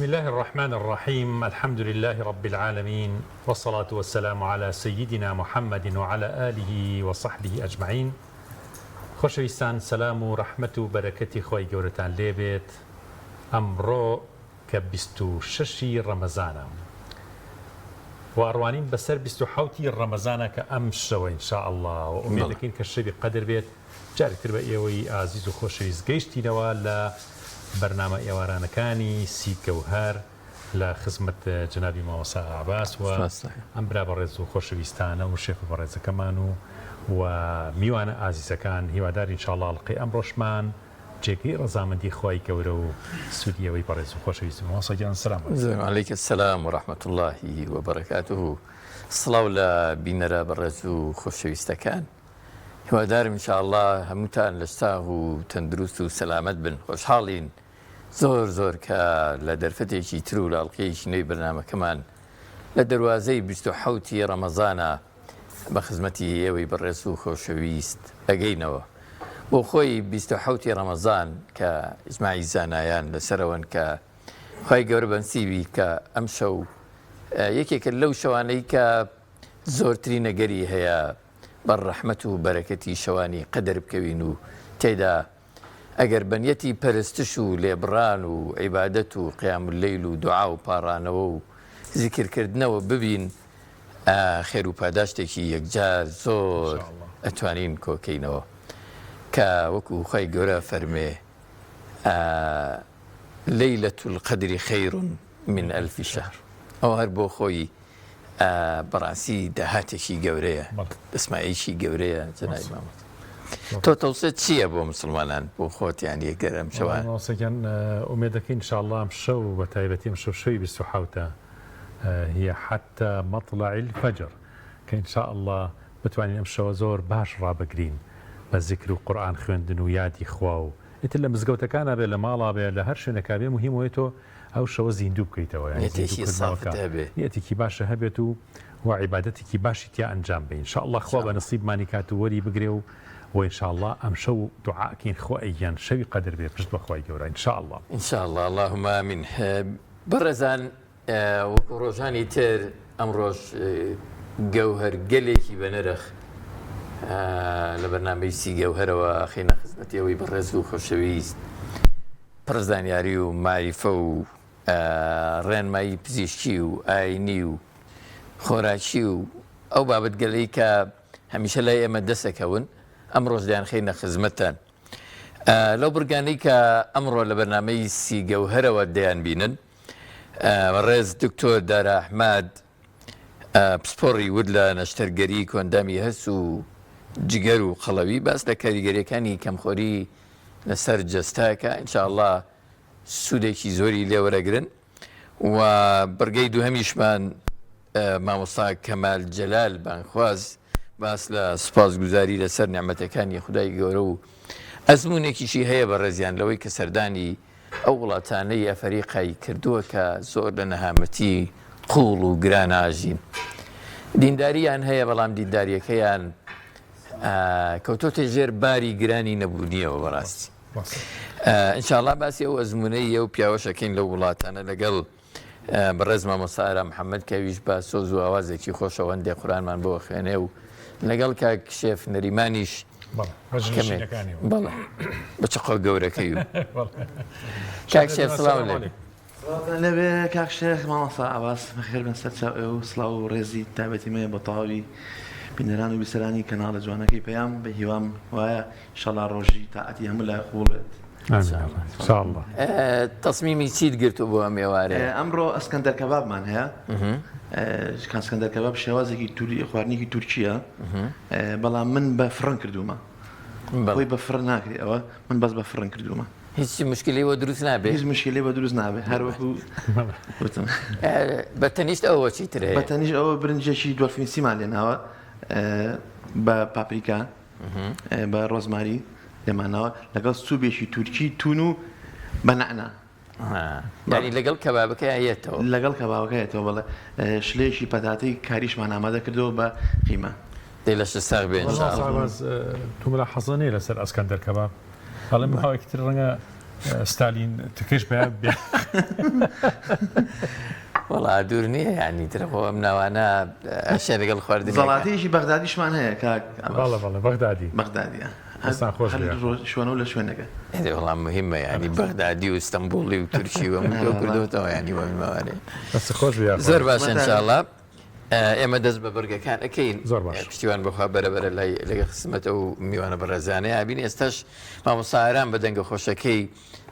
اللە الرحمن الرحیم الحمد للە رب العالمین والصلاة والسلام علی سیدنا محمد وعلی آله وصحبه اجمعین خۆشەویستان سەلام و ڕەحمەت و بەرەکەتی خوای گەورەتان لێبێت ئەمڕۆ کە 26 ی ڕەمەزانە و ئەڕوانین بەسەر 27 ی ڕەمەزانە کە ئەم شەوە ان شاء اللە و ئومێد دەکەین کە شەوی قەدر بێت جارێک تر بە ئێوەی ئازیز و خۆشەویست گەیشتینەوە لە بەرنامە ئێوارانەکانی سیب گەوهەر لە خزمەت جەنابی مامۆستا عەباس و ئەم برا بەڕێز و خۆشەویستانە و شێفە بەڕێزەکەمان و و میوانە ئازیزەکان هیوادارین ان شاء اللە ئەڵقەی ئەمڕۆشمان جێگەی ڕەزامەندی خوای گەورە و سوودی ئێوەی بەڕێز و خۆشەویست بێ. مامۆستا گیان سلام علیکم. علیک السلام و رحمة اللە و برکاته سڵاو لە بینەرە بەڕێز و خۆشەویستەکان. هیوادارم ان شاء اللە هەمووتان لەش ساغ و تەندروست و سەلامەت بن خۆشحاڵین زۆر زۆر کە لە دەرفەتێکی تر و لە ئەڵقەیەکی نوێی بەرنامەکەمان لە دەروازەی 27 ی ڕەمەزانە بە خزمەتی ئێوەی بەڕێز و خۆشەویست ئەگەینەوە بۆ خۆی 27 ی ڕەمەزان کە ئیجماعی زانایان لەسەرەوەن کە خوای گەورە بەنسیبی کە ئەم شەو یەکێکە لەو شەوانەی کە زۆرترین ئەگەری هەیە بەر ڕەحمەت و بەرەکەتی شەوانی قەدر بکەوین و تێیدا ئەگەر بە نیەتی پەرستش و لێبڕان و عیبادەت و قیام اللەیل و دوعا و پاڕانەوە و زیکر کردنەوە ببین خێر و پاداشتێکی یەکجار زۆر ئەتوانین کۆکەینەوە کە وەکو خوای گەورە فەرمێ ليلة القدر خير من ألف شهر ئەوە هەر بۆ خۆی بەڕاستی داهاتێکی گەورەیە دەسمایەکی گەورەیە جەنابی مامۆستا تۆ تەوسێت چییە بۆ مسلمانان بۆ خۆت یان یەکگەر ئەم شەوان مامۆستا گیان ئومێد دەکەین ان شاء الله ئەم شەو بە تایبەتی ئەم شەو شەوی 27 هي حتى مطلع الفجر کە ان شاء الله بتوانین ئەم شەوە زۆر باش ڕابگرین بە زیکر و قورئان خوێندن و یادی خوا و ئیتر لە مزگەوتەکانا بێ لە ماڵا بێ لە هەر شوێنێکا بێ موهیم ئەوەیە تۆ ئەو شەوە زیندوو بکەیتەوە یانی زیندوو نیەتێکی سافت کردنەوەکە هەبێ. نیەتێکی باشە هەبێت و و عیبادەتێکی باشی تیا ئەنجام بەی ان شاء اللە خوا بە نسیبمانی کات و وەری بگرێ و و ان شاء اللە ئەمشەو دوعا ئەکەین خوای گیان شەوی قەدر بێ پشت بە خوای گەورە ان شاء اللە. ان شاء اللە اللهم آمین بەڕێزان وەکو ڕۆژانی تر ئەمڕۆش گەوهەر گەلێکی بەنرخ لە بەرنامەی سی گەوهەرەوە خینە خزمەتی ئەوەی بەڕێز و خۆشەویست پڕ زانیاری و ماریفە و ڕێنمایی پزیشکی و ئاینی و خۆراکی و ئەو بابەتگەلەی کە هەمیشە لای ئێمە دەسەکەون ئەمڕۆش دەیانخەینە خزمەتتان. لەو بڕگانەی کە ئەمڕۆ لە بەرنامەی سی گەوهەرەوە دەیانبینن بەڕێز دکتۆر دارا ئەحمەد پسپۆڕی ورد لە نەشتەرگەری کۆندامی هەرس و جگەر و قەڵەوی باس لە کاریگەریەکانی کەمخۆری لەسەر جەستەکە ئینشاءاللە سوودێکی زۆری لێوەرەگرن و بڕگەی دووهەمیشمان مامۆستا کەمال جەلال بانگخواز باس لە سوپاسگوزاری لەسەر نیعمەتەکانی خودای گەورە و ئەزموونێکیشی هەیە بەڕێزیان لەوەی کە سەردانی ئەو وڵاتانەی ئەفەریقای کردووە کە زۆر لە نەهامەتی قوڵ و گران ئاژین. دینداریان هەیە بەڵام دینداریەکەیان کەوتۆتە ژێر باری گرانی نەبوونیەوە بەڕاستی. ئینشاڵا باسی ئەو ئەزموونەی ئەو پیاوەشەکەین لەو وڵاتانە لەگەڵ بەڕێز مامۆستا ئارام محەممەد کە ئەویش بە سۆز و ئاوازێکی خۆشەوە هەندێ قورئانمان بۆ ئەخوێنێ و لەگەڵ کاک شێف نەریمانیش کەمێک بەڵێ بە چەقۆ گەورەکەی و کاک شێف سڵاو لێ سڵاوتان لێبێ کاک شێخ مامۆستا عەباس بەخێر بن سەر چاو ئێوە و سڵاو و ڕێزی تایبەتی مەیە بۆ تەواوی بینەران و بیسەرانی کەناڵە جوانەکەی پەیام بە هیوام وایە ئیشەڵا ڕۆژی تاعەتی هەموو لایەک قبوڵ بێت. آمین ان شاء الله. تەسمیمی چیت گرتوو بۆ ئەم ئێوارەیە؟ ئەمڕۆ ئەسکەندەر کەبابمان هەیە. ئەسکەندەر کەباب شێوازێکی خواردنێکی تورکییە بەڵام من بە فڕن کردوومە. خۆی بە فڕن ناکرێ ئەوە من بەس بە فڕن کردوومە. هیچ مشکلی بۆ دروست نابێ؟ هیچ مشکلی بۆ دروست نابێ هەر وەکو وتم. بە تەنیشت ئەوە چی تر هەیە؟ بە تەنیشت ئەوە برنجێکی دۆلفینسیمان لێناوە بە پاپریکا بە ڕۆزماری لێمانەوە لەگەڵ سوبێکی تورکی تون و بە نەعنا. یانی لەگەڵ کەبابەکە یەتەوە؟ لەگەڵ کەبابەکە یەتەوە بەڵێ. شلەیەکی پەتاتەی کاریشمان ئامادە کردەوە بە قیمە. دەی لەشت ساغ بێ ان شاء اللە. تۆ ملاحەزە نیە لەسەر ئەسکەندەر کەباب ئەڵێم ماوەیەکی تر ڕەنگە. ستالین تکش بە وەڵا دوور نییە یانی تر خۆ ئەم ناوانە ئەشێ لەگەڵ خواردن زەڵاتەیەکی بەغدادیشمان هەیە کاک بەڵێ بەڵێ بەغدادی بەغدادیە دەستان خۆش بێ. شوێنە و لە شوێنەکە ئەرێ وەڵا مهمە یانی بەغدادی و ئیستەنبوڵی و تورکی و هەموو کردوتەوە یانی وەم ماوانێ دەست خۆش بێ یاخوا. زۆر باشە انشاءاللە ئێمە دەست بە بڕگەکان ئەکەین زۆر باش. پشتیوان بەخوا بەرە بەرە لای لەگە خزمەت ئەو میوانە بەڕێزانەیە ئەبین ئێستاش مامۆستا ئارام بە دەنگە خۆشەکەی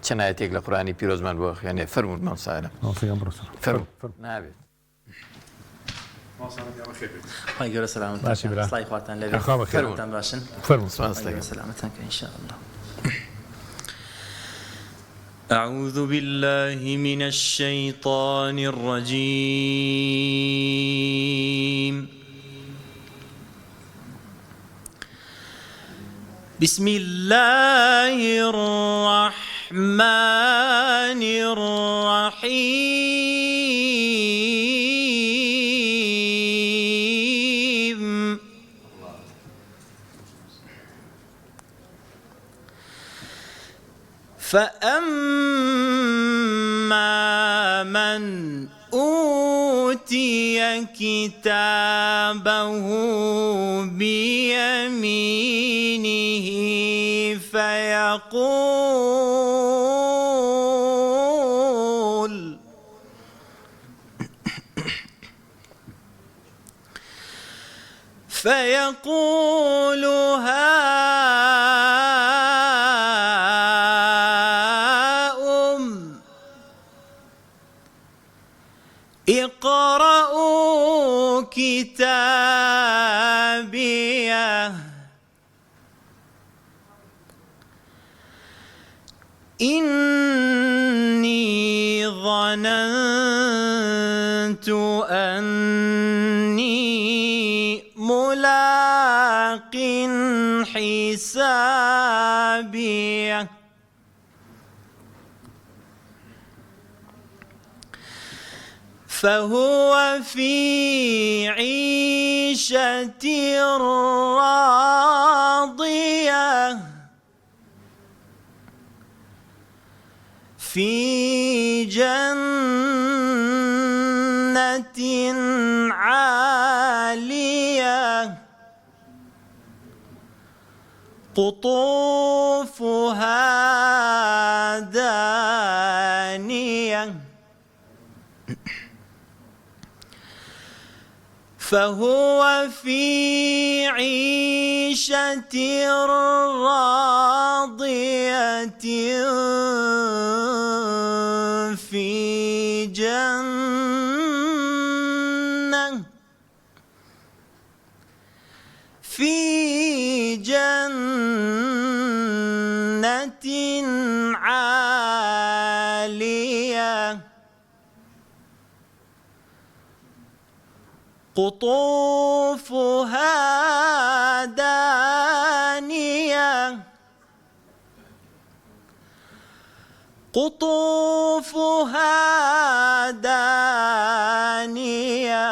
چەند ئایەتێک لە قورئانی پیرۆزمان بۆ ئەخوێنێ فەرموون مامۆستا ئارام مامۆستا گیان بڕۆ سەر فەرموو نابێت. خوای گەورە سەلامەتتان باشی کات برا سڵاوی خواتان لێبێت یاخوا بەخێر فەرموون. سەلامەتتان باشن فەرموو. سپاس خوای گەورە دەکەم. سەلامەتتان کە ان شاء اللە. اعوذ باللە من الشیطان الرجیم بسم اللە الرحمن الرحیم. فأما من أوتي كتابه بيمينه فيقول فيقول هاؤم اقرءوا كتابيه إني ظننت أني ملاق حسابيه فهو في عيشة راضية في جنة عالية قطوفها دانية فهو في عيشة راضية في جنة في جنة عالية قطوفها دانية قطوفها دانية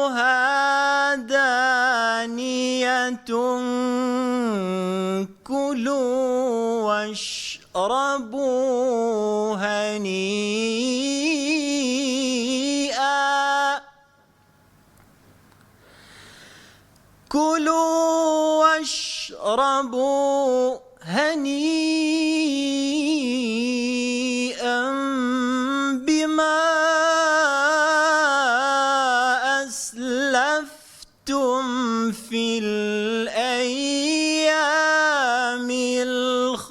قطوفها دانية كلوا واشربوا هنيئا كلوا واشربوا هنيئا بما أسلفتم في الأيام الخالية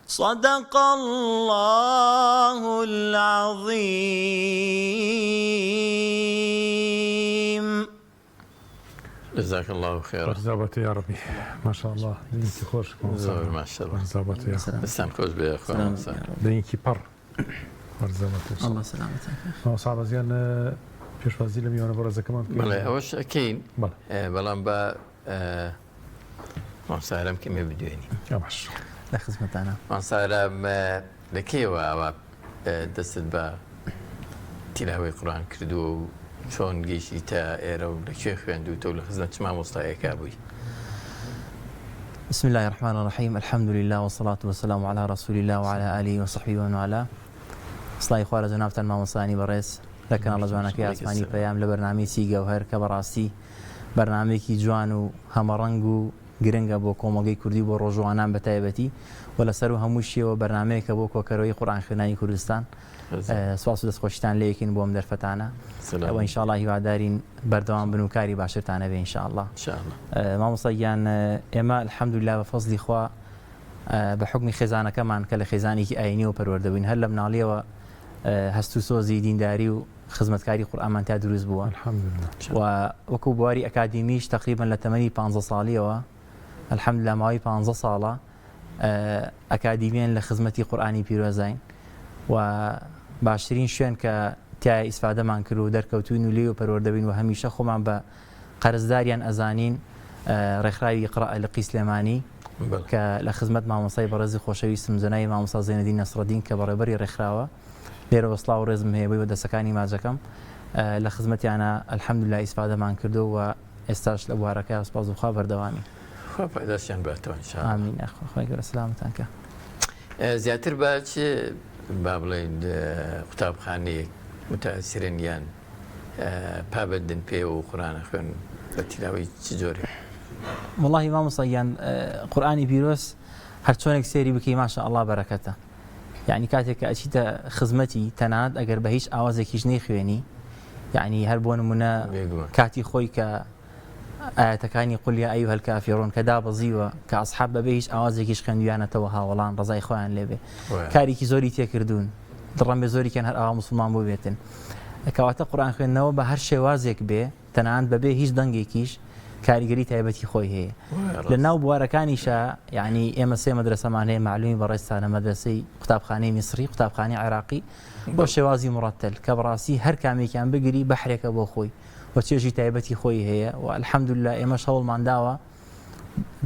صدق اللە العظیم. جزاک اللە خیرا. وەرزابەتە یاڕەبی ماشاءاللە دەنگێکی خۆش زۆر ماشاءاللە وەرزابەتە یاخوا دەستان خۆش بێ یاخوا مامۆستا. دەنگێکی پڕ وەرزابەتە اللە سەلامەتان کات. مامۆستا عەباس گیان پێشوازی لە میوانە بەڕێزەکەمان بکەین. بەڵێ ئەوەش ئەکەین بەڵێ بەڵام با مامۆستا ئارام کەمێ بدوێنی. باش. لە خزمەتانە. مامۆستا ئارام لە کەیەوە ئاوا دەستت بە تیلاوەی قورئان کردووە و چۆن گەیشتیتە ئێرە و لە کوێ خوێندووتە و لە خزمەت چ مامۆستایەکا بووی؟ بسم اللە الرحمن الرحیم الحمد للە والصلاة والسلام علی رسول اللە وعلی آله وصحبه ومن والاه سڵاوی خوا لە جەنابتان مامۆستایانی بەڕێز لە کەناڵە جوانەکەی ئاسمانی پەیام لە بەرنامەی سی گەوهەر کە بەڕاستی بەرنامەیەکی جوان و هەمەڕەنگ و گرنگە بۆ کۆمەڵگەی کوردی و بۆ ڕۆژووانان بە تایبەتی و لە سەروو هەمووشیەوە بەرنامەیەکە بۆ کۆکەرەوەی قورئان خوێنانی کوردستان سپاس و دەستخۆشیتان لێکین بۆ ئەم دەرفەتانە و ان شاء الله هیوادارین بەردەوام بن و کاری باشترتان هەبێ ان شاء الله. مامۆستا گیان ئێمە الحمدلله بە فەزلی خوا بە حوکمی خێزانەکەمان کە لە خێزانێکی ئاینیەوە پەروەردە بووین هەر لە مناڵیەوە هەست و سۆزی دینداری و خزمەتکاری قورئانمان تیا دروست بووە و وەکو بواری ئەکادیمیش تقریبا لە تەمەنی 15 ساڵیەوە الحمدلله ماوەی 15 ساڵە ئەکادیمیەن لە خزمەتی قورئانی پیرۆزاین و باشترین شوێن کە تیایا ئیسفادەمان کرد و دەرکەوتوین و لێیەوە پەروەردە بووین و هەمیشە خۆمان بە قەرزداریان ئەزانین ڕێکخراوی ئیقراء لقی سلێمانی کە لە خزمەت مامۆستای بەڕێزی خۆشەویستم جەنابی مامۆستا زەینەدین نەسڕەدین کە بەڕێوبەری ڕێکخراوە لێرەوە سڵاو و ڕێزم هەیە بۆی بە دەستەکانی ماجەکەم لە خزمەتیانە الحمدللە ئیسفادەمان کردو و ئێستاش لە بوارەکەیا سوپاس بۆ خوا بەردەوامین. خوا پاداشتیان باتەوە ان شاء الله. ئامین یاخوا خوای گەورە سەلامەتان کا. زیاتر بە چ با بڵێین قوتابخانەیەک متاثرن یان پابەندن پێوە و قورئان ئەخوێنن بە تیلاوەی چ جۆرێک؟ وەڵاهی مامۆستا گیان قورئانی پیرۆز هەرچۆنێک سەیری بکەی ماشاء اللە بەرەکەتە یعنی کاتێک کە ئەچیتە خزمەتی تەنانەت ئەگەر بە هیچ ئاوازێکیش نەیخوێنی یعنی هەر بۆ نمونە کاتی خۆی کە ئایەتەکانی قل یا ایها الکافرون کە دابەزیوە کە ئەسحاب بەبێ هیچ ئاوازێکیش خوێندویانەتەوە هاوەڵان ڕەزای خۆیان لێبێ کارێکی زۆری تێکردوون دڕەمبێ زۆریکیان هەر ئاوا موسڵمان بووبێتن کەواتە قورئان خوێندنەوە بە هەر شێوازێک بێ تەنانەت بەبێ هیچ دەنگێکیش کاریگەری تایبەتی خۆی هەیە لە ناو بوارەکانیشا یعنی ئێمە سێ مەدرسەمان هەیە معلومی بەڕێزتانە مەدرسەی قوتابخانەی میسری قوتابخانەی عێراقی بۆ شێوازی مڕەتەل کە بەڕاستی هەر کامێکیان بگری بەحرێکە بۆ خۆی و چێژی تایبەتی خۆی هەیە و الحمدللە ئێمەش هەوڵمان داوە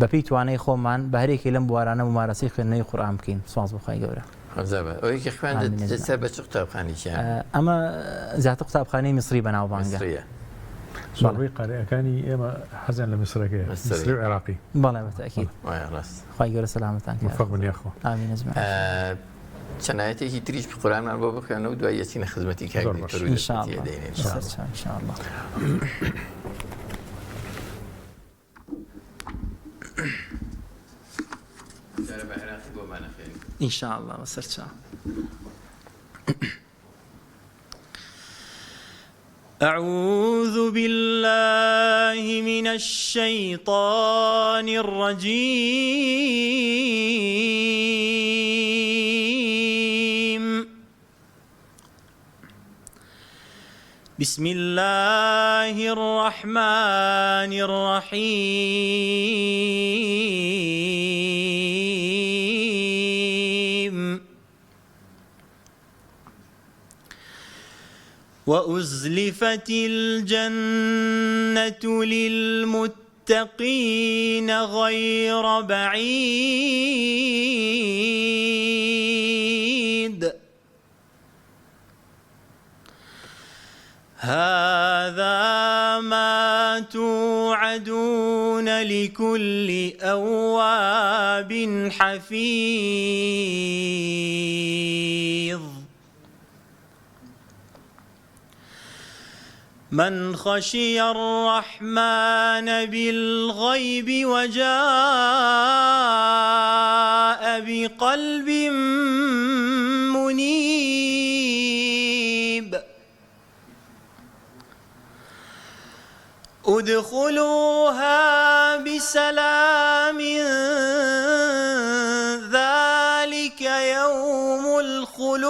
بەپێی توانای خۆمان بە هەرێکی لەم بوارانە مومارەسەی خوێندنەوەی قورئان بکەین سوپاس بۆ خوای گەورە. خۆزابە ئەوەی کە خوێندت سەر بە چ قوتابخانێکیان؟ ئەمە زیاتر قوتابخانەی میسری بەناوبانگە. میسریە. زۆربەی قاریئەکانی ئێمە حەزیان لە میسرەکەیە، میسری و عێراقی. بەڵێ بەتەئکید. وایە ڕاست. خوای گەورە سەلامەتان کات. موفەق بن یاخوا. ئامین ئەجمەعین. چەند ئایەتێکی تریش قورئانمان بۆ بخوێنە و دوای ئەچینە خزمەتی کاک دکتۆر و دەرفەتی ئەدەینێ ان شاء الله. ان شاء الله. جارە بە عێراقی بۆمان ئەخوێنی. ان شاء الله بەسەر چاو. أعوذ بالله من الشیطان الرجیم بسم الله الرحمن الرحیم وأزلفت الجنة للمتقین غیر بعید. هذا ما توعدون لكل أواب حفیظ. من خشی الرحمن بالغیب وجاء بقلب منیب. ادخلوها بسلام ذلک یوم الخلود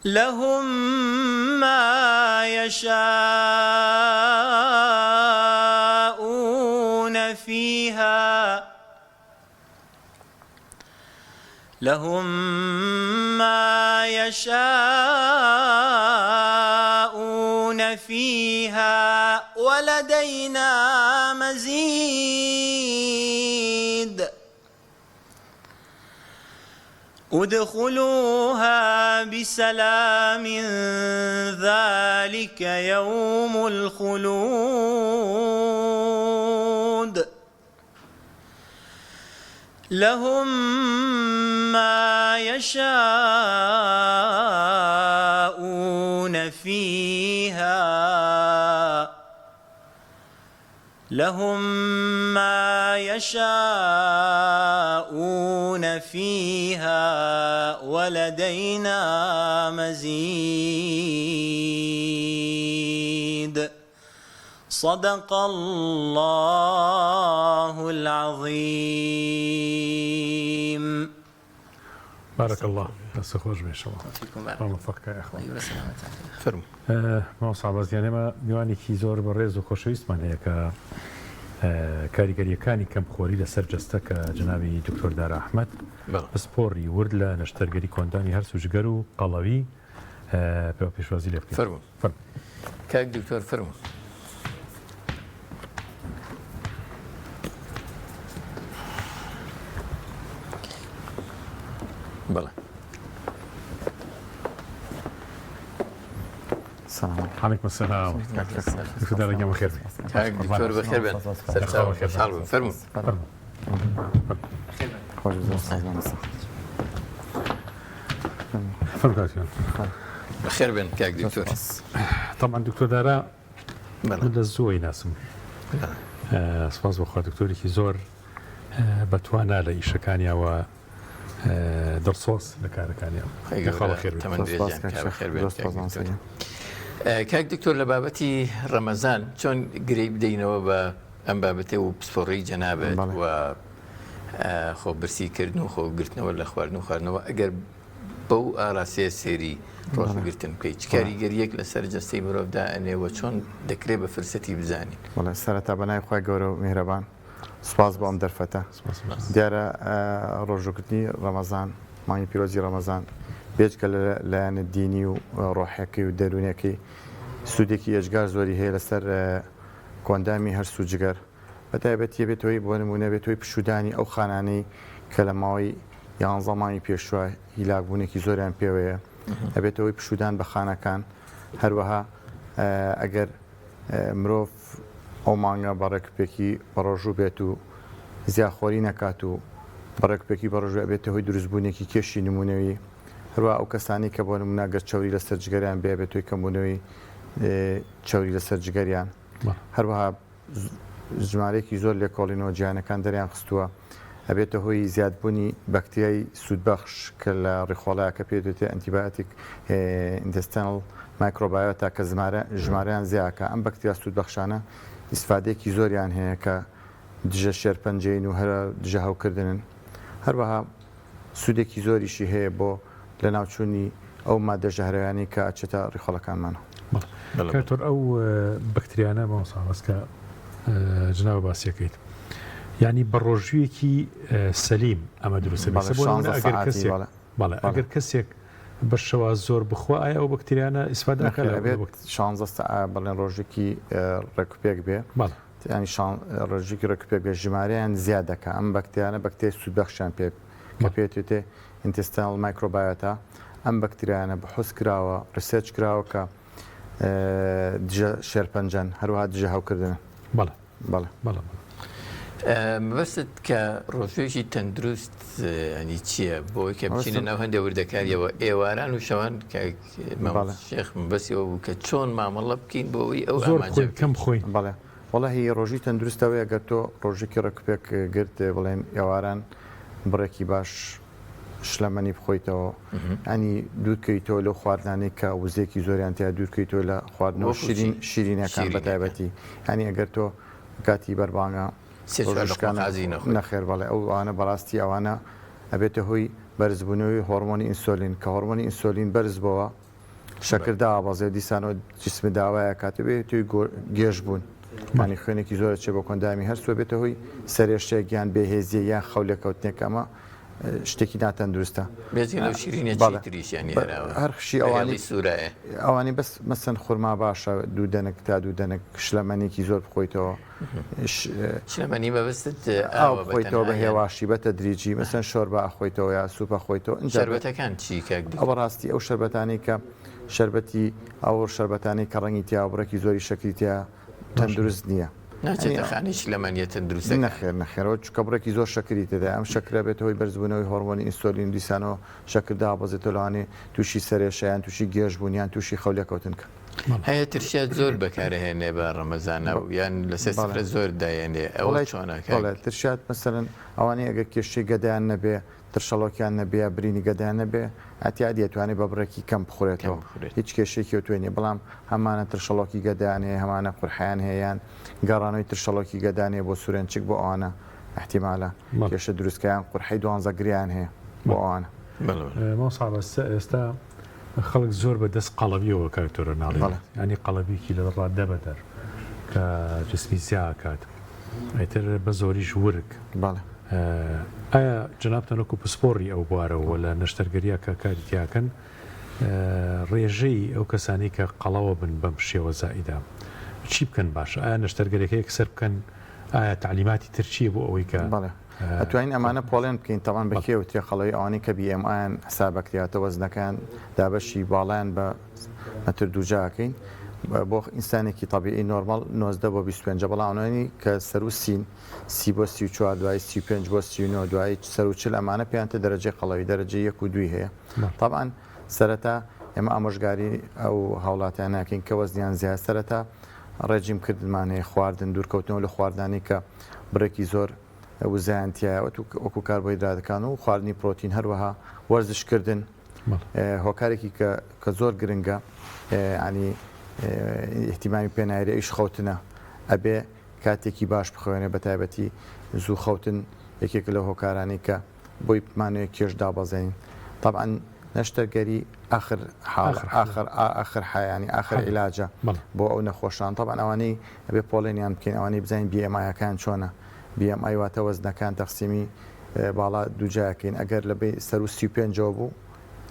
لهم ما یشاءون فیها لهم ما یشاءون فیها ولدینا مزید. ادخلوها بسلام ذلک یوم الخلود. لهم ما یشاءون فیها لهم ما یشاءون فیها ولدینا مزید. صدق اللە العظیم. بارک اللە دەست خۆش بێ شەڵا موفق کە یاخوا فەرموو. مامۆستا عەباس گیان ئێمە میوانێکی زۆر بەڕێز و خۆشەویستمان هەیە کە کاریگەرییەکانی کەمخۆری لەسەر جەستە کە جەنابی دکتۆر دارا ئەحمەد پسپۆڕی ورد لە نەشتەرگەری کۆندامی هەرس و جگەر و قەڵەوی پێوە پێشوازی لێ بکەین. فەرموو. فەرموو. کاک دکتۆر فەرموو. بەڵێ. سلام علیکم السلام دکتۆر دارا گیان بەخێر بێی. کاک دکتۆر بەخێر بێن. سەرچاو خۆشحاڵ بووم. فەرموو. فەرموو. خۆش زۆر سپاس مامۆستا. فەرموو کاک جان. بەخێر بێن کاک دکتۆر. تەبعەن دکتۆر دارا من لە زووەی ناسم. سپاس بۆ خوا دکتۆرێکی زۆر بەتوانا لە ئیشەکانیاوە دڵسۆز لە کارەکانیان. خوا بەخێر بێن. تەمەن درێژیان کە بەخێر بێن کاک دکتۆر لە بابەتی ڕەمەزان چۆن گرێی بدەینەوە بە ئەم بابەتە و پسپۆڕی جەنابت و خۆ برسی کردن و خۆ گرتنەوە لە خواردن و خواردنەوە ئەگەر بەو ئاراستەیە سەیری ڕۆژووگرتن بکەیت چ کاریگەرییەک لەسەر جەستەی مرۆڤ دائەنێ و چۆن دەکرێ بە فرسەتی بزانین؟ بەڵێ سەرەتا بە ناوی خوای گەورە و میهرەبان سوپاس بۆ ئەم دەرفەتە. دیارە ڕۆژووگرتنی ڕەمەزان، مانگی پیرۆزی ڕەمەزان بێجگە لە لایەنە دینی و ڕۆحیەکەی و دەروونیەکەی سوودێکی ئێجگار زۆری هەیە لەسەر کۆئەندامی هەرس و جگەر. بە تایبەتی ئەبێتە هۆی بۆ نموونە ئەبێتە هۆی پشوودانی ئەو خانانەی کە لە ماوەی یانزە مانگی پێشووە هیلاکبوونێکی زۆریان پێوەیە ئەبێتە هۆی پشوودان بە خانەکان هەروەها ئەگەر مرۆڤ ئەو مانگە بە ڕێکوپێکی بەڕۆژوو بێت و زیاخۆری نەکات و بە ڕێکوپێکی بەڕۆژوو ئەبێتە هۆی دروستبوونێکی کێشی نموونەوی هەروەها ئەو کەسانەی کە بۆ نموونە گەر چەوری لەسەر جگەریان بێ ئەبێتە هۆی کەمبوونەوەی چەوری لەسەر جگەریان هەروەها ژمارەیەکی زۆر لێکۆڵینەوە جیهانەکان دەریان خستووە ئەبێتە هۆی زیادبوونی بەکتریای سوودبەخش کە لە ڕیخۆڵەیە کە پێی دەوترێت ئەنتیبایۆتیک intestinal microbiota کە ژمارەیان زیاکە ئەم بەکتریا سوودبەخشانە ئیسفادەیەکی زۆریان هەیە کە دژە شێرپەنجەین و هەرە دژە هەوکردنن هەروەها سوودێکی زۆریشی هەیە بۆ لەناوچوونی ئەو ماددە ژەهراویانەی کە ئەچێتە ڕیخۆڵەکانمانەوە. بەڵێ کاک دکتۆر ئەو بەکتریانە مامۆستا عەباس کە جنابت باسی ئەکەیت یانی بە ڕۆژوویەکی سەلیم ئەمە دروستە بێ بۆ نموونە ئەگەر کەسێک بەڵێ ئەگەر کەسێک بە شەوا زۆر بخوا ئایا ئەو بەکتریانە ئیسفادە ئەکا لە ئەبێت شانزە سەعات بڵێن ڕۆژێکی ڕێکوپێک بێ ینی ڕۆژێکی ڕێکوپێک بێ ژمارەیان زیاد دەکا ئەم بەکتریانە بەکتریای سوودبەخشیان پێ کە پێی intestinal microbiota ئەم بەکتریایانە بحوس کراوە research کراوە کە دژە شێرپەنجەن هەروەها دژە هەوکردنن. بەڵێ بەڵێ بەڵێ بەڵێ. مەبەستت کە ڕۆژوویەکی تەندروست ینی چییە بۆی کە بچینە ناو هەندێک وردەکاریەوە ئێواران و شەوان کاک مامۆستا شێخ مەبەستی ئەوە بوو کە چۆن مامەڵە بکەین بۆ ئەوەی ئەو زۆر ئامانجە بخۆین بکەین. کەم بخۆین. بەڵێ وەڵاهی ڕۆژووی تەندروست ئەوەیە گەر تۆ ڕۆژێکی ڕێکوپێک گرت بڵێن ئێواران بڕێکی باش شلەمەنی بخۆیتەوە ینی دوورکەویتەوە لەو خواردنانەی کە وزەیەکی زۆریان تیا دوورکەیتەوە لە خواردنەوە وەکو چی؟ شیرین شیرینەکان بە شیرینەکان. تایبەتی ینی ئەگەر تۆ کاتی بەربانگە سێ چوار لقمە ڕۆژوشکانە قازی نەخۆی. نەخێر بەڵێ ئەو ئەوانە بەڕاستی ئەوانە ئەبێتە هۆی بەرزبوونەوەی هۆڕمۆنی ئینسۆلین کە هۆڕمۆنی ئینسۆلین بەرز بۆوە شەکر دابەزێ دیسانەوە جسم داوایە کاتێ بێتە هۆی گێژ بوون یانی خوێنێکی زۆر ئەچێ بۆ کۆندامی هەرس و بێتە هۆی سەرێشێک یان بێهێزیە یان خەو لێکەوتنێک ئەمە شتێکی ناتەندروستە. بێجگە لەو شیرینیە چی تریش یانی هەراوە؟ هەر خشی ئەوانی هێڵی سوورایە. ئەوانی بەس مەسەن خورما باشە دوو دەنک تا دوو دەنک شلەمەنیکی زۆر بخۆیتەوە شلەمەنی مەبەستت ئاو بخۆیتەوە بە هێواشی بە تەدریجی مەسەن شۆربا ئەخۆیتەوە یا سوپ ئەخۆیتەوە ئینجا شەربەتەکان چی کاک دکتۆر؟ ئەوە ڕاستی ئەو شەربەتانەی کە شەربەتی ئەو شەربەتانەی کە ڕەنگی تیا و بڕێکی زۆری شەکری تیا تەندروست نییە. ناچێتە خانەی شلەمەنیە تەندروستەکان. نەخێر نەخێر ئەوە چونکە بڕێکی زۆر شەکری تێدایە ئەم شەکرە بێتە هۆی بەرزبوونەوەی هۆرمۆنی ئینسۆلین و دیسانەوە شەکر دابەزێتەوە لەوانەیە تووشی سەرێشە یان تووشی گێژبوون یان تووشی خەولێکەوتن کە. هەیە ترشیات زۆر بەکارەهێنێ بە ڕەمەزانا و یان لەسەر سفرە زۆر دایەنێ ئەوە چۆنە کاک؟ بەڵێ ترشیات مەسەلەن ئەوانەی ئەگەر کێشەی گەدەیان نەبێ ترشەڵۆکیان نەبێ یا برینی گەدەیان نەبێ ئەتیادی ئەتوانێ بە بڕێکی کەم بخورێتەوە هیچ کێشەیەکی ئەوتۆی نیە بەڵام هەمانە ترشەڵۆکی گەدەیان هەیە هەمانە قورحەیان هەیە یان گەڕانەوەی ترشەڵۆکی گەدەیان هەیە بۆ سورێنچک بۆ ئەوانە ئیحتیمالە کێشە دروست کە یان قورحەی دوانزە گرێیان هەیە بۆ ئەوانە. مامۆستا عەباس ئێستا خەڵک زۆر بە دەست قەڵەویەوە کاک تۆرە ناڵێت یانی قەڵەویەکی لە ڕادە بەدەر کە جسمی زیا ئەکات ئیتر بە زۆریش ورگ ئایا جەنابتان وەکو پسپۆڕی ئەو بوارەوە لە نەشتەرگەریە کە کاری تیاکەن ڕێژەی ئەو کەسانی کە قەڵەوە بن بەم شێوە زائیدە چی بکەن باشە ئایا نەشتەرگەرەکە یەکسەر بکەن ئایا تەعلیماتی تر چییە بۆ ئەوەی کە ئەتوانین ئەمانە پۆڵێن بکەین تەبعەن بە کێ وترێ قەڵەوی ئەوانەی کە BMI یان حساب ئەکرێ وەزنەکەیان دابەشی باڵایان بە مەتر دووجا ئەکەین بۆ ئینسانێکی تەبیعی نۆرماڵ 19 بۆ 25 بەڵام ئەوانەی کە سەروو سین 30 بۆ 34 دوایی 35 بۆ 39 دوایی سەروو 40 ئەمانە پێیان تە دەرەجەی قەڵەوی دەرەجەی یەک و دووی هەیە تەبعەن سەرەتا ئێمە ئامۆژگاری ئەو هاوڵاتیانە ئەکەین کە وەزنیان زیاد سەرەتا ڕێجیم کردنمان هەیە خواردن دوورکەوتنەوە لە خواردنانی کە بڕێکی زۆر وزەیان تیایە وەکو کاربۆهیدراتەکان و خواردنی پرۆتین هەروەها وەرزشکردن هۆکارێکی کە زۆر گرنگە ینی احتیمامی پێنایرە ئیش خەوتنە ئەبێ کاتێکی باش بخوێنێ بە تایبەتی زوو خەوتن یەکێک لە هۆکارانی کە بۆی بمانەوێت کێش دابەزێنین تەبعەن نەشتەرگەری ئاخر حاڵ ئاخر ئاخر حیانی ئاخر عیلاجە بۆ ئەو نەخۆشان تەبعەن ئەوانەی ئەبێ پۆڵێنیان بکەین ئەوانەی بزانین BMI ەکان چۆنە BMI واتە وەزنەکان تەقسیمی باڵا دووجاکەین ئەگەر لە بەی سەروو 35ەوە بوو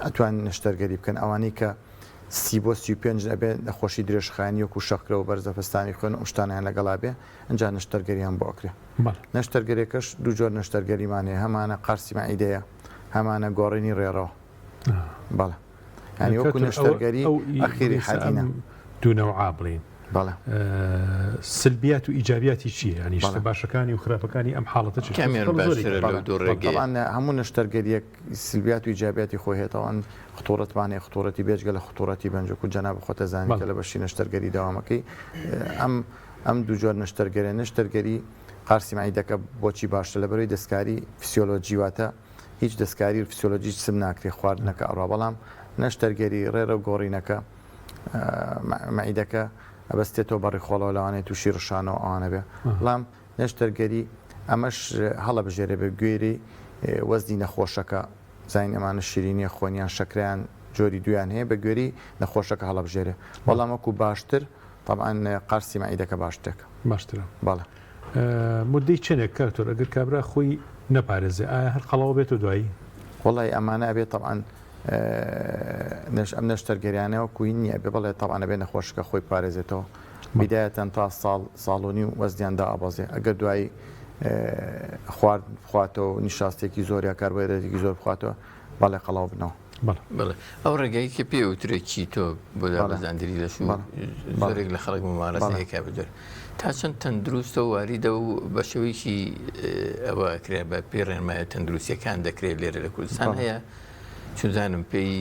ئەتوان نەشتەرگەری بکەن ئەوانەی کە 30 بۆ 35 ئەبێ نەخۆشی درێژخایەنی وەکو شەکرە و بەرزەپەستانی خوێن و ئەم شتانەیان لەگەڵا بێ ئینجا نەشتەرگەریان بۆ ئەکرێ. نەشتەرگەرێکەش دوو جۆر نەشتەرگەریمان هەیە هەمانە قارسی مەعیدەیە هەمانە گۆڕینی ڕێڕەوە بەڵێ یانی وەکو نەشتەرگەری ئەخیری حەدینە دوو نەوعا بڵین بەڵێ سلبیات و ئیجابیاتی چییە ینی شتە باشەکانی و خراپەکانی ئەم حاڵەتە چ کامیان باشترە لەو دوو ڕێگەیە طبعا هەموو نەشتەرگەریەک سلبیات و ئیجابیاتی خۆی هەیە تاوان خطورەتمان هەیە خطورەتی بێجگە لە خطورەتی بەنج وەکو جەناب خۆتە زانی کە لە بەشی نەشتەرگەری دەوامەکەی ئەم ئەم دوو جۆر نەشتەرگەریە، نەشتەرگەری قارسی مەعیدەکە بۆچی باشترە؟ لەبەرئەوەی دەستکاری فسیۆلۆجی واتە هیچ دەستکاری فسیۆلۆجی جسم ناکرێ خواردنەکە ئەڕوا بەڵام نەشتەرگەری ڕێڕەو گۆڕینەکە مەعیدەکە ئەبەستێتەوە بە ڕیخۆڵەوە لەوانەیە تووشی ڕشانەوە ئەوانە بێ بەڵام نەشتەرگەری ئەمەش هەڵەبژێرێ بە گوێری وەزنی نەخۆشەکە زانین ئەمانە شیرینیە خۆن یان شەکرەیان جۆری دویان هەیە بە گوێری نەخۆشەکە هەڵەبژێرێ بەڵام وەکو باشتر تەبعەن قارسی مەعیدەکە باشترێکە. باشترە. بەڵێ. مدەی چەنێک کاک تۆر ئەگەر کابرا خۆی نەپارێزێ ئایا هەر قەڵەوە بێتەوە دوایی؟ وەڵای ئەمانە ئەبێ تەبعەن نەش ئەم نەشتەرگەریانە وەکو هین نییە ئەبێ بەڵێ تەبعەن ئەبێ نەخۆشەکە خۆی پارێزێتەوە بیدایەتەن تا ساڵ ساڵ و نیو وەزنیان دائەبەزێ ئەگەر دوایی خوارد بخواتەوە نیشاستێکی زۆر یا کاربۆهێدراتێکی زۆر بخواتەوە بەڵێ قەڵەو بنەوە. بەڵێ ئەو ڕێگای کە پێ وترێ کیتۆ بۆ دابەزاندنی لەش و زۆرێک لە خەڵک ممارەسەیە کا بجۆر تا چەند تەندروستە و واریدە و بە شێوەیەکی ئەوە کرێ بە پێی ڕێنمایە تەندروستیەکان دەکرێت لێرە لە کوردستان هەیە چزانم پێی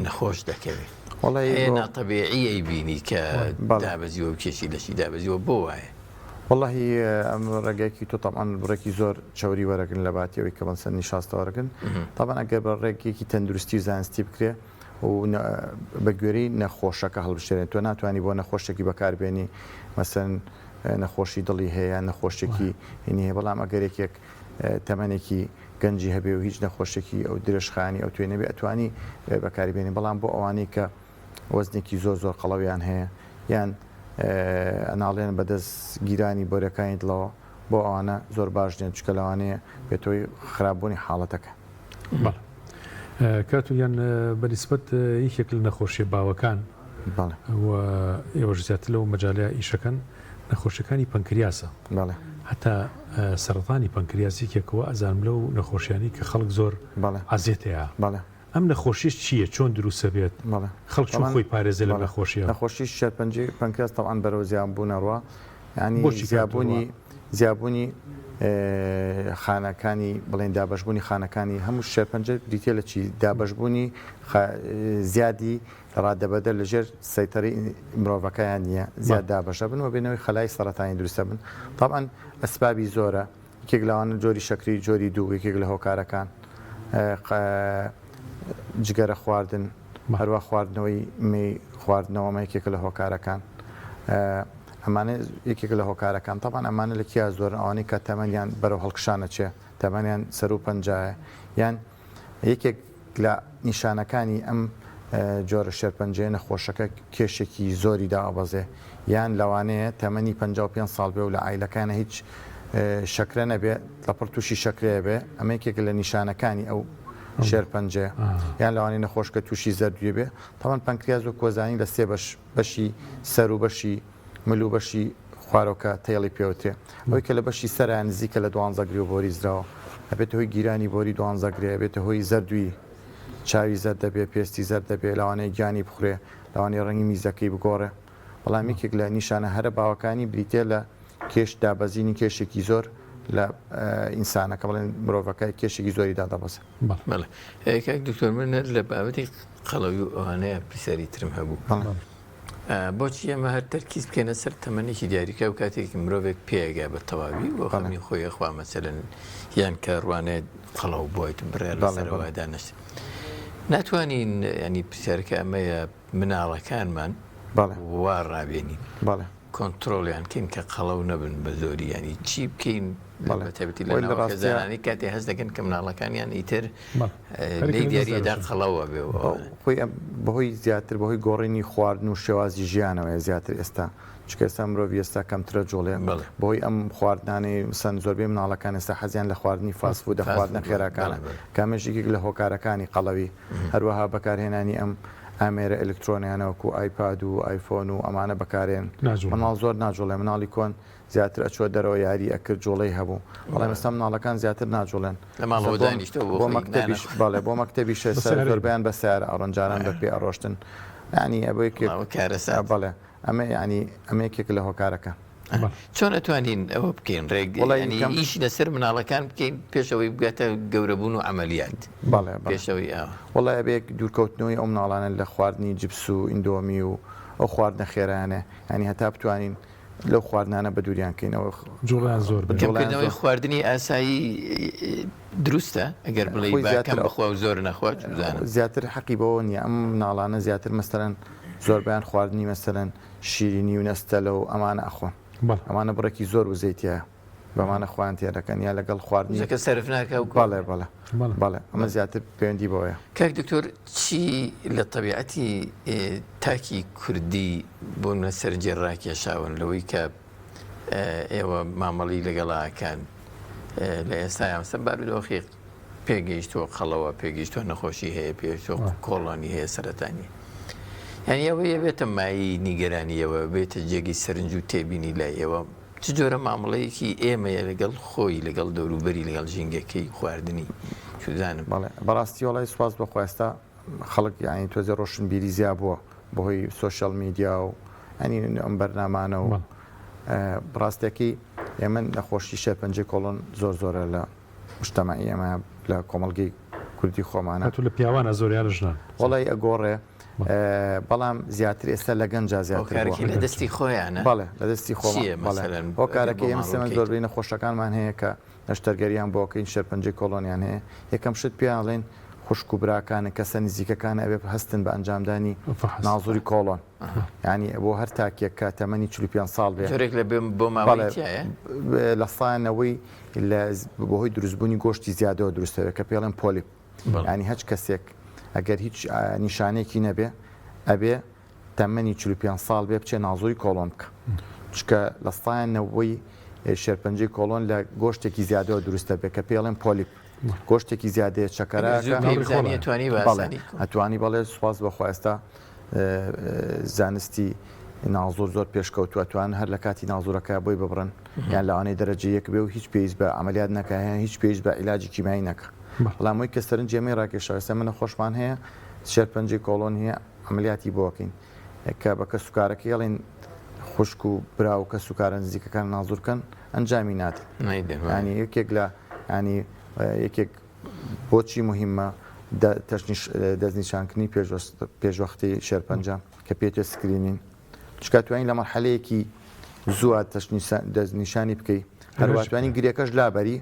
نەخۆش دەکەوێت وڵی ناتەبیعی بینی کە دابەزیوە و کێشی لەشی دابەزیوە بۆ وایە وەڵاهی ئەم ڕێگای کیتۆ تەبعەن بڕێکی زۆر چەوری وەرەگرن لە باتی ئەوەی کە بەنسەن نیشاستە وەرەگرن تەبعەن ئەگەر بە ڕێگەیەکی تەندروستی و زانستی بکرێ و بە گوێرەی نەخۆشەکە هەڵبژێرێن تۆ ناتوانانی بۆ نەخۆشێکی بەکاربێنی مەسەن نەخۆشی دڵی هەیە نەخۆشێکی هینی هەیە بەڵام ئەگەر یەکێک تەمەنێکی گەنجی هەبێ و هیچ نەخۆشێکی ئەو درێژخایەنی ئەو توێ نەبێ ئەتوانی بەکاری بێنی بەڵام بۆ ئەوانەی کە وەزنێکی زۆر زۆر قەڵەویان هەیە یان ئەناڵێن بەدەست گیرانی بۆرەکانی دڵەوە. بۆ ئەوانە زۆر باش نیە چونکە لەوانەیە بێتەوەی خراپبوونی حاڵەتەکە. بەڵێ کاک گیان بە نیسبەت یەکێک لە نەخۆشیە باوەکان بەڵێ. و ئێوەش زیاتر لەو مەجالەیا ئیشەکەن نەخۆشیەکانی پەنکریاسە بەڵێ. هەتا سەرەتانی پەنکریاس یەکێکەوە ئەزانم لەو نەخۆشیانەی کە خەڵک زۆر بەڵێ. عەزێتەیە بەڵێ. ئەم نەخۆشیە چییە چۆن دروسە بێت بەڵێ خەڵک چۆن تەبعەن خۆی پارێزێ لەم بەڵێ نەخۆشیە؟ نەخۆشی شێرپەنجەی پەنکریاس تەبعەن بەرەو زیابوون ئەڕوا یانی بۆچی کاک زیابوونی بڕوا؟ زیابوونی خانەکانی بڵێن دابەشبوونی خانەکانی هەموو شێرپەنجە بریتیە لە چی دابەشبوونی زیادی ڕادەبەدەر لە ژێر سەیتەرەی مرۆڤەکەیان نییە زیاد دابەشەبن و بێنەوەی خەلای سەرەتانی دروستەبن تەبعەن ئەسبابی زۆرە یەکێک لەوانە جۆری شەکری جۆری دوو یەکێک لە هۆکارەکان جگەرە خواردن هەروە خواردنەوەی می خواردنەوەمە یەکێکە لە هۆکارەکان ئەمانە یەکێک لە هۆکارەکان تەبان ئەمانە لە کیا زۆر ئەوانەی کە تەمەنیان بەرەو هەڵکشانە چێ تەمەنیان سەر و پەنجایە یان یەکێک لە نیشانەکانی ئەم جۆرە شێرپەنجەیە نەخۆشەکە کێشێکی زۆری دائەبەزێ یان لەوانەیە تەمەنی 55 ساڵ بێ و لە عایلەکانە هیچ شەکرە نەبێ لەپڕ تووشی شەکرەیە بێ ئەمە یەکێکە لە نیشانەکانی ئەو شێرپەنجەیە یان لەوانەیە نەخۆشکە تووشی زەردووی بێ تەبعەن پەنکریاس وەک وەزانی لە سێ بەش بەشی سەر و بەشی مل و بەشی خوارەوە کە tail ی پێوترێ ئەوەی کە لە بەشی سەرا نزیکە لە دوانزەگرێ و بۆری زراوە ئەبێتە هۆی گیرانی بۆری دوانزەگرێ ئەبێتە هۆی زەردووی چاوی زەرد دەبێ پێستی زەرد دەبێ لەوانەیە گیانی بخورێ لەوانەیە ڕەنگی میزەکەی بگۆڕێ بەڵام یەکێک لە نیشانە هەرە باوەکانی بریتیە لە کێش دابەزینی کێشێکی زۆر لە ئینسانەکە بڵێن مرۆڤەکە کێشێکی زۆری دادەبەزێ. بەڵێ کاک دکتۆر من هەر لە بابەتی قەڵەوی و ئەوانەیە پرسیاری ترم هەبوو. بۆچی ئێمە هەر تەرکیز بکەینە سەر تەمەنێکی دیاریکراو کاتێک مرۆڤێک پێگا بە تەواوی بۆ خەمی خۆی خوا مەسەلەن یان کە ڕوانێت قەڵەو بۆیت بڕیار لەسەرەوە دانیشت ناتوانین ینی پرسیارەکە ئەمەیە مناڵەکانمان وا ڕابێنین کۆنترۆڵیان کەین کە قەڵەو نەبن بە زۆری ینی چی بکەین بە تایبەتی لە خێزانانی کاتێ هەست دەکەن کە مناڵەکانیان ئیتر لێی دیاریەدا قەڵەوە بێ خۆی بەهۆی زیاتر بەهۆی گۆڕینی خواردن و شێوازی ژیانەوەیە زیاتر ئێستا چونکە ئێستا مرۆڤی ئێستا کەمترە جوڵێ بەهۆی ئەم خواردنانەی سەن زۆربەی مناڵەکان ئێستا حەزیان لە خواردنی fast food ە خواردنە خێراکانە کە ئەمەش یەکێک لە هۆکارەکانی قەڵەوی هەروەها بەکارهێنانی ئەم ئامێرە ئەلکترۆنیانە وەکو ئایپاد و ئایفۆن و ئەمانە بەکارێن مناڵ زۆر ناجوڵێ مناڵی کۆن زیاتر ئەچوە دەرەوە یاری ئەکرد جوڵەی هەبوو بەڵام ئێستا مناڵەکان زیاتر ناجوڵێن لە ماڵەوە دانیشتوە بۆ بۆ مەکتەبیش بەڵێ بۆ مەکتەبیش ئێستا زۆربەیان بە سەیارە ئەڕۆن جاران بە پێ ئەڕۆشتن یانی ئەوە یەکێک کارەسات بەڵێ ئەمە یانی ئەمە یەکێک لە هۆکارەکان. چۆن ئەتوانین ئەوە بکەین ڕێک وەڵای یانی کەم ئیش لەسەر مناڵەکان بکەین پێش ئەوەی بگاتە گەورەبوون و عەمەلیات بەڵێ بەڵێ پێش ئەوەی ئاوا وەڵای ئەبێ دوورکەوتنەوەی ئەو مناڵانە لە خواردنی جپس و ئیندۆمی و ئەو خواردنە خێرایانە یانی هەتا بتوانین لەو خواردنانە بەدووریان کەینەوە. جوڵەیان زۆر بێت. کەمکردنەوەی خواردنی ئاسایی دروستە؟ ئەگەر بڵێی خۆی با زیاتر کەم بخوا و زۆر نەخوا چوزانم. زیاتر حەقی بەوە نییە ئەم مناڵانە زیاتر مەسەلەن زۆربەیان خواردنی مەسەلەن شیرینی و نەستەلە و ئەمانە ئەخۆن ئەمانە بڕێکی زۆر وزەی تیایە بەمانە خۆیان تێرەکەن یا لەگەڵ خواردنی وزەکە سەرف ناکا و بەڵێ بەڵێ بەڵێ ئەمە زیاتر پەیوەندی بەوەیە. کاک دکتۆر چی لە تەبیعەتی تاکی کوردی بۆ نمونە سەرنجی ڕاکێشاون لەوەی کە ئێوە مامەڵی لەگەڵا ئەکەن لە ئێستایا مەسەلەن بارودۆخی پێگەیشتووە قەڵەوە پێگەیشتووە نەخۆشی هەیە پێگەیشتووە کۆڵۆنی هەیە سەرەتانی یعنی ئەوەیە بێتە مایەی نیگەرانیەوە بێتە جێگەی سەرنج و تێبینی لای ئێوە چ جۆرە مامەڵەیەکی ئێمەیە لەگەڵ خۆی لەگەڵ دەوروبەری لەگەڵ ژینگەکەی خواردنی چوزانم. بەڵێ بەڕاستی وەڵای سوپاس بۆ خوا ئێستا خەڵک یانی تۆزێ ڕۆشنبیری زیا بووە بەهۆی social media و یانی ئەم بەرنامانە و ڕاستەکەی ئێمە نەخۆشی شێرپەنجەی کۆڵۆن زۆر زۆرە لە مجتەمەعی ئێمە لە کۆمەڵگەی کوردی خۆمانە. هاتوو لە پیاوانە زۆر یا لە ژنان؟ وەڵای ئەگۆڕێ بەڵام زیاتر ئێستا لە گەنجا زیاتر بووە. هۆکارەکەی لە دەستی خۆیانە؟ بەڵێ لە دەستی خۆمان. چییە مەسەلەن؟ هۆکارەکەی ئێمە سێمە زۆربەی نەخۆشەکانمان هەیە کە نەشتەرگەریان بۆ ئەکەین شێرپەنجەی کۆڵۆنیان هەیە یەکەم شت پێیان ئەڵێین خوشک و براکانە کەسە نزیکەکانە ئەبێ هەستن بە ئەنجامدانی نازوری کۆڵۆن یانی بۆ هەر تاکێک کە تەمەنی 45 ساڵ بێ جۆرێک لە بۆ ماوەی تیایە لە سا نەوەی لە بەهۆی دروستبوونی گۆشتی زیادەوە دروستەوە کە پێڵێن polyp ینی هەچ کەسێک ئەگەر هیچ نیشانەیەکی نەبێ ئەبێ تەمەنی 45 ساڵ بێ بچێ نازوری کۆڵۆن بکە چکە لە سا نەوەی شێرپەنجەی کۆڵۆن لە گۆشتێکی زیادەوە دروست دەبێت کە پێی ئەڵێن پۆلیپ گۆشتێکی زیادەیە چەکەرەکە بەڵێ ئەتوانی بەڵێ سوپاس بۆ خوا ئێستا زانستی نازۆر زۆر پێشکەوتووە توان هەر لە کاتی نازۆرەکە بۆی ببڕن یان لەوانەیە دەرەجە یەک بێ و هیچ پێویست بە عملیات نەکە هەیە هیچ پێویست بە عیلاجی کیمیایی نەکە بەڵام ئەوەی کە سەرنجی ئێمەی ڕاکێشا ئێستا ئێمە نەخۆشمان هەیە شێرپەنجەی کۆڵۆن هەیە عملیاتی بۆ ئەکەین کە بە کەسوکارەکەی ئەڵێن خوشک و برا و کەسوکارە نزیکەکان نازور کەن ئەنجامی نادەن ینی یەکێک لە ینی یەکێک بۆچی مهمە دەستنیشانکردنی پێشوەختی شێرپەنجە کە پێتێ screening چکە توانین لە مەرحەلەیەکی زووە دەستنیشانی بکەی هەروە توانین گرێکەش لابەری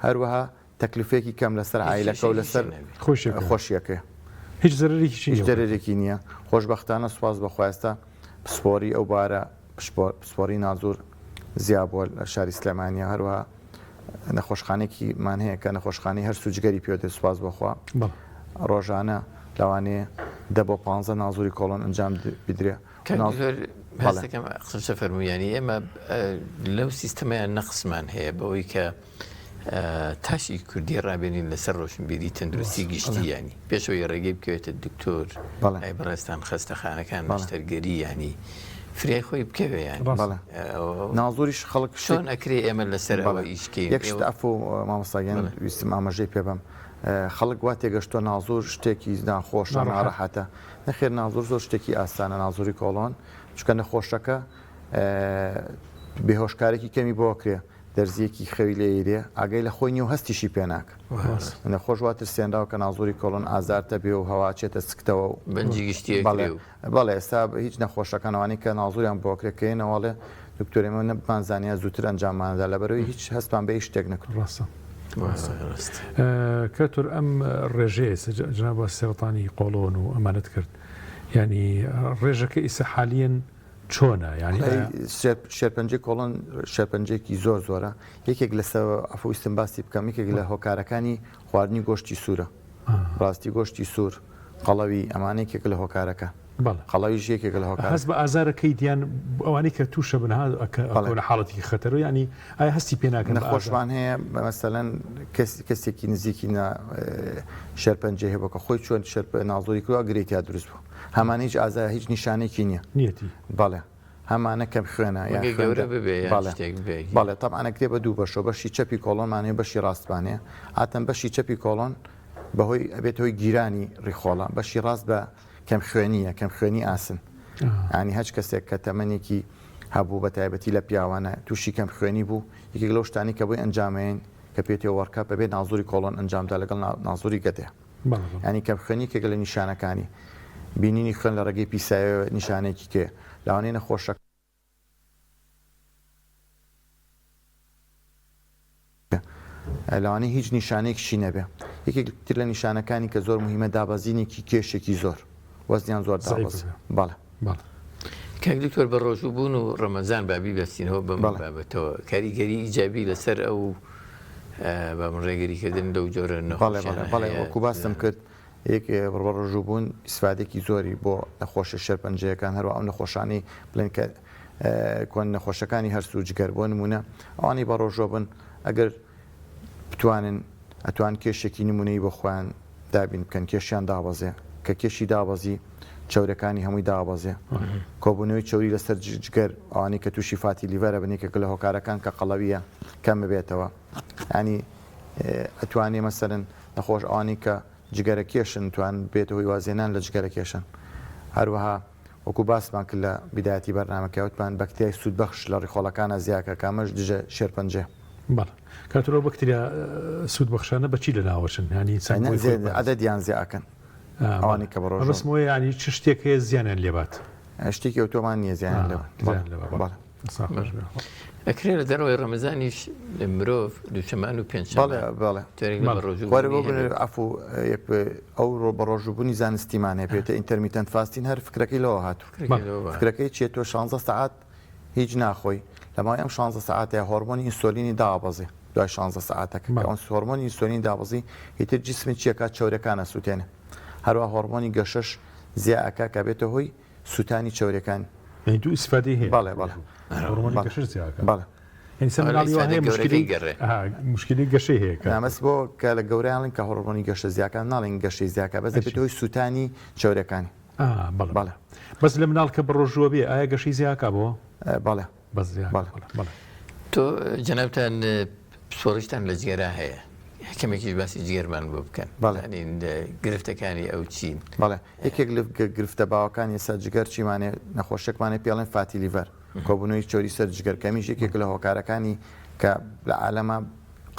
هەروەها تەکلفێکی کەم لەسەر عایلەکە و لەسەر خۆشیەکەی. هیچ زەرەرێکیشی هیچ زەرەرێکی نییە. خۆشبەختانە سوپاس بۆ خوا ئێستا پسپۆری ئەو بارە پسپۆری نازور زیا بووە لە شاری سلێمانیە هەروەها نەخۆشخانێکی مان هەیە کە نەخۆشخانەی هەرس و جگەری پێ دێت سوپاس بۆ خوا ڕۆژانە لەوانەیە دە بۆ پانزە نازوری کۆڵۆن ئەنجام بدرێ. کاک دکتۆر هەستەکەم قسەشە فەرموو یانی ئێمە لەو سیستەمەیان نەقسمان هەیە بەوەی کە تاشی کوردی ڕابێنین لەسەر ڕۆشنبیری تەندروستی گشتی ینی پێشەوەی ڕێگەی بکەوێتە دکتۆر ئای بەڕێزتان خەستەخانەکان نەشتەرگەری ینی فریای خۆی بکەوێ ینی نازۆریش خەڵک چۆن ئەکرێ ئێمە لەسەر ئەوە ئیشکەین یەک شت عەفو مامۆستا گیان ویستم ئاماژەی پێ بەم خەڵک وا تێگەشتووە نازۆر شتێکی ناخۆشە ناڕەحەتە نەخێر نازۆر زۆر شتێکی ئاسانە نازۆری کۆڵۆن چونکە نەخۆشەکە بێهۆشکارێکی کەمی بۆ کرێ دەرزییەکی خەوی لێ ئەیرێ ئاگای لە خۆی نیە و هەستیشی پێ ناکا. نەخۆش وا ترسێنراوە کە نازوری کۆڵۆن ئازارتە بێ و هەوا ئەچێتە سکتەوە و بەنجی گشتی ئەکرێ و. بەڵێ ئێستا هیچ نەخۆشەکان ئەوانەی کە نازوریان بۆ ئەکرێ کە یەنەوە ئەڵێ دکتۆر ئێمە نەبمانزانیا زووتر ئەنجامماندا لەبەرئەوەی هیچ هەستمان بە هیچ شتێک نەکردووە. ڕاستە کاک دکتۆر ئەم ڕێژەیە ئێستا جەناب باسی سەرەتانی قۆڵۆن و ئەمانەت کرد یانی ڕێژەکە ئیستا حالیەن چۆنە یانی ئایا. شێرپەنجەی کۆڵۆن شێرپەنجەیەکی زۆر زۆرە یەکێک لە سەبەب عەفو ویستم باسی بکەم یەکێک لە هۆکارەکانی خواردنی گۆشتی سوورە ڕاستی گۆشتی سوور قەڵەوی ئەمانە یەکێک لە هۆکارەکە قەڵەویش یەکێک لە هۆکار هەست بە ئازارەکەی دیان ئەوانەی کە تووشە بن ها لە حاڵەتێکی خەتەر و ینی ئایا هەستی پێ ناکەن نەخۆشمان هەیە مەسەلەن کەسێکی نزیکی شێرپەنجەی هەبوو کە خۆی چۆن شێرپە نازۆری کردوە گرێی تیا دروست بوو هەمان هیچ ئازار هیچ نیشانەیەکی نییە نیەتی. بەڵێ هەمانە کەم خوێنە یان ڕەنگە خوێن گەورە ببێ یان بەڵێ شتێک ببێ. بەڵێ تەبعەن ئەکرێ بە دوو بەشەوە بەشی چەپی کۆڵۆنمان هەیە و بەشی ڕاستمان هەیە عادەتەن بەشی چەپی کۆڵۆن بەهۆی ئەبێتە هۆی گیرانی ڕیخۆڵە بەشی ڕاست بە کەم خوێنیە کەم خوێنی ئاسن یانی هەچ کەسێک کە تەمەنێکی هەبوو بە تایبەتی لە پیاوانە تووشی کەم خوێنی بوو یەکێک لەو شتانی کە بۆی ئەنجامەیەین کە پێتێ وەرکە بەبێ نازوری کۆڵۆن ئەنجامدا لەگەڵ نازوری گەدەیە. یانی کەمخوێنی یەکێکە لە نیشانەکانی. بینینی خوێن لە ڕێگەی پیسایەوە نیشانەیەکی کەیە. لەوانەیە نەخۆشەکە. لەوانەیە هیچ نیشانەیەکیشی نەبێ. یەکێک تر لە نیشانەکانی کە زۆر موهیمە دابەزینێکی کێشێکی زۆر. وەزنیان زۆر دابەزی. بەڵێ. کاک دکتۆر بە ڕۆژوو بوون و ڕەمەزان با بیبەستینەوە بەم بابەتەوە کاریگەری ئیجابی لەسەر ئەو بە من ڕێگری کردن لەو جۆرە نەخۆشیانە بەڵێ وەکو باسم کرد یەک بە ڕۆژوو بوون ئیسفادێکی زۆری بۆ نەخۆشی شێرپەنجەیەکان هەروە ئەو نەخۆشانی بڵێن کە کۆن نەخۆشەکانی هەرس و جگەر بۆ نمونە ئەوانەی بە ڕۆژوە بن ئەگەر بتوانن ئەتوان کێشێکی نمونەی بۆ خۆیان دابین بکەن کێشیان دابەزێ کە کێشی دابەزی چەورەکانی هەمووی دابەزێ کۆبوونەوەی چەوری لەسەر جگەر ئەوانەی کە تووشی fatty liver ە بن یەکێکە لە هۆکارەکان کە قەڵەویە کەم ببێتەوە ینی ئەتوانێ مەسەرن نەخۆش ئەوانەی کە جگەرە کێشن توان بێتە هۆی وازێنان لە جگەرە کێشن هەروەها وەکو باسمان کرد لە بیدایەتی بەرنامەکە وتمان بەکتریای سوودبەخش لە ڕیخۆڵەکانە زیاکە کە ئەمەش دژە شێرپەنجەیە. بەڵێ کاک تۆ ئەو بەکتریا سوودبەخشانە بە چی لەناوەچن یانی ئینسان بۆی خۆی بپارێزێت؟ عەدەدیان زیا ئەکەن ئەوانەی کە بەڕۆژوون. مەبەستم ئەوەیە یانی چ شتێک هەیە زیانیان لێبات؟ شتێکی ئەوتۆمان نییە زیانیان لێبات. زیان لێبات بەڵێ. ساغ بێ. ئەکرێ لە دەرەوەی ڕەمەزانیش مرۆڤ دووشەمان و پێنجشەممان بەڵێ بەڵێ جارێک لە بەڕۆژوو خوارێ بوونی بۆ هەبێت. عەفو یەک ئەو ڕۆ بەڕۆژووبوونی زانستیمان هەیە پێوتە intermittent fasting هەر فکرەکەی لەوە هاتوو فکرەکەی لەوە هاتوو. فکرەکەی چیە تۆ شانزە سەعات هیچ ناخۆی لە ماوەی ئەم شانزە سەعاتەیا هۆرمۆنی ئینسۆلینی دابەزێ دوای شانزە سەعاتەکە کە ئەو هۆرمۆنی ئینسۆلینی دابەزی ئیتر جسمت چیەکات چەورەکان ئەسوتێنێ هەروا هۆرمۆنی گەشەش زیا ئەکا کە بێتە هۆی سوتانی چەورەکان. یانی دوو ئیسفادەی هەیە. بەڵێ بەڵێ. هۆرمۆنی گەشەش زیا ئەکات. بەڵێ. یعنی سە مناڵی وا هەیە مشکلی مشکلی گەشەی هەیە کە نامەس بۆ کە لە گەورەیان کە هۆرمۆنی گەشە زیاکان ناڵێن گەشەی زیاکە بەس دەبێت هۆی سووتانی چەورەکانی. بەڵێ بەس لە مناڵ کە بەڕۆژووە بێ ئایا گەشەی زیاکا بۆ؟ بەڵێ. بەس زیاکا بەڵێ بەڵێ. تۆ جەنابتان پسپۆڕیشتان لە جگەرا هەیە کەمێکیش باسی جگەرمان بۆ بکەن بەڵێ گرفتەکانی ئەو چین؟ بەڵێ یەکێک لە گرفتە باوەکانی سەر جگەر چیمانێ نەخۆشیەکمانێ پێڵێن fatty liver کۆبوونەوەی چەوری سەر جگەر کەمیش یەکێک لە هۆکارەکانی کە لە عالەمە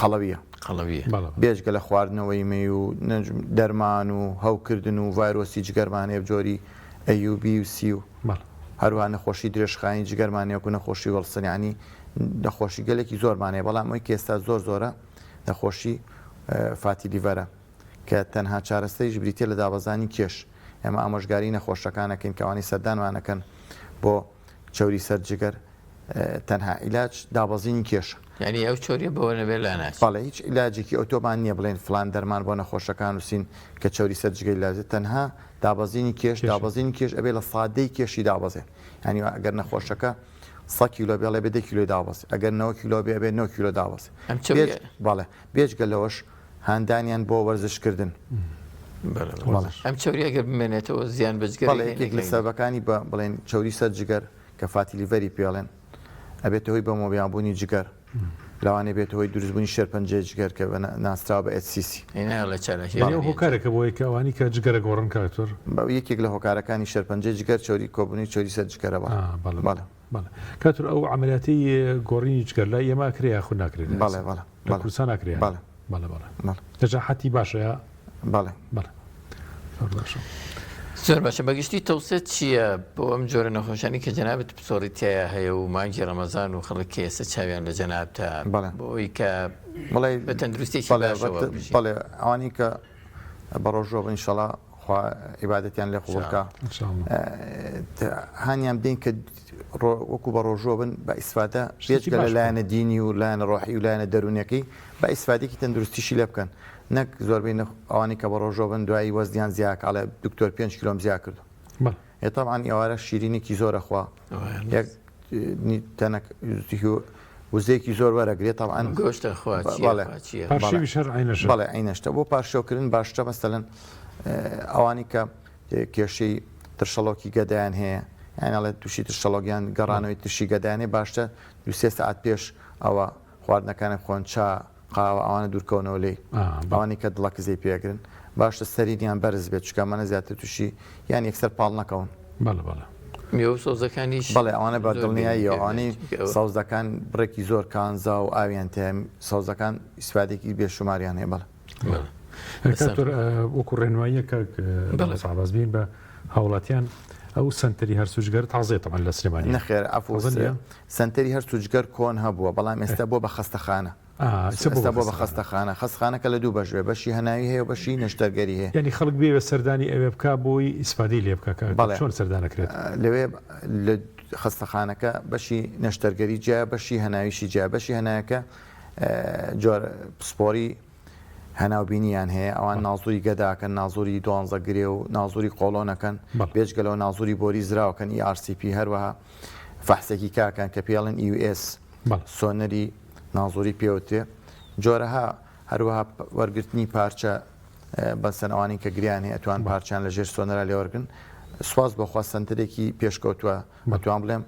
قەڵەویە قەڵەویە بێجگە لە خواردنەوەی مەی و دەرمان و هەوکردن و ڤایرۆسی جگەرمان هەیە جۆری A و B و C و هەروەها نەخۆشی درێژخایەنی جگەرمان هەیە وەکو نەخۆشی وڵسن یانی نەخۆشی گەلێکی زۆرمان هەیە بەڵام ئەوەی کە ئێستا زۆر زۆرە نەخۆشی fatty liver ە کە تەنها چارەسەریش بریتیە لە دابەزانی کێش ئێمە ئامۆژگاری نەخۆشەکان ئەکەین کە ئەوانەی سەردانمان ئەکەن بۆ چەوری سەر جگەر تەنها عیلاج دابەزینی کێشە. یانی ئەو چەوریە بەوە نەبێت لاناچێت. بەڵێ هیچ عیلاجێکی ئەوتۆمان نییە بڵێین فڵان دەرمان بۆ نەخۆشەکان نووسین کە چەوری سەر جگەری لابزێت تەنها دابەزینی کێش دابەزینی کێش ئەبێ لە سادەی کێشی دابەزێت یانی ئەگەر نەخۆشەکە سە کیلۆ بێ ئەڵێ بێ دە کیلۆی دابەزێ ئەگەر نەوە کیلۆ بێ ئەبێ نۆ کیلۆ دابەزێ ئەم چەوریە بەڵێ بێجگە لەوەش هاندانیان بۆ وەرزشکردن. ئەم چەوریە گەر بمێنێتەوە زیان بە جگەر بەڵێ یەکێک لە سەبەکانی بە بڵێن چەوری سەر جگەر کە fatty liver ی پێڵێن ئەبێتە هۆی بەمۆبیابوونی جگەر لەوانەیە بێتە هۆی دروستبوونی شێرپەنجەی جگەر کە بە ناسراوە بە HCC. یانی ئەو هۆکارێکە بۆ ئەوەی کە ئەوانی کە جگەرە گۆڕن کاک دکتۆر؟ یەکێک لە هۆکارەکانی شێرپەنجەی جگەر چەوری کۆبوونەوەی چەوری سەر جگەرە بەڵێ. بەڵێ بەڵێ کاک دکتۆر ئەو عەمەلیاتەی گۆڕینی جگەر لای ئێمە ئەکرێ یاخود ناکرێ؟ بەڵێ بەڵێ. لە کوردستان ئەکرێ؟ بەڵێ. بەڵێ بەڵێ. بەڵێ. نەجاحەتی باشە یا؟ بەڵێ. بەڵێ. زۆر باشە. زۆر باشە بەگشتی تەوسێت چییە بۆ ئەم جۆرە نەخۆشانی کە جەنابت پسۆڕی تایە هەیە و مانگی ڕەمەزان و خەڵک کە ئێستا چاویان لە جەنابتە بەڵێ. بۆ ئەوەی کە بەڵێ بە تەندروستێکی بەڵێ باشەوە بژین. بەڵێ ئەوانەی کە بەڕۆژووە بن ئینشەڵا خوا عیبادەتیان لێ قبوڵ کا هانیان بدەین کە وەکو بە ڕۆژووە بن بە ئیسفادە بێجگە لە لایەنە دینی و لایەنە ڕۆحی و لایەنە دەروونیەکەی بە ئیسفادێکی تەندروستیشی لێ بکەن نەک زۆربەی ئەوانەی کە بە ڕۆژووە بن دوایی وەزنیان زیاکە ئەڵێ دکتۆر 5 کیلۆم زیا کردو ئێ تەبعەن ئێوارە شیرینێکی زۆر ئەخوا یەک تەنەک وزەیەکی زۆر وەرەگرێ تەبعەن گۆشتە خوا بەڵێ پارشێویش هەر عەینەشە بەڵێ عەینەشتە بۆ پارشێوکردن باشترە مەسەلەن ئەوانی کە کێشەی ترشەڵۆکی گەدایان هەیە یان ئەڵێ تووشی ترشەڵۆک یان گەڕانەوەی ترشی گەدایان هەیە باشترە دوو سێ سەعات پێش ئەوە خواردنەکانە بخۆن چا قاوە ئەوانە دوورکەونەوە لێی ئەوانەی کە دڵە کزەی پێگرن باشتر سەرینیان بەرز بێت چونکە ئەمانە زیاتر تووشی یان یەکسەر پاڵ نەکەون. بەڵێ بەڵێ. میوە و سەوزەکانیش بەڵێ ئەوانە بە زۆر دڵنیاییەوە گرنگن ئەوانەی چونکە ئەوە سەوزەکان بڕێکی زۆر کانزا و ئاویان تیایە سەوزەکان ئیسفادەیەکی بێشوماریان هەیە بەڵێ. بەڵێ. کاک دکتۆر وەکو ڕێنماییەک کاک بەڵێ. مامۆستا عەباس بین بە هاوڵاتیان ئەو سەنتەری هەرس و جگەر تازەیە تەبعەن لە سلێمانیە نەخێر عەفو تازە نییە؟ سەنتەری هەرس و جگەر کۆن هەبووە بەڵام ئێستا بووە بە خەستەخانە. ئێستا بۆ بە خەستەخانە. خەستخانەکە لە دوو بەش بێ، بەشی هەناوی هەیە و بەشی نەشتەرگەری هەیە. یانی خەڵک بێوێ سەردانی ئەوێ بکا بۆی ئیسفادەی لێ بکا کە بەڵێ. چۆن سەردان ئەکرێت؟ لەوێ لە خەستەخانەکە بەشی نەشتەرگەری جیایە بەشی هەناویشی جیایە. بەشی هەنایەکە جۆر پسپۆری هەناوبینیان هەیە ئەوان نازوری گەدە ئەکەن، نازوری دوانزە گرێ و نازوری قۆڵۆن ئەکەن، بێجگە لەوە نازوری بۆری زراو ئەکەن ERCP هەروەها فەحسێکی کە ئەکەن کە پێی ئەڵێن EUS سۆنەری نازوری پێوترێ جۆرەها هەروەها وەرگرتنی پارچە بەسەن ئەوانەی کە گریان هەیە ئەتوان پارچیان لە ژێر سۆنەرا لێوەرگن سواز بۆخوا سەنتەرێکی پێشکەوتووە ئەتوان بڵێم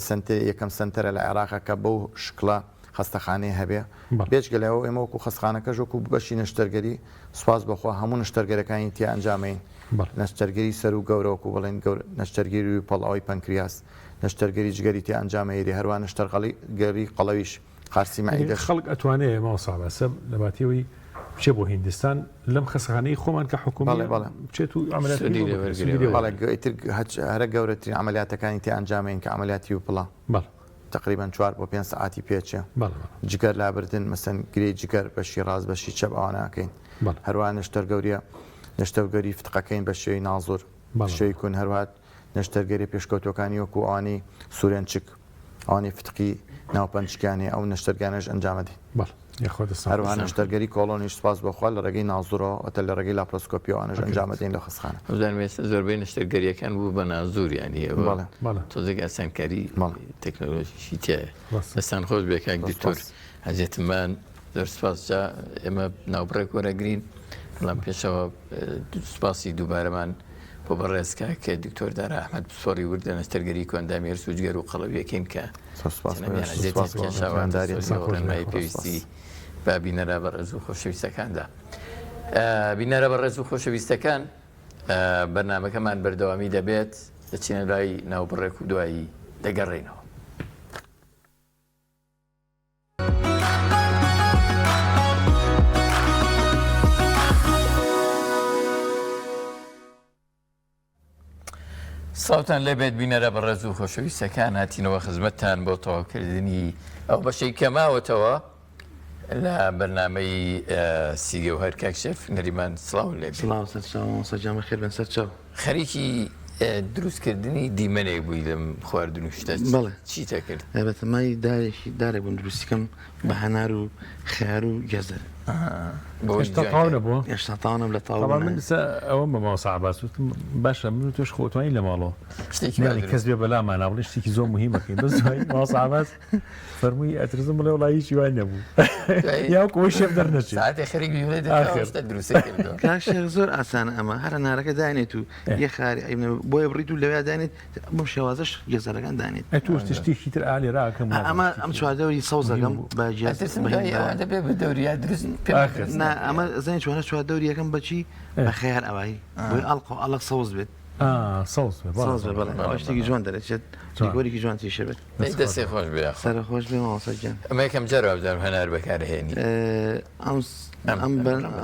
سەنتەر یەکەم سەنتەرە لە عێراقا کە بەو شکڵە خەستەخانەی هەبێ بێجگە لەوە ئێمە وەکو خەستخانەکەش وەکو بەشی نەشتەرگەری سوپاس بۆخوا هەموو نەشتەرگەرەکانی تیا ئەنجامەین نەشتەرگەری سەر و گەورە وەکو بڵێن گەور نەشتەرگەری و پەڵەوەی پەنکریاس نەشتەرگەری جگەری تیا ئەنجامەیری هەروە نەشتەرگەری قەڵەویش قارسی مەعیدەش. خەڵک ئەتوانێ مامۆستا عەباس لە باتی ئەوەی بچێ بۆ هیندستان لەم خەستەخانەی خۆمان کە حکومیە بچێت و عەمەلیاتی سوودی لێ وەرگرێ. بەڵێ ئیتر هەرە گەورەترین عەمەلیاتەکانی تیا ئەنجامەین کە عەمەلیاتی وپڵە. بەڵێ. تەقریبەن چوار بۆ پێنج سەعاتی پێچێ. بەڵێ بەڵێ. جگەر لابردن مەسەن گرێی جگەر بەشی ڕاست بەشی چەپ ئەوانە ئەکەین. بەڵێ. هەروەها نەشتەرگەوریە نەشتەرگەری فتقەکەین بە شێوەی نازور بەڵێ شێوەی کون هەروەها نەشتەرگەریە پێشکەوتوەکانی وەکو ئەوانەی سورێنچک. ئەوانەی فتقی ناو پەنچکیان هەیە ئەو نەشتەرگانەش ئەنجامەدەین. بەڵێ یاخوا دەستان هەروەها نەشتەرگەری کۆڵۆنیش سوپاس بۆ خوا لە ڕێگەی نازورەوە واتە لە ڕێگەی لاپرۆسکۆپیەوە ئەوانەش ئەنجامەدەین لە خەستخانە. وەبزانم ئێستا زۆربەی نەشتەرگەرییەکان بوو بە نازور یانی ئەوە بەڵێ. بەڵێ. تۆزێک ئاسانکاری بەڵێ. تەکنۆلۆژیشی تیایە. ڕاستە. دەستان خۆش بێ کاک زۆر دکتۆر سوپاس. ئەزیەتمان زۆر سوپاس جا ئێمە ناوبڕێک وەرەگرین بەڵام پێشەوە سوپاسی دووبارەمان بۆ بەڕێز کاک دکتۆر دارا ئەحمەد پسپۆڕی وردە نەشتەرگەری کۆئەندامی هەرس و جگەر و قەڵەویەکەین کە زۆر سوپاس بۆ چەنەمیان ئێوەش. ئەزیەتیان سوپاس بۆ کێشاوە میوانداریتان. سۆزی و ڕێنمایی پێویستی بە بینەرە بەڕێز و خۆشەویستەکاندا. بینەرە بەڕێز و خۆشەویستەکان بەرنامەکەمان بەردەوامی دەبێت دەچینە لای ناوبڕێک و دوایی دەگەڕێینەوە. سڵاوتان لێبێت بینەرە بەڕێز و خۆشەویستەکان هاتینەوە خزمەتتان بۆ تەواوکردنی ئەو بەشەی کە ماوەتەوە لە بەرنامەی سیگەوهەر کاک شێف نەریمان سڵاو لێ بێت. سڵاو سەرچاو مامۆستا گیان بەخێر بێن سەرچاو. خەریکی دروستکردنی دیمەنێک بووی لەم خواردن و شتە بەڵێ. چیتە کرد؟ بەتەمای دارێکی دارێک بووم دروستی کەم بە هەنار و خەیار و گێزەر. بەوەی هێشتا جوان تەواو کرد. نەبووە؟ هێشتا تەواو نەبوو لە تەواو تەبعەن من بوونایە. ئێستا ئەوەم بە مامۆستا عەباس وتم باشە من و تۆش خۆ ئەتوانین لە ماڵەوە شتێکی وا ناڵێ دروست کەس بێ بەلامانا بڵێ شتێکی زۆر موهیمەکەین بەس دوایی مامۆستا عەباس فەرمووی ئەترسم بڵێ وەڵا هیچی وای نەبوو یا وەکو ئەوەی شێف دەرنەچێ. ساعتێ خەریک بی بڵێ ئاخر. شتە دروستە کردووە. کاک شێخ زۆر ئاسانە ئەمە هەر هەنارەکە دانێت و یە خاری عیب نەبێ بۆیە بڕیت و لەویا دانێت بەم شێوازەش گێزەرەکان دانێت. ئەی تۆ شتێکی تر ئا لێرە ئەکەم ئەمە ئەم چواردەوری سەوزەکەم بە گێز ئەترسم دوای ئەوە دەبێ بە دەوری یا دروست پێم ئاخر. دروست نا ناکرێ. ئەمە زانی چۆنە چواردەوری یەکەم بەچی بە خەیار ئەوایی بۆیە ئەڵقە و ئەڵق سەوز بێت. ئا سەوز بێ بەڵێ سەوز بێ بەڵێ ئەوە شتێکی جوان دەرەچێت دیکۆرێکی جوان تیشە بێت. دەی دەستێ خۆش بێ یاخوا. سەر خۆش بێ مامۆستا گیان. ئەمە یەکەم جار وابزانم هەنار بەکارهێنی. ئەم ئەم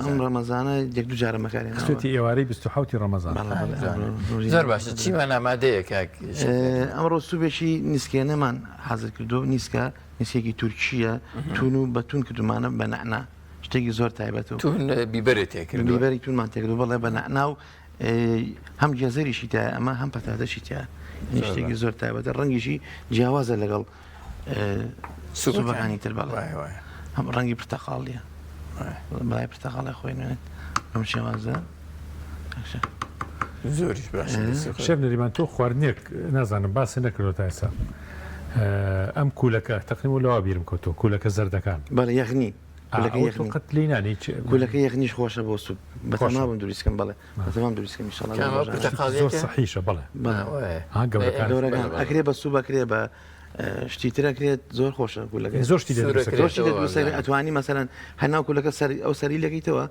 ئەم ڕەمەزانە یەک دوو جارم بەکارهێناوە. خستوویەتی ئێوارەی 27 ی ڕەمەزان. بەڵێ بەڵێ ئەمڕۆ زۆر باشە چیمان ئامادەیە کاک شەکەر؟ ئەمڕۆ سوبێکی نیسکێنەمان حازر کردووە نیسکە نیسکێکی تورکییە تون و بە تون کردومانە بە نەعنا شتێکی زۆر تایبەت و تون بیبەرێ تێکردووە. بیبەری تونمان تێکردووە بەڵێ بە نەعنا و هەم گێزەریشی تایە ئەمە هەم پەتاتەشی تایە یعنی شتێکی زۆر تایبەتە ڕەنگیشی جیاوازە لەگەڵ سوپەکانی تر بەڵێ هەم ڕەنگی پرتەقاڵیە بەڵای پرتەقاڵی خۆی نوێنێت ئەم شێوازە زۆریش باشە شێف نەریمان تۆ خواردنێک نازانم باسی نەکردوە تا ئێستا ئەم کولەکە تەقریبا لەوا بیرم کەوتەوە کولەکە زەردەکان بەڵێ یەخنی کولەکە ئەوە تۆ یەخنی قەت لێی نانی چ کولەکە یەخنیش خۆشە بۆ سوپ خۆشە. بەتەمابم دروست کەم بەڵێ بەتەمام دروست کەم ئینشاڵڵا لەم کامە ڕۆژانە. پرتەقاڵیەکە؟ زۆر سەحیشە بەڵێ بەڵێ وایە. ها گەورەکان گەورەکان بەڵێ، بەڵێ. ئەکرێ بە سوپ ئەکرێ بە شتی تر ئەکرێت زۆر خۆشە کولەکە زۆر شتی لێ سوورە دروست کرێت. ئەکرێت. زۆر شتی لێ دروست ئەکرێت ئەتوانی مەسەلەن هەر ناو کولەکە سەر ئەو سەری لەکەیتەوە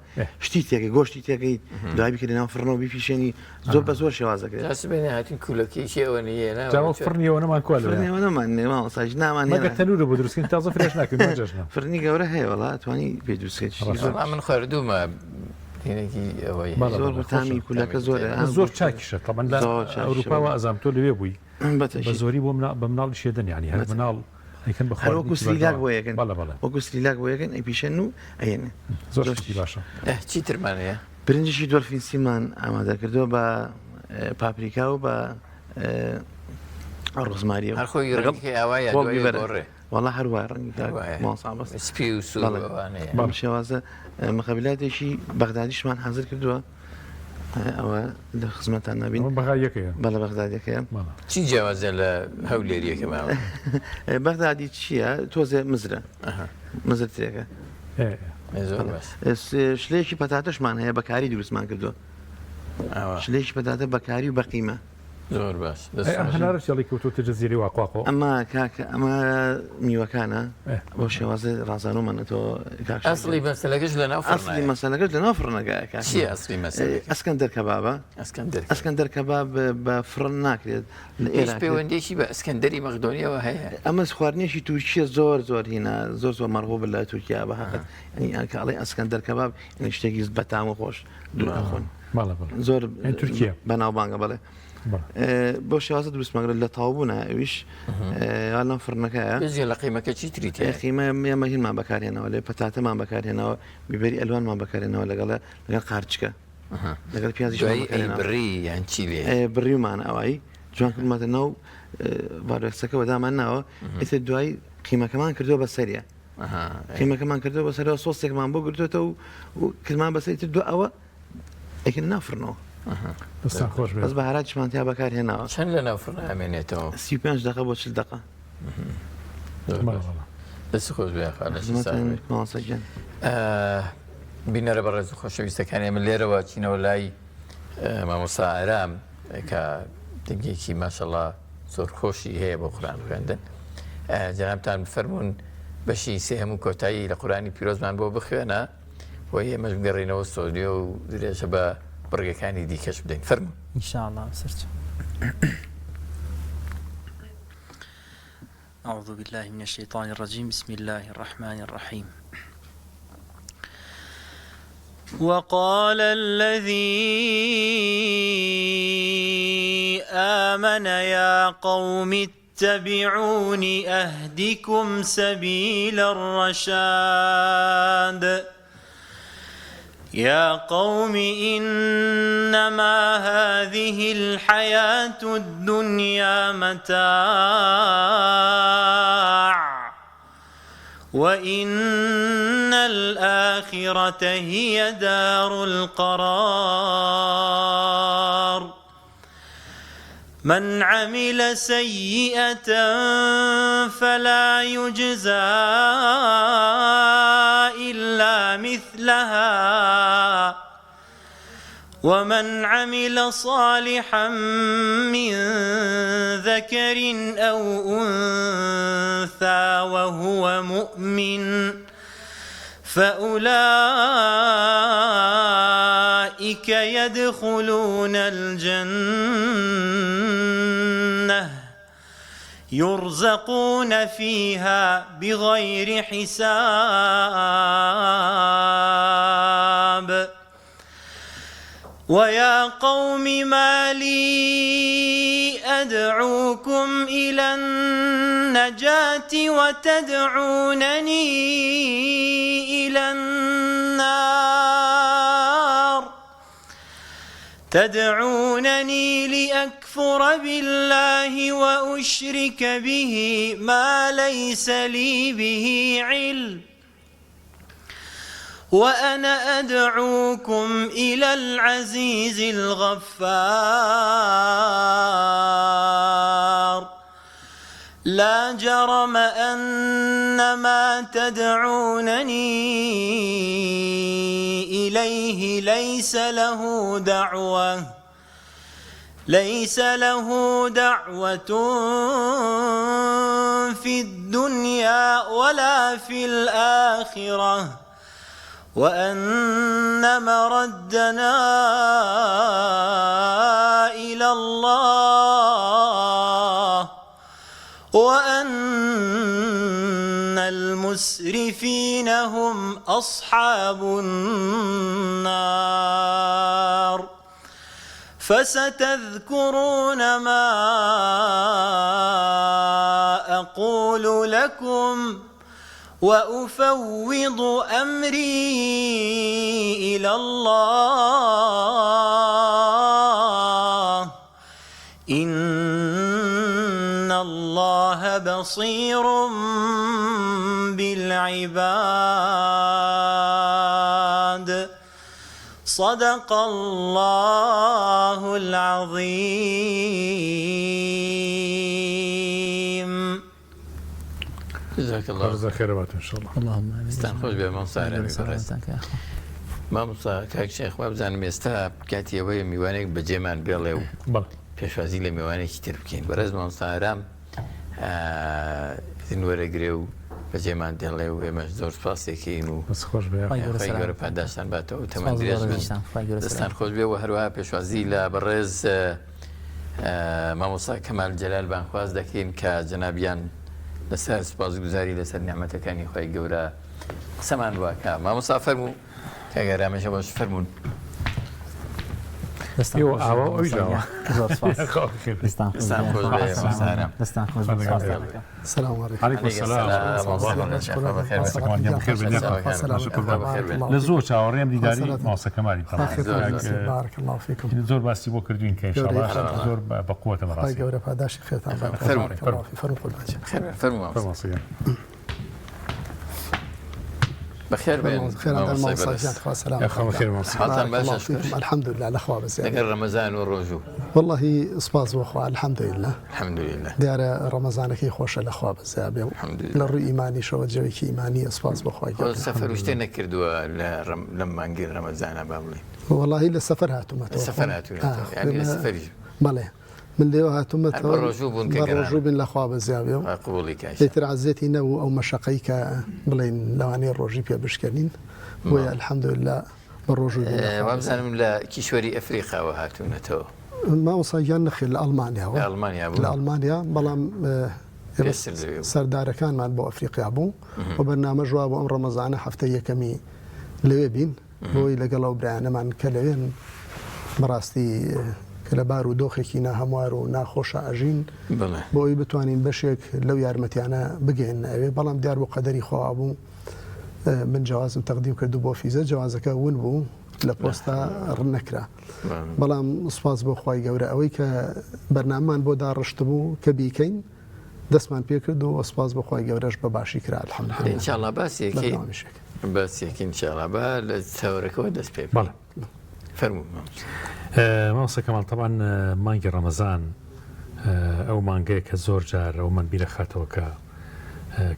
شتی تێکەی گۆشتی تێکەیت دوای بیکەی ناو فڕنەوە بیپیشێنی زۆر بە زۆر شێواز دەکرێت. جا سبەینێ هاتین کولەکەیەکی ئەوە نییە نا جا وەک فڕنی ئەوە نەمان کوا لەوێ؟ فڕنی ئەوە نەمان نییە مامۆستا هیچ نامان مەگەر هێنا. تەنورە بۆ دروست کەین تازە فرێش ناکەین بۆ جەژنە. فڕنی گەورە هەیە وەڵا ئەتوانی پێ دروست کەیت شتی زۆر. وەڵا من خواردوومە هینێکی ئەوەی بەڵێ زۆر بەڵێ تامی خۆشە. کولەکە زۆرە زۆر چاکیشە تەبعەن لە زۆر چاکیشە ئەوروپا بەڵێ. وا ئەزانم تۆ لەوێ بووی بەتەئکید. بە زۆری بۆ مناڵ بە مناڵیش ئەدەن یانی هەر مناڵ ئەیکەن بە هەر وەکو خواردنێکی سریلاک بەردەوام. بۆ یەکەن بەڵێ بەڵێ وەکو سریلاک بۆ یەکەن ئەیپیشێن و ئەیەنێ. زۆر شتێکی باشە. ئه چی ترمان هەیە؟ برنجێکی دۆلفینسیمان ئامادە کردووە بە پاپریکا و بە ڕۆزماریەوە. هەر خۆی لەگەڵ ڕەنگەکەی ئاوایە خۆڵ دوای بیبەرە. گۆڕێ. وەڵا هەر وایە ڕەنگی کاک وایە. مامۆستا عەباس. سپی و سوور بەڵێ. و ئەوانەیە. بەم شێوازە مقەبیلاتێکی بەغدادیشمان حازر کردووە ئەوە لە خزمەتان نابین. ئەوە بەغدادیەکەیە. بەڵێ بەغدادیەکەیە. بەڵێ. چی جیاوازە لە هەولێریەکە ماوە؟ بەغدادی چییە؟ تۆزێ مزرە. مزرترێکە. زۆر باش. شلەیەکی پەتاتەشمان هەیە بە کاری دروستمان کردووە. شلەیەکی پەتاتە بە کاری و بە قیمە. زۆر باش. ئەی ئەم هەنارە چی ئەڵێی کەوتۆتە جەزیرەی واقواقۆ؟ ئەمە کاکە ئەمە میوەکانە بەو شێوازە ڕازانومانەتەوە کاک شاگرد. ئەسڵی مەسەلەکەش لە ناو ئەسڵی فڕنایە. مەسەلەکەش لە ناو فڕنەکایە کاک. چییە ئەسڵی مەسەلەکە؟ ئەسکەندەر کەبابە. ئەسکەندەر کەباب. ئەسکەندەر کەباب بە فڕن ناکرێت لە هیچ ئێرە پەیوەندیەکی بە ئەسکەندەری مەقدۆنیەوە هەیە؟ ئەمە خواردنێکی تورکیە زۆر زۆر هینا زۆر زۆر مەرغوبە لە تورکیا بە حەقت یعنی کە ئەڵێ ئەسکەندەر کەباب یعنی شتێکی بەتام و خۆش دوور ئەخۆن. بەڵێ بەڵێ. زۆر یعنی تورکیە. بەناوبانگە بەڵێ. بەو شێوازە دروستمان کرد لە تاوبوونە ئەویش لەم فڕنەکەیە. بێجگە لە قیمەکە چی تری تیایە؟ قیمە ئێمە هینمان بەکارهێناوە لێ پەتاتەمان بەکارهێناوە بیبەری ئەلوانمان بەکارهێناوە لەگەڵ لەگەڵ قارچکە لەگەڵ پیازیشمان دوایی ئەی بەکارهێناوە. بڕی یان چی لێ؟ بڕیومان ئەوایی جوان کردماتە ناو ڤارۆکسەکە وەدامان ناوە ئیتر دوای قیمەکەمان کردووە بە سەریە قیمەکەمان کردووە بە سەرەوە سۆسێکمان بۆ گرتوێتەوە و کرمان بەسەری تر دو ئەوە ئەکن ناو فرنەوە دەستان خۆش بێت بەس بەهاراتیشمان تیا بەکار هێناوە چەند لە ناو فرن ئامێنێتەوە؟ 35 دقە بۆ 40 دقە. دەست خۆش بێ خوا لەشی ساغ بێ. مامۆستا گیان. بینەرە بەڕێز و خۆشەویستەکانی ئێمە لێرەوە چینەوە لای مامۆستا ئارام کە دەنگێکی ماشەڵا زۆر خۆشی هەیە بۆ قورآن خوێندن جەنابتان بفەرمونون بەشی سێهەم و کۆتایی لە قورانی پیرۆزمان بۆ بخوێنە و ئێمەش بگەڕێینەوە ستۆدیۆ و درێژە بە بڕگەکانی دیکەش بدەین. فەرموون. ان شاء اللە سەرچاو. اعوذ باللە من الشیطان الرجیم بسم اللە الرحمن الرحیم وقال الذی آمن یا قوم اتبعون اهدکم سبیل الرشاد یا قوم انما هذه الحیاة الدنیا متاع وان الآخرة هی دار القرار. من عمل سیئة فلا یجزی إلا مثلها ومن عمل صالحا من ذکر أو أنثی وهو مؤمن فأولئک یدخلون الجنة یرزقون فیها بغیر حساب. ویا قوم ما لی ادعوکم الی النجاة وتدعوننی الی النار تدعوننی لأکفر بالله وأشرک به ما لیس لی به علم وأنا أدعوكم إلى العزيز الغفار لا جرم أن ما تدعونني إليه ليس له دعوة ليس له دعوة في الدنيا ولا في الآخرة وأن مردنا إلى الله وأن المسرفين هم أصحاب النار فستذکرون ما اقول لکم وافوض امری الی اللە ان اللە بصیر بالعباد. صدق اللە العظیم. جزاک اللە خێر خێرەبات ان شاء الله. اللهم آمین. دەستان خۆش بێ مامۆستا ئارامی بەڕێز. سەلامەتان کە یاخوا. مامۆستا کاک شێخ وابزانم ئێستا کاتی ئەوەیە میوانێک بەجێمان بێڵێ و بەڵێ. پێشوازی لە میوانێکی تر بکەین. بەڕێز مامۆستا ئارام ئیزن وەرەگرێ و بەجێمان دێڵێ و ئێمەش زۆر سوپاسێکین و دەست خۆش بێ. خوای گەورە خوای گەورە سەلامەتتان کات. پاداشتان باتەوە و تەمەن سپاس بۆ درێژ بن. بەڕێزیشتان. خوای گەورە دەستان سەلامەت. خۆش بێ و هەروەها پێشوازی لە بەڕێز مامۆستا کەمال جەلال بانگخواز دەکەین کە جەنابیان لەسەر سوپاسگوزاری لەسەر نیعمەتەکانی خوای گەورە قسەمان بۆ ئەکا. مامۆستا فەرموو کاک ئارامش ئەوەش فەرموون. دەستان ئێوە خۆش ئاوا بێ و ئەویش مامۆستا ئاوا. گیان. زۆر سپاس. خوا بەخێر بێی. دەستان خۆش دەستان بێ. خۆش خوا بێ سەلامەت مامۆستا بن. ئارام. دەستان خۆش بێ. خوا سپاستان لەگەڵ. ئەکەم. سلام علیکم. علیکم علیکم السلام. السلام مامۆستا مامۆستا بەڕێز. خوا بەخێر بێ. کەمال گیان بەخێر بێن. سەرچاوەکان. یاخوا. خوا بەخێر بێن. لە زۆر چاوەڕێم دیداری سەلامەت. مامۆستا کەمالی خوا تەبعەن. خێرتان زۆر کاک، زۆر. بنووسێت. بارک الله فیکم. زۆر باسی بۆ کردوین کە گەورەی ئینشاڵڵا خوا. زۆر بە قووەتە خوای بەڕاستی. گەورە پاداشتی خێرتان بات. فەرموو. بارک الله فیک. فەرموو قوربان گیان. خێر بێن. فەرموو مامۆستا. فەرموو مامۆستا گیان. بەخێر بێن خێران مامۆستای مامۆستا بەڕێز. گیان خوا سەلامەتان یاخوا کات. بەخێر مامۆستا. حاڵتان بارک باشە الله شکر. فیکم. الحمدلله لە خوا بەزیاد. لەگەڵ ڕەمەزان و ڕۆژوو. واللهی سپاس بۆ خوا الحمدلله. الحمدلله. دیارە ڕەمەزانەکەی خۆشە لە خوا بەزیا بێ و الحمدلله. لە ڕووی ئیمانیشەوە جەوێکی ئیمانیە سپاس بۆ خوای خۆ گەورە. سەفەر و شتێ نەکردووە لە ڕەم لەم مانگی ڕەمەزانە با بڵێین. وەڵاهی لە سەفەر لە هاتوومەتەوە سەفەر خۆم. ئا هاتوونەتەوە یانی لە خۆم سەفەریش. بەڵێ من لێوە هەر بە هاتوومەتەوە ڕۆژوو بوون کە بە ڕۆژوو گەڕانە. بین لە خوا بەزیا بێ و خوا قبوڵی کا ئیتر ئینشاءاللە. عەزێتی نەبوو ئەو مەشەقەی کە بڵێین لەوانەیە ڕۆژی پێ بشکێنین بۆیە بەڵێ. الحمدللە بە ڕۆژوو بین لە خوا بەزیا. وابزانم لە کیشوەری ئەفریقاوە هاتوونەتەوە. مامۆستا گیان نەخێر لە ئەڵمانیاوە. لە ئەڵمانیا لە بوون؟ ئەڵمانیا بەڵام ئێمە پێشتر لەوێ بوون. سەردارەکانمان بۆ ئەفریقیا بوو و بەرنامەش وابوو ئەم ڕەمەزانە هەفتەی یەکەمی لەوێ بین بۆی لەگەڵ ئەو برایانەمان کە لەوێن بەڕاستی کە لە بار و دۆخێکی ناهەموار و ناخۆشە ئەژین بۆ ئەوی بتوانین بەشێک لەو یارمەتیانە بگەێننە ئەوێ بەڵام دیار بوو قەدەری خوا بوو من جوازم تەقدیم کردو بۆ فیزە جوازەکە ون بوو لە پۆستا ڕنەکرا بەڵام سوپاس بۆ خوای گەورە ئەوەی کە بەرنامەمان بۆ داڕشتبوو کە بیکەین دەستمان پێکرد و سوپاس بۆ خوای گەورەش بە باشی کرا الحمدللە. ان شاء الله باسێکی بەردەوامیشێک. باسێکی ان شاء الله با لە تەوەرەکەوە دەست پێ بکەین. بەڵێ. فەرموو مامۆستا. مامۆستا کەمال تەبعەن مانگی ڕەمەزان ئەو مانگەیە کە زۆر جار ئەومان بیرەخاتەوە کە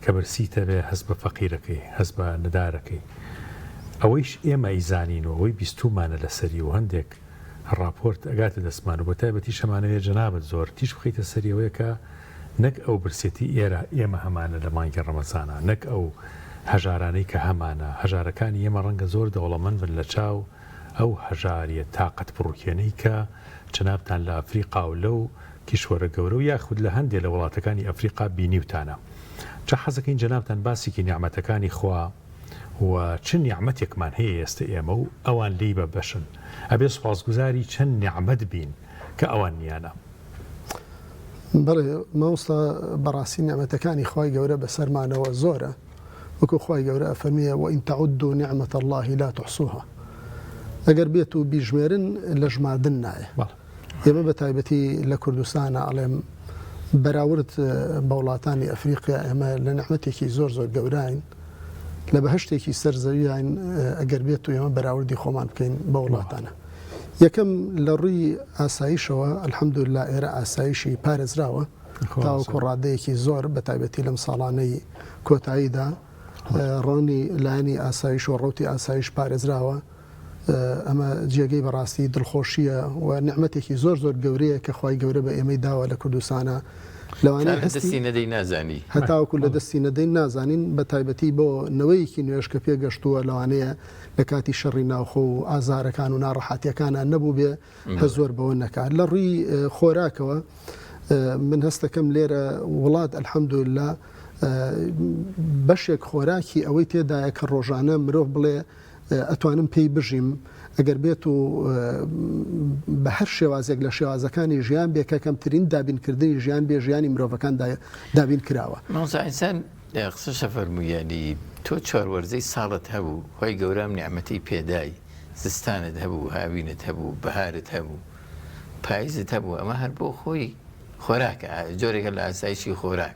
کە برسیتە بێ هەست بە فەقیرەکەی هەست بە نەدارەکەی ئەوەیش ئێمە ئەیزانین و ئەوەی بیستوومانە لەسەری و هەندێک ڕاپۆرت ئەگاتە دەستمان و بەتایبەتیش ئەمانەوێ جەنابت زۆر تیش بخەیتە سەری ئەوەیە کە نەک ئەو برسێتی ئێرە ئێمە هەمانە لە مانگی ڕەمەزانا نەک ئەو هەژارانەی کە هەمانە هەژارەکانی ئێمە ڕەنگە زۆر دەوڵەمەند بن لە چاو ئەو هەژاریە تاقەت پڕوکێنەی کە جەنابتان لە ئەفریقا و لەو کیشوەرە گەورە و یاخود لە هەندێ لە وڵاتەکانی ئەفریقا بینیوتانە جا حەزەکەین جەنابتان باسێکی نیعمەتەکانی خوا و چ نیعمەتێکمان هەیە ئێستە ئێمە و ئەوان لێی بە بەشن ئەبێ سوپاسگوزاری چەند نیعمەت بین کە ئەوان نیانە. بەڵێ مامۆستا بەڕاستی نیعمەتەکانی خوای گەورە بەسەرمانەوە زۆرە وەکو خوای گەورە ئەفەرموێ وان تعدوا نعمة اللە لا تحصوها ئەگەر بێت و بیژمێرن لە ژماردن نایە ئێمە بە تایبەتی لە کوردستانە ئەڵێم بەراورد بە وڵاتانی ئەفریقیا ئێمە لە نعمەتێکی زۆر زۆر گەوراین لە بەهشتێکی سەر زەویین ئەگەر بێت و ئێمە بەراوردی خۆمان بکەین بە وڵاتانە یەکەم لە ڕووی ئاسایشەوە الحمدللە ئێرە ئاسایشی پارێزراوە تاوەکو ڕادەیەکی زۆر بە تایبەتی لەم ساڵانەی کۆتاییدا ڕۆنی لایەنی ئاسایش و ڕوتی ئاسایش پارێزراوە ئەمە جێگەی بەڕاستی دڵخۆشیە و نیعمەتێکی زۆر زۆر گەورەیە کە خوای گەورە بە ئێمەی داوە لە کوردستانە لەوانەیە لە دەستی نەدەی نازانی هەتاوەکو لە دەستی نەدەین نازانین بە تایبەتی بۆ نەوەیەکی نوێش کە پێگەشتووە لەوانەیە لە کاتی شەڕی ناوخۆ و ئازارەکان و ناڕەحاتیەکانە نەبوو بێ هە زۆر بەوە نەکات لە ڕووی خۆراکەوە من هەستەکەم لێرە وڵات الحمدلله بەشێک خۆراکی ئەوەی تێدایە کە ڕۆژانە مرۆڤ بڵێ ئەتوانم پێی بژیم ئەگەر بێت و بە هەر شێوازێک لە شێوازەکانی ژیان بێ کە کەمترین دابینکردنی ژیان بێ ژیانی مرۆڤەکان دابین کراوە. مامۆستا ئینسان قسەشە فەرموو یانی تۆ چوار وەرزەی ساڵت هەبوو خوای گەورە ئەم نیعمەتەی پێدای زستانت هەبوو هاوینت هەبوو بەهارت هەبوو پایزت هەبوو ئەمە هەر بۆ خۆی خۆراکە جۆرێکە لە ئاسایشی خۆراک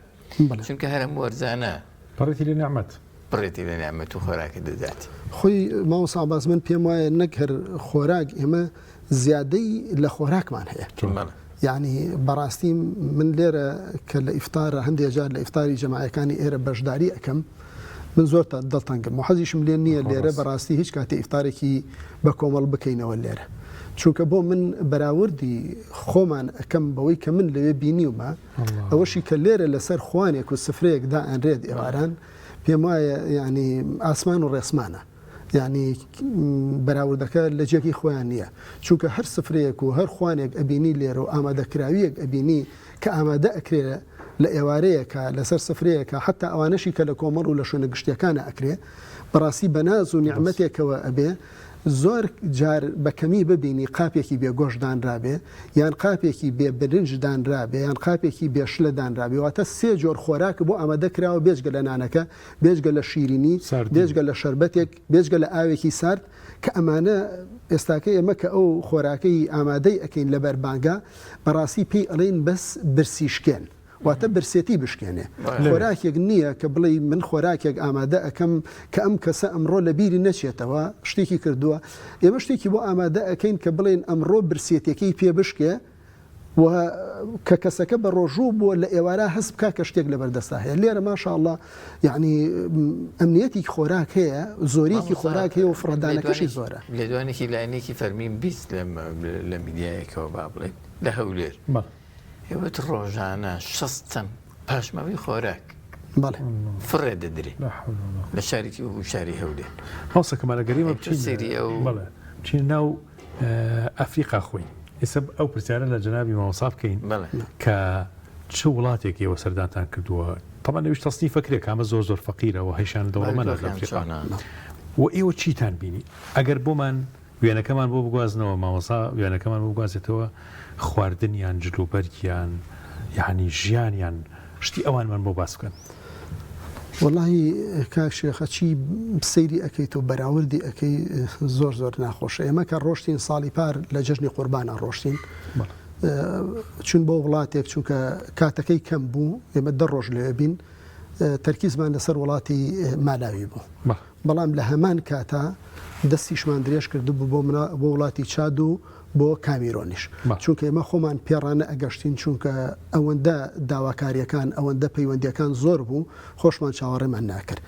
چونکە هەر ئەم وەرزانە پڕێتی لە نیعمەت. پڕێتی لە نیعمەت و خۆراکت دەدات. خۆی مامۆستا عەباس من پێم وایە نەک هەر خۆراک ئێمە زیادەی لە خۆراکمان هەیە یعنی بەڕاستی من لێرە کە لە ئیفتارە هەندێک جار لە ئیفتاری جەماعەکانی ئێرە بەشداری ئەەکەم من زۆر دڵتەنگم و حەزیشم لێ نییە لێرە بەڕاستی هیچ کاتێ ئیفتارێکی بە کۆمەڵ بکەینەوە لێرە چونکە بۆ من بەراوردی خۆمان ئەەکەم بەوەی کە من لەوێ بینیومە ئەوەشی کە لێرە لەسەر خوانێک و سفرەیەک دائەنرێت ئێواران پێم وایە یعنی ئاسمان و ڕێسمانە یعنی بەراوردەکە لە جێگەی خۆیان نییە چونکە هەر سفرەیەک و هەر خوانێک ئەبینی لێرە و ئامادەکراویەک ئەبینی کە ئامادە ئەکرێ لە ئێوارەیەکە لەسەر سفرەیەکە حتا ئەوانەشی کە لە کۆمەڵ و لە شوێنە گشتیەکانە ئەکرێ بەڕاستی بەناز و نیعمەتێکەوە ئەبێ. زۆر جار بە کەمی ببینی قاپێکی بێ گۆشت دانرابێ یان قاپێکی بێ برنج دانرابێ یان قاپێکی بێ شلە دانرابێ واتە سێ جۆر خۆراک بۆ ئامادە کراوە بێجگە لە نانەکە بێجگە لە شیرینی بێجگە لە شەربەتێک بێجگە لە ئاوێکی سارد کە ئەمانە ئێستاکە ئێمە کە ئەو خۆراکەی ئامادەی ئەکەین لە بەربانگا بەڕاستی پێی ئەڵێین بەس برسی شکێن واتە برسێتی بشکێنێ. خۆراکێک نییە کە بڵێی من خۆراکێک ئامادە ئەکەم کە ئەم کەسە ئەمڕۆ لە بیری نەچێتەوە شتێکی کردووە. ئێمە شتێکی بۆ ئامادە ئەکەین کە بڵێین ئەمڕۆ برسێتیەکەی پێ بشکێ و کە کەسەکە بە ڕۆژوو بووە لە ئێوارا هەست بکا کە شتێک لەبەر دەستا هەیە. لێرە ماشاءاللە یەعنی ئەمنیەتی خۆراک هەیە، زۆریەکی خۆراک هەیە و فڕێدانەکەشی زۆرە. لێدوانێکی لایەنێکی فەرمیم 20 لە میدیایەکەوە با بڵێین لە هەولێر. ئێوەت ڕۆژانە 60 تەن پاشماوەی خۆراک بەڵێ فڕێ دەدرێ لە شارێکی وەکو شاری هەولێر. مامۆستا کەمال ئەگەر ئێمە بچین سەیری ئەو بەڵێ بچینە ناو ئەفریقا خۆی ئێستا ئەو پرسیارە لە جەنابی مامۆستا بکەین کە چ وڵاتێک ئێوە سەردانتان کردووە تەبعەن ئەویش تەسنیفە کرێ کامە زۆر زۆر فەقیرە و هەیشان دەوڵەمەنە لە ئەفریقا و ئێوە چیتان بینی ئەگەر بۆمان وێنەکەمان بۆ بگوازنەوە مامۆستا وێنەکەمان بۆ بگوازێتەوە خواردنیان جلوبەرگیان یعنی ژیانیان شتی ئەوانمان بۆ باس بکەن. وەڵاهی کاک شێخ ئەچی سەیری ئەکەیت و بەراوردی ئەکەی زۆر زۆر ناخۆشە ئێمە کە ڕۆشتین ساڵی پار لە جەژنی قوربانا ڕۆشتین چون بۆ وڵاتێک چونکە کاتەکەی کەم بوو ئێمە دە ڕۆژ لەوێ بین تەرکیزمان لەسەر وڵاتی مالاوی بوو بەڵام لە هەمان کاتا دەستیشمان درێژ کردبوو بۆ بۆ وڵاتی چاد و بۆ کامیرۆنیش چونکە ئێمە خۆمان پێڕانە ئەگەشتین چونکە ئەوەندە داواکاریەکان ئەوەندە پەیوەندیەکان زۆر بوو خۆشمان چاوەڕێمان ناکرد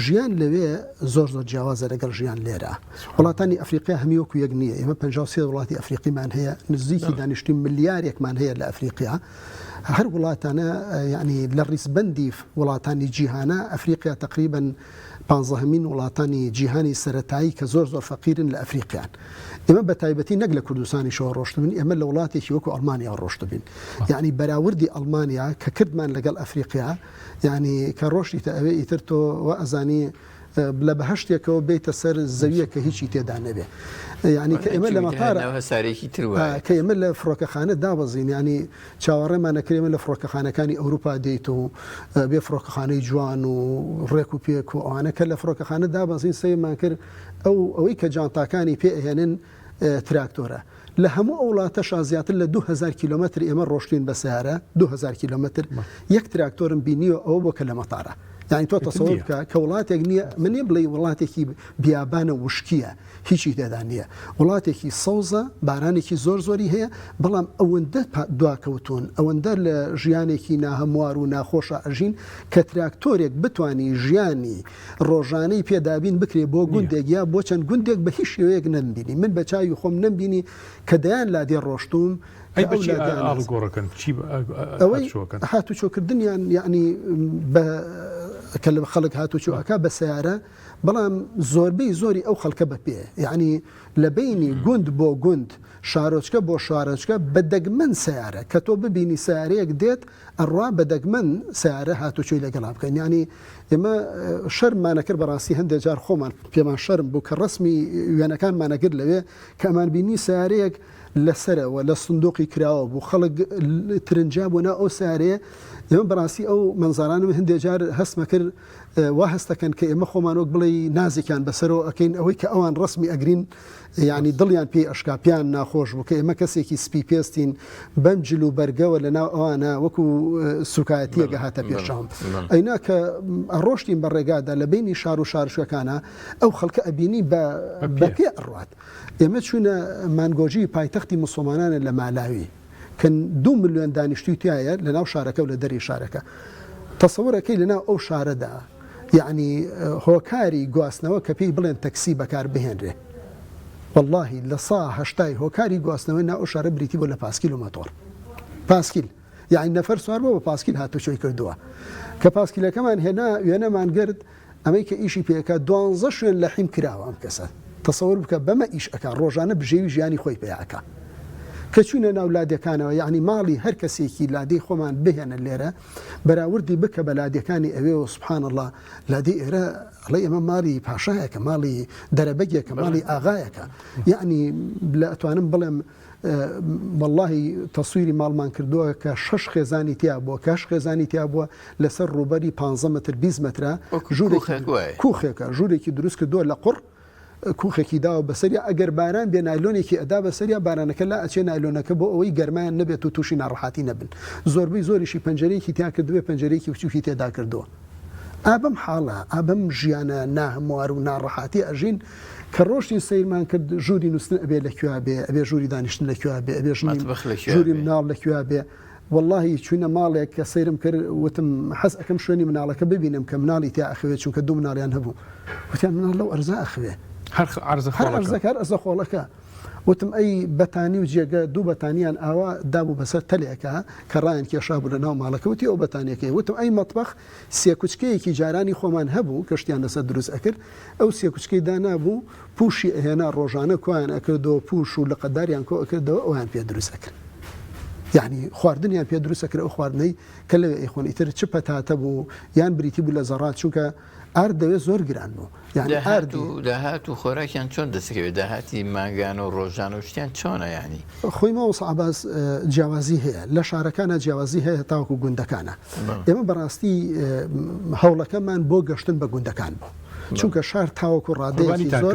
ژیان لەوێ زۆر زۆر جیاوازە لەگەڵ ژیان لێرە وڵاتانی ئەفریقیا هەمی وەکو یەک نییە ئێمە 53 وڵاتی ئەفریقیمان هەیە نزیکی دانیشتوی ملیارێکمان هەیە لە ئەفریقیا هەر وڵاتانە یعنی لە ڕیزبەندی وڵاتانی جیهانە ئەفریقیا تقریبا پانزەهەمین وڵاتانی جیهانی سەرەتایی کە زۆر زۆر فەقیرن لە ئەفریقیان. ئێمە بە تایبەتی نەک لە کوردستانیشەوە ڕۆشتبین، ئێمە لە وڵاتێکی وەکو ئەڵمانیاوە ڕۆشتبین. یەعنی بەراوردی ئەڵمانیا کە کردمان لەگەڵ ئەفریقیا، یەعنی کە ڕۆشتیتە ئەوێ ئیتر تۆ وا ئەزانی لە بەهەشتێکەوە بێیتە سەر زەوییەک کە هیچی تێدا نەبێ. یەعنی کە ئێمە لە مەتارە کە ئێمە لە فڕۆکەخانە دابەزین یەعنی چاوەڕێمان ئەکرێ ئێمە لە فڕۆکەخانەکانی ئەوروپا دێیت و بێ فڕۆکەخانەی جوان و ڕێک و پێک و ئەوانە کە لە فڕۆکەخانە دابەزین سەیرمان کرد ئەو ئەوەی کە جانتاکانی پێ ئەهێنن تراکتۆرە لە هەموو ئەو وڵاتەشا زیاتر لە 2000 کیلۆمەتر ئێمە ڕۆشتین بە سیارە 2000 کیلۆمەتر یەک تراکتۆرم بینیوە ئەوە بۆ کە لە مەتارە یعنی تۆ تەسەوەر بکە کە وڵاتێک نییە من نیە بڵێ وڵاتێکی بیابانە وشکیە هیچی تێدا نییە. وڵاتێکی سەوزە، بارانێکی زۆر زۆری هەیە، بەڵام ئەوەندە دواکەوتوون، ئەوەندە لە ژیانێکی ناهەموار و ناخۆشا ئەژین کە تراکتۆرێک بتوانی ژیانی ڕۆژانەی پێ دابین بکرێ بۆ گوندێک یا بۆ چەند گوندێک بە هیچ شێوەیەک نەمبینی. من بە چاوی خۆم نەمبینی کە دەیان لادێ ڕۆشتووم کە ئەی بە ئەو چی لادێیانە ئاڵوگۆڕەکەن؟ چی ئەوەی هاتوچۆکەن؟ هاتوچۆکردنیان یەعنی بە کە لە خەڵک هاتوچۆ ئەکا بە سەیارە، بەڵام زۆربەی زۆری ئەو خەڵکە بە پێ، یەعنی لە بەینی گوند بۆ گوند، شارۆچکە بۆ شارۆچکە بە دەگمەن سەیارە، کە تۆ ببینی سەیارەیەک دێت ئەڕوا بە دەگمەن سەیارە هاتوچۆی لەگەڵا بکەن، یەعنی ئێمە شەرممان ئەکرد بەڕاستی هەندێ جار خۆمان پێمان شەرم بوو کە ڕەسمی وێنەکانمان ئەگرت لەوێ کە ئەمانبینی سەیارەیەک لە سەرەوە لە سندوقی کراوە بوو خەڵک ترنجا بۆ ناو ئەو سەیارەیە، ئێمە بەڕاستی ئەو مەنزارانەم هەندێ جار هەستمەکرد وا هەستەکەن کە ئێمە خۆمان وەک بڵێی نازێکیان بەسەرەوە ئەکەین ئەوەی کە ئەوان ڕەسمی ئەگرین یعنی دڵیان پێی ئەشکا پێیان ناخۆش بوو کە ئێمە کەسێکی سپی پێستین بەم جل و بەرگەوە لە ناو ئەوانە وەکو سوکایەتیەکە هاتە پێشچاوم ئەینا کە ڕۆشتین بە ڕێگادا لە بینی شار و شارشەکانە ئەو خەڵکە ئەبینی بە بە پێ ئەڕوات ئێمە چوونە مانگۆجی پایتەختی موسڵمانانە لە مالاوی کە دوو ملیۆن دانیشتووی تیایە لە ناو شارەکە و لە دەری شارەکە. تەسەور ئەکەی لە ناو ئەو شارەدا یەعنی هۆکاری گواستنەوە کە پێی بڵێن تەکسی بەکار بهێنرێ وەڵاهی لە سا هەشتای هۆکاری گواستنەوەی ناو ئەو شارە بریتی بووە لە پاسکیل و ماتۆڕ. پاسکیل یەعنی نەفەر سوار بووە بە پاسکیل هاتوچۆی کردووە. کە پاسکیلەکەمان هێنا وێنەمان گرت ئەمەی کە ئیشی پێ ئەکا دوانزە شوێن لەحیم کراوە ئەم کەسە تەسەور بکە بەمە ئیش ئەکا ڕۆژانە بژێوی ژیانی خۆی پێ ئەکا. کە چوینە ناو لادێکانەوە یەعنی ماڵی هەر کەسێکی لادێی خۆمان بهێنە لێرە بەراوردی بکە بە لادێکانی ئەوێوە سبحان اللە لادێی ئێرە ئەڵێ ئێمە ماڵی پاشایەکە ماڵی دەرەبەگێکە ماڵی ئاغایەکە یەعنی لە ئەتوانم بڵێم وەڵاهی تەسویری ماڵمان کردووە کە شەش خێزانی تیا بووە کە هەشت خێزانی تیا بووە لەسەر ڕووبەری 15 متر 20 مترە ژوورێک کوخێکە ژوورێکی دروست کردووە لە قوڕ کوخێکی داوە بەسەریا ئەگەر باران بێ نایلۆنێکی ئەدا بەسەریا بارانەکە لا ئەچێ نایلۆنەکە بۆ ئەوەی گەرمایان نەبێت و تووشی ناڕەحاتی نەبن زۆربەی زۆریشی پەنجەرەیەکی تیا کردبێ پەنجەرەیەکی بچووکی تێدا کردووە ئا بەم حاڵە ئا بەم ژیانە ناهەموار و ناڕەحاتی ئەژین کە ڕۆشتین سەیرمان کرد ژووری نووستن ئەبێ لە کوێ بێ ئەبێ ژووری دانیشتن لە کوێ بێ ئەبێ ژووری مناڵ لە کوێ بێ وەڵاهی چوینە ماڵێک کە سەیرم کرد وتم حەز ئەکەم شوێنی مناڵەکە ببینم کە مناڵی تیا ئەخەوێت چونکە دوو مناڵیان هەبوو وتیان مناڵ لەو ئەرزا ئەخەوێ هەر عەرزە هەر ئەرزەکە هەر ئەرزە خۆڵەکە وتم ئەی بەتانی و جێگە دوو بەتانیان ئاوا دابوو بەسەر تەلێکە کە ڕایان کێشابوو لە ناو ماڵەکە وتی ئەو بەتانیەکەی وتم ئەی مەتبەخ سێکوچکەیەکی جارانی خۆمان هەبوو کە شتیان لەسەر دروست ئەکرد ئەو سێکوچکەی دانابوو پوشی ئەهێنا ڕۆژانە کۆیان ئەکردەوە پوش و لقەداریان کۆ ئەکردەوە ئەویان پێ دروست ئەکرد یعنی خواردنیان پێ دروست ئەکرد ئەو خواردنەی کە لەوێ ئەیخۆن ئیتر چ پەتاتە بوو یان بریتی بوو لە زەڕات چونکە ئارد دەوێ زۆر گران بوو یعنی ئارد و داهات و خۆراکیان چۆن دەستکەوێت داهاتی مانگانە و ڕۆژانە و شتیان چۆنە یعنی خۆی مامۆستا عەباس جیاوازی هەیە لە شارەکانە جیاوازی هەیە تاوەکو گوندەکانە ئێمە بەڕاستی هەوڵەکەمان بۆ گەشتن بە گوندەکان بوو چونکە شار تاوەکو ڕادەیەکی زۆر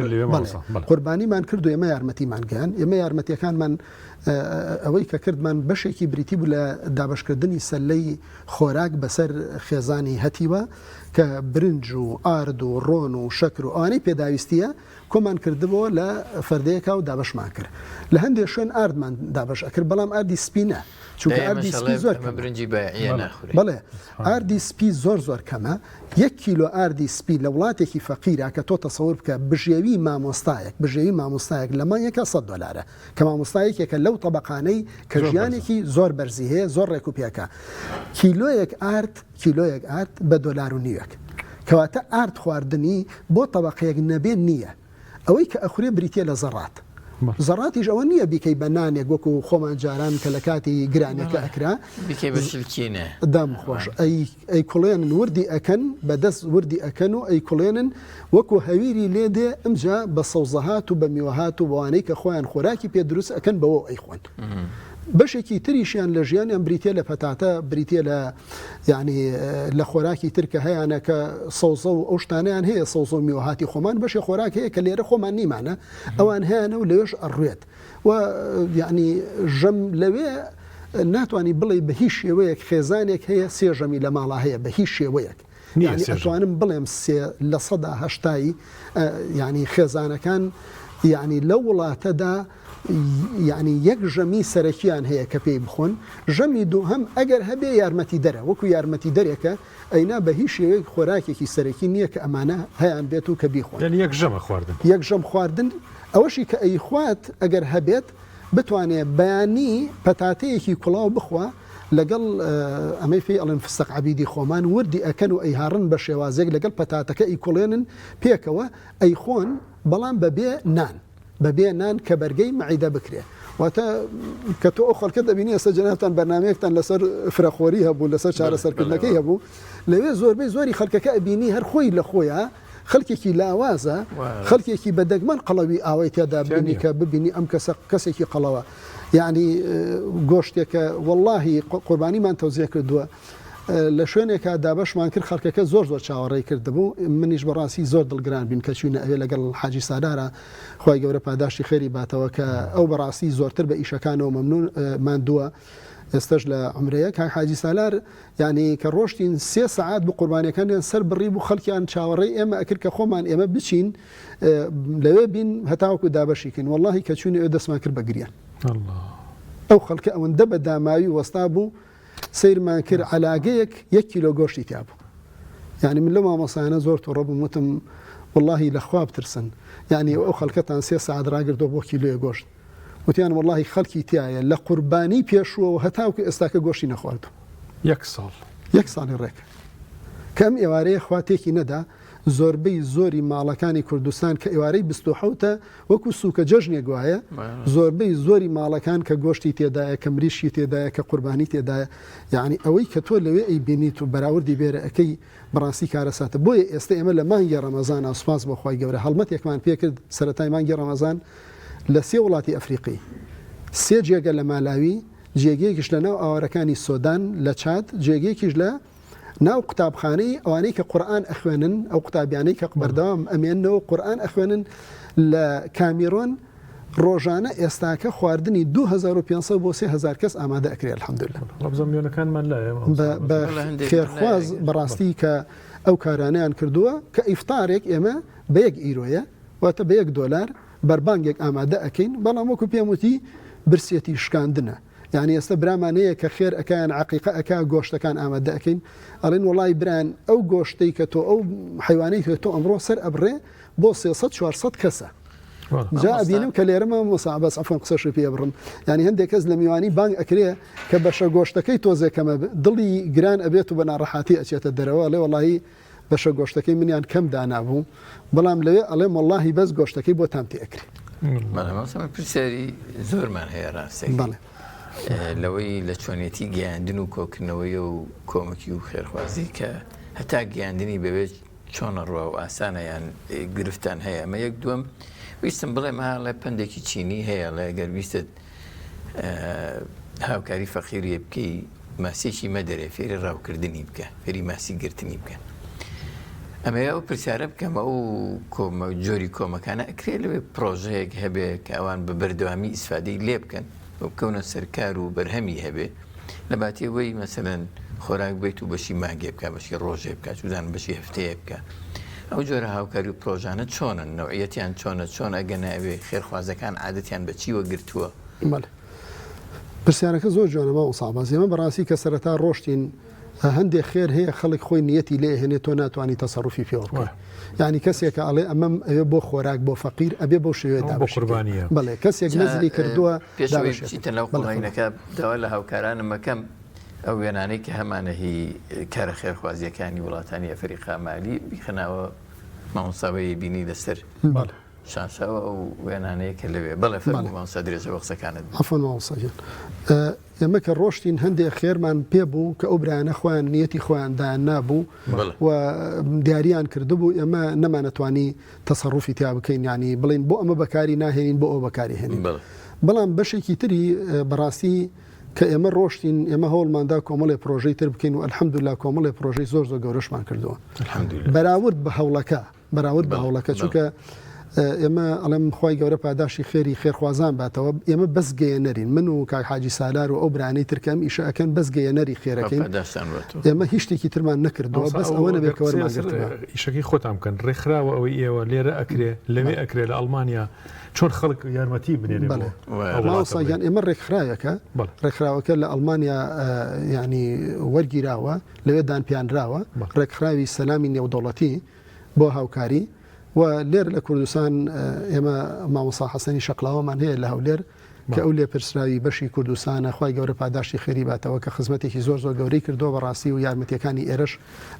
قوربانیمان کرد و ئێمە یارمەتیمان گەیان ئێمە یارمەتیەکانمان ئەوەی کە کردمان بەشێکی بریتی بوو لە دابشکردنی سەلەی خۆراک بەسەر خێزانی هەتیوە کە برنج و ئارد و ڕۆن و شەکر و ئەوانەی پێداویستیە کۆمان کردبەوە لە فەردەیەکا و دابەشمان کرد لە هەندێک شوێن ئاردمان دابەش ئەکرد بەڵام ئاردی سپی نە چونکە ئاردی سپی زۆر کەمە برنجی بایعیە ناخورێ بەڵێ ئاردی سپی زۆر زۆر کەمە یەک کیلۆ ئاردی سپی لە وڵاتێکی فەقیرا کە تۆ تەسەور بکە بژێوی مامۆستایەک بژێوی مامۆستایەک لە مانگێکا 100 دۆلارە کە مامۆستا یەکێکە لەو تەبەقانەی کە ژیانێکی زۆر بەرزی هەیە زۆر ڕێک و پێکە کیلۆیەک ئارد کیلۆیەک ئارد بە دۆلار و نیوێک کەواتە ئارد خواردنی بۆ تەبەقەیەک نەبێ نییە ئەوەی کە ئەخورێ بریتیە لە زەڕات. زەڕاتیش ئەوە نییە بیکەی بە نانێک وەکو خۆمان جاران کە لە کاتی گرانیەکە ئەکرا. بیکەی بە شلکینە. دەم خۆش. ئەی ئەیکوڵێنن وردی ئەکەن بە دەست وردی ئەکەن و ئەیکوڵێنن وەکو هەویری لێ دێ ئمجا بە سەوزەهات و بە میوەهات و بەوانەی کە خۆیان خۆراکی پێ دروست ئەکەن بەوەو ئەیخۆن. بەشێکی تریشیان لە ژیانیان بریتیە لە پەتاتە بریتیە لە یانی لە خۆراکی تر کە هەیانە کە سەوزە و ئەو شتانەیان هەیە سەوزە و میوەهاتی خۆمان بەشێ خۆراک هەیە کە لێرە خۆمان نیمانە ئەوان هەیانە و لەوێش ئەڕوێت و یعنی ژەم لەوێ ناتوانانی بڵێ بە هیچ شێوەیەک خێزانێک هەیە سێ ژەمی لە ماڵا هەیە بە هیچ شێوەیەک یعنی ئەتوانم بڵێم 3% یعنی خێزانەکان یعنی لەو وڵاتەدا یانی یەک ژەمی سەرەکیان هەیە کە پێی بخۆن، ژەمی دووهەم ئەگەر هەبێ یارمەتیدەرە، وەکو یارمەتیدەرێکە، ئەینا بە هیچ شێوەیەک خۆراکێکی سەرەکی نییە کە ئەمانە هەیان بێت و کە بیخۆن. یانی یەک ژەمە خواردن. یەک ژەم خواردن، ئەوەشی کە ئەیخوات ئەگەر هەبێت بتوانێ بەیانی پەتاتەیەکی کوڵاو بخوا لەگەڵ ئەمەی پێی ئەڵێن فستق عەبیدی خۆمان وردی ئەکەن و ئەیهاڕن بە شێوازێک لەگەڵ پەتاتەکە ئەیکوڵێنن پێکەوە ئەیخۆن بەڵام بەبێ نان. بەبێ نان کە بەرگەی مەعیدە بکرێ. واتە کە تۆ ئەو خەڵکە دەبینی ئێستا جەنابتان بەرنامەیەکتان لەسەر فرەخۆری هەبوو لەسەر چارەسەرکردنەکەی هەبوو لەوێ زۆربەی زۆری خەڵکەکە ئەبینی هەر خۆی لە خۆیە خەڵکێکی لاوازە خەڵکێکی بە دەگمەن قەڵەوی ئاوای تێدا بینی کە ببینی ئەم کەسە کەسێکی قەڵەوە یعنی گۆشتێکە واللهی قوربانیمان تەوزیع کردووە لە شوێنێکا دابەشمان کرد خەڵکەکە زۆر زۆر چاوەڕێی کردبوو منیش بەڕاستی زۆر دڵگران بین کە چوینە ئەوێ لەگەڵ حاجی سالارا خوای گەورە پاداشتی خێری باتەوە کە ئەو بەڕاستی زۆرتر بە ئیشەکانەوە مەمنون ماندووە ئێستش لە عمرەیە کاک حاجی سالار یعنی کە ڕۆشتین سێ سەعات بوو قوربانیەکانیان سەر بڕی بوو خەڵکیان چاوەڕێی ئێمە ئەکرد کە خۆمان ئێمە بچین لەوێ بین هەتاوەکو دابەشی کەین واللهی کە چوین ئەوێ دەستمان کرد بە گریان ئەو خەڵکە ئەوەندە بە داماوی وەستا بوو سەیرمان کرد عەلاگەیەک یەک کیلۆ گۆشتی تیا بوو یعنی من لەو مامۆستایانە زۆر توڕە بووم وتم واللهی لە خوا بترسن یعنی ئەو خەڵکەتان سێ سەعات ڕاگرتووە بۆ کیلۆیە گۆشت وتیان واللهی خەڵکی تایە لە قوربانی پێشووەوە هەتاوکو ئێستاکە گۆشتی نەخواردوو یەک ساڵ یەک ساڵی ڕێک کە ئەم ئێوارەیە خوا تێکی نەدا. زۆربەی زۆری ماڵەکانی کوردستان کە ئێوارەی 27ە وەکو سوکە جەژنێک وایە، زۆربەی زۆری ماڵەکان کە گۆشتی تێدایە، کە مریشکی تێدایە، کە قوربانی تێدایە، یەعنی ئەوەی کە تۆ لەوێ ئەیبینیت و بەراوردی بێرە ئەکەی بەڕاستی کارەساتە. بۆیە ئێستە ئێمە لە مانگی ڕەمەزانا سوپاس بۆ خوای گەورە هەڵمەتێکمان پێکرد سەرەتای مانگی ڕەمەزان لە سێ وڵاتی ئەفریقی، سێ جێگە لە مالاوی، جێگەیەکیش لە ناو ئاوارەکانی سۆدان لە چاد، جێگەیەکیش لە ناو قوتابخانەی ئەوانەی کە قورئان ئەخوێنن، ئەو قوتابیانەی کە بەردەوام ئەمێننەوە قورئان ئەخوێنن لە کامیرۆن ڕۆژانە ئێستاکە خواردنی 2500 بۆ 3000 کەس ئامادە ئەکرێ الحمدلله. ڕەبزە ملیۆنەکانمان لایە مامۆستا. بە خێرخواز بەڕاستی کە ئەو کارانەیان کردووە کە ئیفتارێک ئێمە بە یەک ئیرۆیە واتە بە یەک دۆلار بەربانگێک ئامادە ئەکەین بەڵام وەکو پێم وتی برسێتی شکاندنە یانی ئێستا برامان هەیە کە خێر ئەکا یان عەقیقە ئەکا گۆشتەکان ئامادە ئەکەین ئەڵێن وەڵای بران ئەو گۆشتەی کە تۆ ئەو حەیوانەی کە تۆ ئەمڕۆ سەر ئەبڕێ بۆ 300 400 کەسە جا ئەبینم کە لێرە مامۆستا عەباس عەفوەن قسەشت پێ بڕم یانی هەندێک کەس لە میوانی بانگ ئەکرێ کە بەشە گۆشتەکەی تۆزێ کەمە دڵی گران ئەبێت و بە ناڕەحاتی ئەچێتە دەرەوە ئەڵێ وەڵاهی بەشە گۆشتەکەی منیان کەم دانابوو بەڵام لەوێ ئەڵێم وەڵاهی بەس گۆشتەکەی بۆ تام تێ ئەکرێ. بەڵێ مامۆستا من پرسیاری زۆرمان هەیە ڕاستەکەی بەڵێ. لەوەی لە چۆنێتی گەیاندن و کۆکردنەوەی و کۆمەکی و خێرخوازی کە هەتا گەیاندنی بەوێ چۆنە ڕوا و ئاسانە یان گرفتان هەیە ئەمە یەک دووەم ویستم بڵێم ئاڵێ پەندێکی چینی هەیە ڵێ گەر ویستت هاوکاری فەقیریە بکەی ماسیەکی مەدەرێ فێری ڕاوکردنی بکە فێری ماسی گرتنی بکە ئەمەیە ئەو پرسیارە بکەم ئەو کۆمە جۆری کۆمەکانە ئەکرێ لەوێ پرۆژەیەک هەبێ کە ئەوان بە بەردەوامی ئیسفادەی لێ بکەن و بکەونە سەرکار و بەرهەمی هەبێ لە باتی ئەوەی مەسەلەن خۆراک بێت و بەشی مانگێ بکە بەشی ڕۆژێ بکە چزانم بەشی هەفتەیە بکە ئەو جۆرە هاوکاری و پرۆژانە چۆنن نەوعیەتیان چۆنە چۆن ئەگەنە ئەوێ خێرخوازەکان عادەتیان بە چیوە گرتووە؟ بەڵێ پرسیارەکە زۆر جوانە مامۆستا عەباس ئێمە بەڕاستی کە سەرەتا ڕۆشتین هەندێ خێر هەیە خەڵک خۆی نیەتی لێ ئەهێنێ تۆ ناتوانی تەسەروفی پێوە بکەی یعنی کەسێکە ئەڵێ ئەمەم ئەوێ بۆ خۆراک بۆ فەقیر ئەبێ بەو شێوەیە بۆ دابەشی بکەی قوربانیە. بەڵێ کەسێک جا نەزری کردووە پێش ئەوەی دابەشی بچیتە ناو بەڵێ فەرموو. قۆڵینەکە داوا لە هاوکارانم ئەکەم ئەو وێنانەی کە هەمانە هی کارە خێرخوازییەکانی وڵاتانی ئەفەریقا مالی بیخەناوە مامۆستا وەی بینی لەسەر بەڵێ. شاشەوە ئەو وێنانەیە کە لەوێ بەڵێ فەرموو بەڵێ. مامۆستا درێژە بە قسەکانت بدە. عەفوەن مامۆستا گیان. ئێمە کە ڕۆشتین هەندێ خێرمان پێ بوو کە ئەو برایانە خۆیان نیەتی خۆیان دایان نابوو و دیاریان کردبوو ئێمە نەمانەتوانی تەسەڕوفی تیا بکەین یانی بڵین بۆ ئەمە بەکاری ناهێنین بۆ ئەو بەکاری هێنین بەڵام بەشێکی تری بەڕاستی کە ئێمە ڕۆشتین ئێمە هەوڵماندا کۆمەڵێ پرۆژەی تر بکەین و الحمدلله کۆمەڵێ پرۆژەی زۆر زۆر گەورەشمان کردووە بەراورد بە هەوڵەکە بەراورد بە هەوڵەکە چونکە ئێمە ئەڵێم خوای گەورە پاداشی خێری خێرخوازان باتەوە ئێمە بەس گەیەنەرین من و کاک حاجی سالار و ئەو برانەی تر کە ئەم ئیشە ئەکەن بەس گەیەنەری خێرەکەین ئێمە هیچ شتێکی ترمان نەکردووە بەس ئەوە نەبێت کە وەرمان گرتبا ئیشەکەی خۆتان بکەن ڕێکخراوە ئەوەی ئێوە لێرە ئەکرێ لەوێ ئەکرێ لە ئەڵمانیا چۆن خەڵک یارمەتی بنێرێ بۆ ئەو وڵاتە مامۆستا گیان ئێمە ڕێکخراوێکە ڕێکخراوەکە لە ئەڵمانیا یعنی وەرگیراوە لەوێ دانپیانراوە ڕێکخراوی سەلامی نێودەوڵەتی بۆ هاوکاری و لێر لە کوردستان ئێمە مامۆستا حەسەنی شەقلاوەمان هەیە لە هەولێر کە ئەو لێپرسراوی بەشی کوردستانە خوای گەورە پاداشتی خێری باتەوە کە خزمەتێکی زۆر زۆر گەورەی کردووە بەڕاستی و یارمەتیەکانی ئێرەش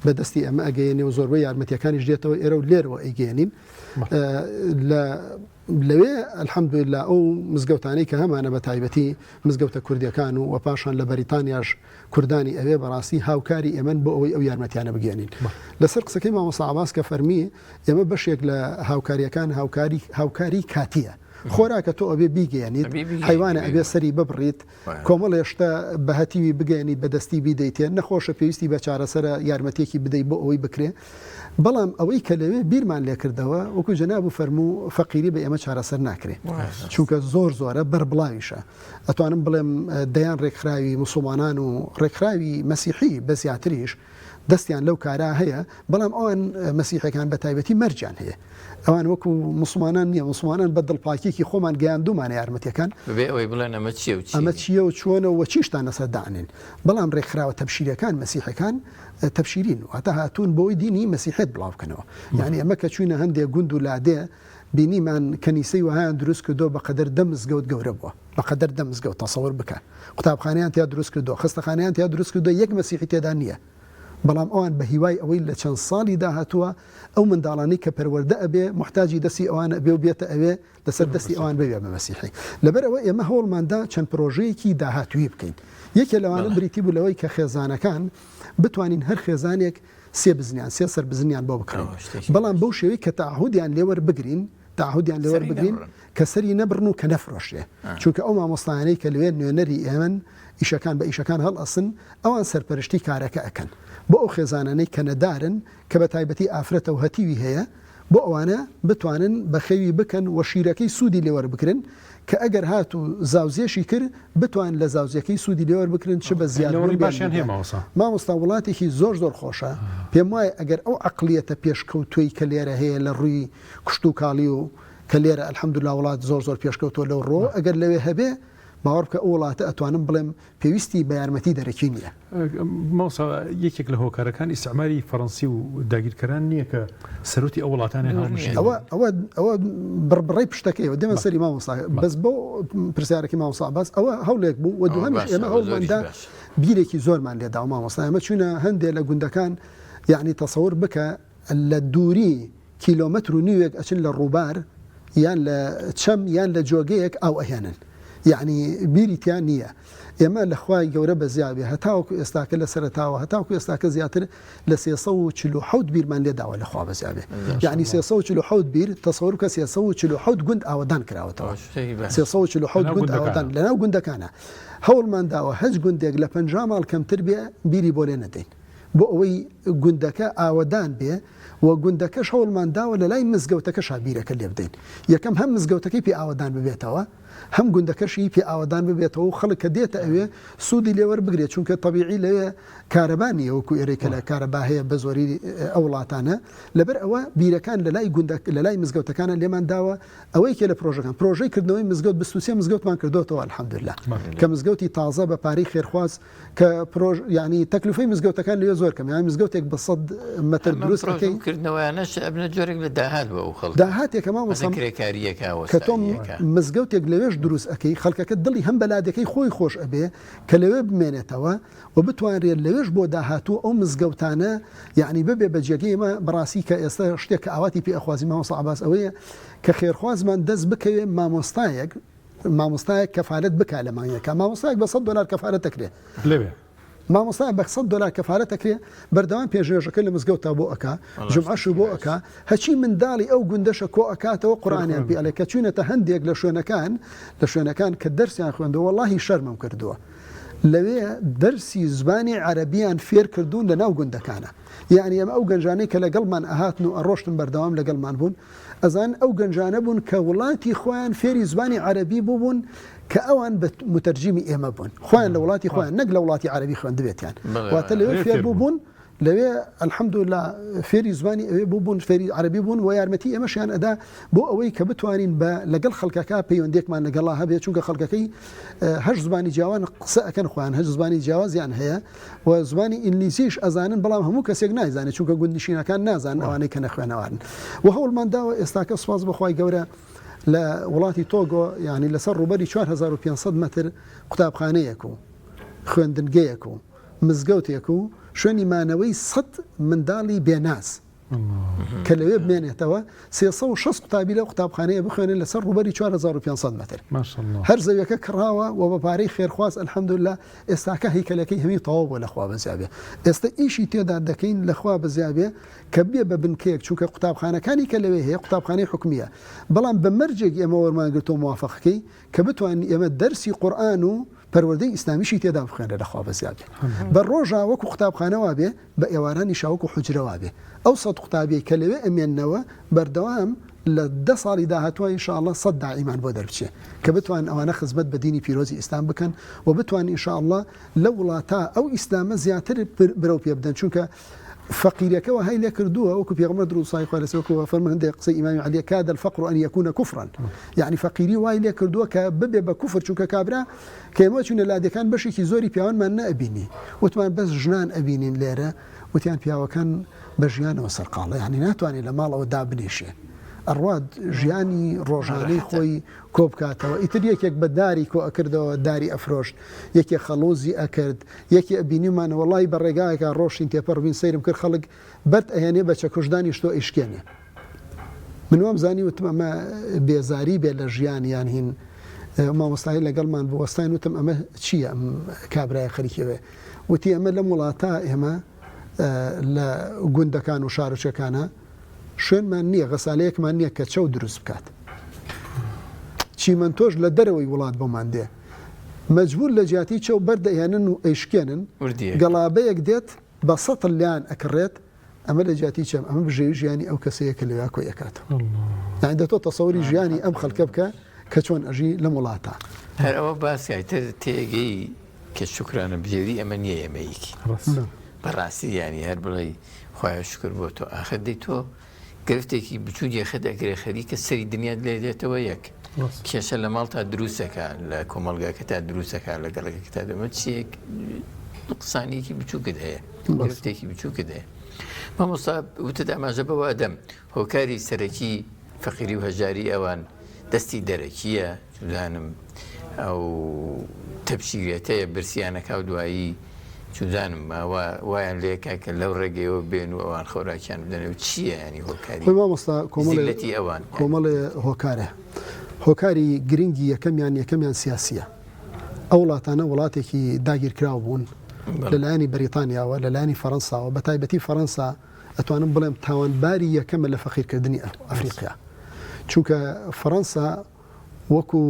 بە دەستی ئەمە ئەگەیەنێ و زۆربەی یارمەتیەکانیش دێتەوە ئێرە و لێرەوە ئەیگەیەنین لە لەوێ الحمدللە ئەو مزگەوتانەی کە هەمانە بە تایبەتی مزگەوتە کوردیەکان و وە پاشان لە بەریتانیاش کوردانی ئەوێ بەڕاستی هاوکاری ئێمەن بۆ ئەوەی ئەو یارمەتیانە بگەیەنین. لەسەر قسەکەی مامۆستا عەباس کە فەرمی ئێمە بەشێک لە هاوکاریەکان هاوکاری هاوکاری کاتیە. خۆراکە تۆ ئەبێ بیگەیەنیت، حەیوانە ئەبێ سەری ببڕیت، کۆمەڵێ شتە بە هەتیوی بگەیەنیت بە دەستی بیدەیتێ، نەخۆشە پێویستی بە چارەسەرە یارمەتیەکی بدەی بۆ ئەوەی بکرێ. بەڵام ئەوەی کە لەوێ بیرمان لێکردەوە وەکو جەنابو فەرموو فەقیری بە ئێمە چارەسەر ناکرێ چونکە زۆر زۆرە بەربڵاویشە. ئەتوانم بڵێم دەیان ڕێکخراوی موسڵمانان و ڕێکخراوی مەسیحی بە زیاتریش دەستیان لەو کارە هەیە، بەڵام ئەوان مەسیحەکان بە تایبەتی مەرجیان هەیە. ئەوان وەکو موسڵمانان نییە، موسڵمانان بە دڵپاکیەکی خۆمان گەیاندوومانە یارمەتیەکان. بەبێ ئەوەی بڵێن ئەمە چییە و چی ئەمە چییە و چۆنە و چیشتان لەسەر دانێن. بەڵام ڕێکخراوە تەبشیریەکان مەسیحەکان تەبشیرین، واتە هاتوون بۆی دینی مەسیحیەت بڵاو بکەنەوە. یانی ئەمە کە چووینە هەندێ گوند و لادێ بینیمان کەنیسەی وەهایان دروست کردووە بە قەدەر دە مزگەوت گەورە بووە، بە قەدەر دە مزگەوت تەسەور بکە، قوتابخانەیان تیا دروست کردووە، خەستەخانەیان تیا دروست کردووە یەک مەسیحی تێدا نییە. بەڵام ئەوان بە هیوای ئەوەی لە چەند ساڵی داهاتووە ئەو منداڵانەی کە پەروەردە ئەبێ موحتاجی دەستی ئەوان ئەبێ و بێتە ئەوێ لەسەر دەستی ئەوان ببێ بە مەسیحی. لەبەر ئەوە ئێمە هەوڵمان دا چەند پرۆژەیەکی داهاتوویی بکەین. یەکێ لەوانە بریتی بوو لەوەی کە خێزانەکان بتوانین هەر خێزانێک سێ بزنیان، سێ سەر بزنیان بۆ بکڕین. بەڵام بەو شێوەی کە تەعەهودیان لێ وەربگرین، تەعەهودیان لێ وەربگرین کە سەری نەبڕن و کە نەفرۆشرێ. چونکە ئەو مامۆستایانەی کە لەوێ نوێنەری ئێمەن، ئیشەکان بە ئیشەکان هەڵئەسن، ئەوان سەرپەرشتی کارەکە ئەکەن. بۆ ئەو خێزانانەی کە نەدارن، کە بە تایبەتی ئافرەتە و هەتیوی هەیە، بۆ ئەوانە بتوانن بەخێوی بکەن و شیرەکەی سوودی لێ وەربگرن، کە ئەگەر هاتوو زاوزێشی کرد بتوان لە زاوزێکەی سوودی لێ وەربگرن چ بە زیاد بوون لەوەڕی بێن باشیان هەیە بگەن. مامۆستا. مامۆستا وڵاتێکی زۆر زۆر خۆشە، پێم وایە ئەگەر ئەو عەقڵیەتە پێشکەوتووەی کە لێرە هەیە لە ڕووی کشتوکاڵی و کە لێرە الحمدللە وڵات زۆر زۆر پێشکەوتووە لەو ڕووەوە ئەگەر لەوێ هەبێ باوەڕ بکە ئەو وڵاتە ئەتوانم بڵێم پێویستی بە یارمەتی دەرەکی نییە. مامۆستا یەکێک لە هۆکارەکان ئیستعماری فەڕەنسی و داگیرکەران نییە کە سەروتی ئەو وڵاتانەیان هەڵمژیوە؟ ئەوە ئەوە ئەوە بڕبڕەی پشتەکەیەوە دێمە سەری مامۆستا بەس بۆ پرسیارەکەی مامۆستا عەباس ئەوە هەوڵێک بوو و دووهەمیش ئێمە هەوڵمان دا بیرێکی زۆرمان لێ داوە مامۆستا ئێمە چووینە هەندێ لە گوندەکان یەعنی تەسەور بکە لە دووری کیلۆمەتر و نیوێک ئەچن لە ڕووبار یان لە چەم یان لە جۆگەیەک ئاو ئەهێنن یەعنی بیری تیا نییە ئێمە لە خوای گەورە بەزیا بێ هەتاوەکو ئێستاکە لە سەرەتاوە هەتاوەکو ئێستاکە زیاتر لە 347 بیرمان لێ داوە لە خوا بەزیا بێ یەعنی 347 بیر تەسەور بکە 347 گوند ئاوەدان کراوەتەوە 347 گوند ئاوەدان لەناو گوندەکانە هەوڵمان داوە هەچ گوندێک لە 50 ماڵ کەمتر بێ بیری بۆ لێ نەدەین بۆ ئەوەی گوندەکە ئاوەدان بێ و گوندەکەش هەوڵمان داوە لە لای مزگەوتەکەشا بیرەکە لێ بدەین یەکەم هەم مزگەوتەکەی پێ ئاوەدان ببێتەوە هەم گوندەکەشی پێ ئاوەدان ببێتەوە و خەڵک کە دێتە ئەوێ سوودی لێ وەربگرێت چونکە تەبیعی لەوێ کارەبا نییە وەکو ئێرەی کە لە کارەبا هەیە بە زۆری ئەو وڵاتانە لەبەر ئەوە بیرەکان لە لای گوندە لە لای مزگەوتەکانە لێمان داوە ئەوە یەکێ لە پرۆژەکان پرۆژەی کردنەوەی مزگەوت 23 مزگەوتمان کردۆتەوە الحمدلله کە مزگەوتی تازە بە پارەی خێرخواز کە پرۆژ یانی تەکلفەی مزگەوتەکان لەوێ زۆر کەم یانی مزگەوتێک بە سەد مەتر ئەمە دروست پرۆژە ئەکەی و کردنەوەیانەش ئەبنە جۆرێک لە داهات بۆ ئەو خەڵکە داهاتێکە مامۆستا مەسەن کرێکارییەکە کە تۆ وەستاییەکە. مزگەوتێک لەوێش دروست ئەکەی خەڵکەکە دڵی هەم بە لادێکەی خۆی خۆش ئەبێ کە لەوێ بمێنێتەوە و بتوانرێت لەوێش بۆ داهاتوو ئەو مزگەوتانە یانی ببێ بە جێگەی ئێمە بەڕاستی کە ئێستا شتێک کە ئاواتی پێ ئەخوازین مامۆستا عەباس ئەوەیە کە خێرخوازمان دەست بکەوێ مامۆستایەک مامۆستایەک کەفالەت بکا لە مانگێکا مامۆستایەک بە 100 دۆلار کەفالەت دەکرێ لەوێ مامۆستا بە 100 دۆلار کەفالەت دەکرێ بەردەوام پێشنوێژەکە لە مزگەوتا بۆ ئەکا جومعەش بۆ ئەکا هەچی منداڵی ئەو گوندەشە کۆ ئەکاتەوە قورئانیان پێ ئەڵێ کە چوینەتە هەندێک لە شوێنەکان لە شوێنەکان کە دەرسیان خوێندووە وەڵاهی شەرمم کردووە لەوێ دەرسی زبانی عەرەبیان فێر کردوون لە ناو گوندەکانە یعنی ئەمە ئەو گەنجانەی کە لەگەڵمان ئەهاتن و ئەڕۆشتن بەردەوام لەگەڵمان بوون ئەزان ئەو گەنجانە بوون کە وڵاتی خۆیان فێری زبانی عەرەبی بووبوون کە ئەوان بە موتەرجیمی ئێمە بوون خۆیان لە وڵاتی خۆیان نەک لە وڵاتی عەرەبی خوێندبێتیان واتە لەوێ فێر بووبوون لەوێ الحمدللە فێری زبانی ئەوێ بووبوون فێری عەرەبی بوون و یارمەتی ئێمەشیان ئەدا بۆ ئەوەی کە بتوانین بە لەگەڵ خەڵکەکە پەیوەندێکمان لەگەڵا هەبێت چونکە خەڵکەکەی هەش زبانی جیاوان قسە ئەکەن خۆیان هەش زبانی جیاوازیان هەیە و زمانی ئینگلیزیش ئەزانن بەڵام هەموو کەسێک نایزانێت چونکە گوندنشینەکان نازانن ئەوانەی کە نەخوێنەوارن و هەوڵمان داوە ئێستاکە سوپاس بۆ خوای گەورە لە وڵاتی تۆگۆ یعنی لەسەر ڕووبەری 4500 مەتر قوتابخانەیەک و خوێندنگەیەک و مزگەوتێک و شوێنی مانەوەی 100 منداڵی بێناز کە لەوێ بمێنێتەوە 360 قوتابی لەو قوتابخانەیە بخوێنن لەسەر ڕووبەری 4500 مەتر هەر زەویەکە کڕاوە و بە پارەی خێرخواز الحمدلله ئێستاکە هەیکەلەکەی هەمی تەواو بووە لەخوا بەزیابێ ئێستا ئیشی تێدا دەکەین لەخوا بەزیابێ کە بێ بە بنکەیەک چونکە قوتابخانەکانی کە لەوێ هەیە قوتابخانەی حکومیە بەڵام بە مەرجێک ئێمە وەرمان گرتووە موافقەکەی کە بتوانین ئێمە دەرسی قورئان و پەروەردەی ئیسلامیشی تێدا بخوێنرێ لەخوا بەزیابێ بە ڕۆژا وەکو قوتابخانە وابێ بە ئێوارانیشا وەکو حوجرە وابێ ئەو سەد قوتابیەی کە لەوێ ئەمێننەوە بەردەوام لە دە ساڵی داهاتوە ان شاء اللە سەد داعیمان بۆ دەربچێ کە بتوانن ئەوانە خزمەت بە دینی پیرۆزی ئیسلام بکەن و بتوانن ان شاء اللە لەو وڵاتە ئەو ئیسلامە زیاتر برەو پێ بدەن چونکە فەقیرەکە وەهای لێ کردووە وەکو پێغەمبەر درود سڵاوی خوای لەسەر وەکو فەرموون هەندێک قسەی ئیمامی عەلیە کاد الفقر ان یکون کفرا یعنی فەقیری وای لێ کردووە کە ببێ بە کوفر چونکە کابرا کە ئێمە چوینە لادێکان بەشێکی زۆری پیاوانمان نەئەبینی وتمان بەس ژنان ئەبینین لێرە وتیان پیاوەکان بە ژیانەوە سەرقاڵە یعنی ناتوانێت لە ماڵەوە دابنیشێ. ئەڕوات ژیانی ڕۆژانەی خۆی کۆبکاتەوە ئیتر یەکێک بە داری کۆ ئەکردەوە داری ئەفرۆشت یەکێ خەڵوزی ئەکرد یەکێ بینیومانە وەڵی بە ڕێگایەکە ڕۆشتین تێپەڕ بین سەیرم کرد خەڵک بەرد ئەهێنێ بە چەکوش دانیشتوە ئەیشکێنێ من وام زانی وتم ئەمە بێزاری بێ لە ژیان یان هین مامۆستای لەگەڵمان بوو وەستاین وتم ئەمە چییە ئەم کابرایە خەریکەوێ وتی ئەمە لەم وڵاتە ئێمە لە گوندەکان و شارۆچکەکانە شوێنمان نییە غەسالەیەکمان نییە کە چەو دروست بکات چیمەنتۆش لە دەرەوەی وڵات بۆمان دێ مەجبور لە جیاتی چەو بەردەهێنن و ئەیشکێنن گەڵابەیەک دێت بە سەتڵ لێیان ئەکڕێت ئەمە لە جیاتی چەم ئەمە بژێوی ژیانی ئەو کەسەیە کە لەویا کۆی ئەکاتەوە یانی دە تۆ تەسەوری ژیانی ئەم خەڵکە بکە کە چۆن ئەژی لەم وڵاتە. هەر ئەوە باسکە ئیتر تێگەی کە شوکرانە بژێوی ئەمە نییە ئێمە یەکی بەڕاستی یانی هەر بڵێی خوایە شوکر بۆ تۆ ئاخر دەی تۆ گرفتێکی بچووکی خت ئەگرێ خەریکە سەری دنیات لێ دێتەوە یەک کێشە لە ماڵتا دروستەکە لە کۆمەڵگاکەتا دروستەکە لە گەڕەکەکەتا دەمە چیەک قسانێکی بچووکت هەیە گرفتێکی بچووکت هەیە مامۆستا وتت ئاماژە بەوە ئەدەم هۆکاری سەرەکی فەقیری و هەژاری ئەوان دەستی دەرەکییە چوزانم ئەو تەبشیرێتەیە برسیانەکا و دوایی چوزانم وایان لێکا کە لەو ڕێگەیەوە بێن و ئەوان خۆراکیان بدەن و چییە ینی هۆکاری خۆی مامۆستا کۆمەڵێ زیلەتی ئەوان کۆمەڵێ هۆکارە هۆکاری گرنگی یەکەمیان یەکەمیان سیاسیە ئەو وڵاتانە وڵاتێکی داگیرکراو بوون لەلایەنی بەریتانیاوە لەلایەنی فەرەنساوە بە تایبەتی فەرەنسا ئەتوانم بڵێم تاوانباری یەکەمە لە فەقیرکردنی ئەفریقیا چونکە فەرەنسا وەکو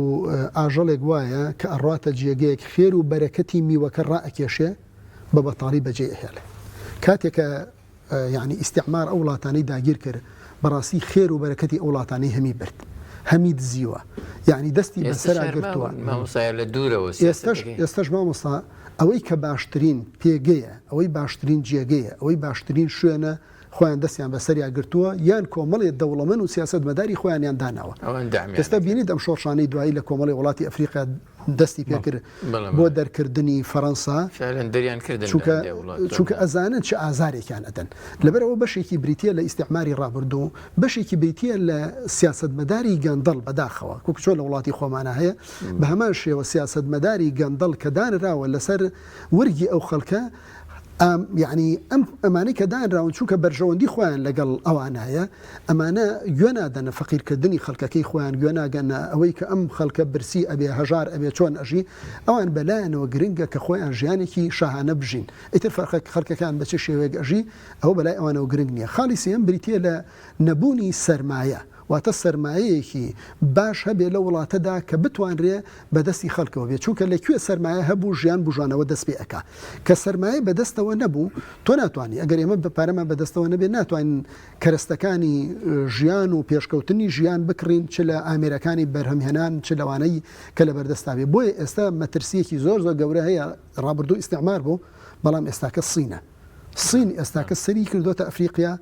ئاژەڵێک وایە کە ئەڕواتە جێگەیەک خێر و بەرەکەتی میوەکە ڕائەکێشێ بە بەتاڵی بەجێی ئەهێڵێ. کاتێ کە یەعنی ئیستیعمار ئەو وڵاتانەی داگیر کرد بەڕاستی خێر و بەرەکەتی ئەو وڵاتانەی هەمی برد. هەمی دزیوە. یەعنی دەستی ئێستەش بەسەرا هەر گرتووە. ماون مامۆستایە لە دوورەوە ئێستەش سیاسەتەکەی. ئێستەش مامۆستا ئەوەی کە باشترین پێگەیە، ئەوەی باشترین جێگەیە، ئەوەی باشترین شوێنە خۆیان دەستیان بەسەریا گرتووە یان کۆمەڵێ دەوڵەمەن و سیاسەتمەداری خۆیانیان داناوە. ئەوان دەعمیان ئێستا ئەکەن. بینیت ئەم شۆڕشانەی دوایی لە کۆمەڵێ وڵاتی ئەفریقیا دەستی پێکرد بەڵێ بۆ بەڵێ. دەرکردنی فەرەنسا فعلا دەریان کردن لە چونکە هەندێ وڵات چونکە بەڵێ. ئەزانن چ ئازارێکیان ئەدەن. لەبەرئەوە بەشێکی بریتییە لە ئیستیعماری ڕابردوو، بەشێکی بریتییە لە سیاسەتمەداری گەندەڵ بەداخەوە وەکو چۆن لە وڵاتی خۆمانا هەیە بە هەمان شێوە سیاسەتمەداری گەندەڵ کە دانراوە لەسەر ورگی ئەو خەڵکە ئام یەعنی ئەم ئەمانەی کە دانراون چونکە بەرژەوەندی خۆیان لەگەڵ ئەوانایە ئەمانە گوێ نادەنە فەقیرکردنی خەڵکەکەی خۆیان گوێ ناگەنە ئەوەی کە ئەم خەڵکە برسی ئەبێ هەژار ئەبێ چۆن ئەژی ئەوان بەلایانەوە گرنگە کە خۆیان ژیانێکی شاهانە بژین ئیتر فەرقە خەڵکەکان بە چ شێوەیەک ئەژی ئەوە بەلای ئەوانەوە گرنگ نییە خاڵی سێیەم بریتییە لە نەبوونی سەرمایە واتە سەرمایەیەکی باش هەبێ لەو وڵاتەدا کە بتوانرێ بە دەستی خەڵکەوە بێ، چونکە لە کوێ سەرمایە هەبوو ژیان بوژانەوە دەست پێ ئەکا. کە سەرمایە بە دەستەوە نەبوو تۆ ناتوانی، ئەگەر ئێمە پارەمان بە دەستەوە نەبێ ناتوانین کەرەستەکانی ژیان و پێشکەوتنی ژیان بکڕین چ لە ئامێرەکانی بەرهەمهێنان چ لەوانەی کە لە بەردەستا بێ. بۆیە ئێستا مەترسییەکی زۆر زۆر گەورە هەیە، ڕابردوو ئیستعمار بوو، بەڵام ئێستاکە صینە. صین ئێستاکە سەری کردۆتە ئەفریقیا،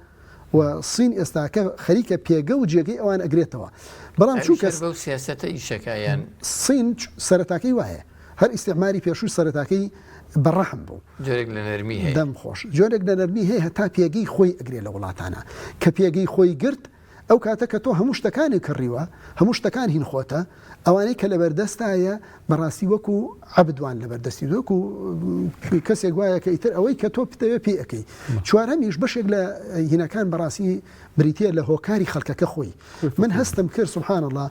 و سین ئێستاکە خەریکە پێگە و جێگەی ئەوان ئەگرێتەوە بەڵام چونکە بەو سیاسەتە ئیشەکە یان سین سەرەتاکەی وایە هەر ئیستعماری پێشوو سەرەتاکەی بە ڕەحم بوو جۆرێک لە نەرمی هەیە دەم خۆش جۆرێک لە نەرمی هەیە هەتا پێگەی خۆی ئەگرێ لە وڵاتانە کە پێگەی خۆی گرت ئەو کاتە کە تۆ هەموو شتەکانی کڕیوە هەموو شتەکان هین خۆتە ئەوانەی کە لەبەردەستایە بەڕاستی وەکو عەبد وان لەبەردەستی وەکو کەسێک وایە کە ئیتر ئەوەی کە تۆ بتەوێ پێی ئەکەی. چوارەمیش بەشێک لە هینەکان بەڕاستی بریتیە لە هۆکاری خەڵکەکە خۆی. من هەستم کرد سبحان اللە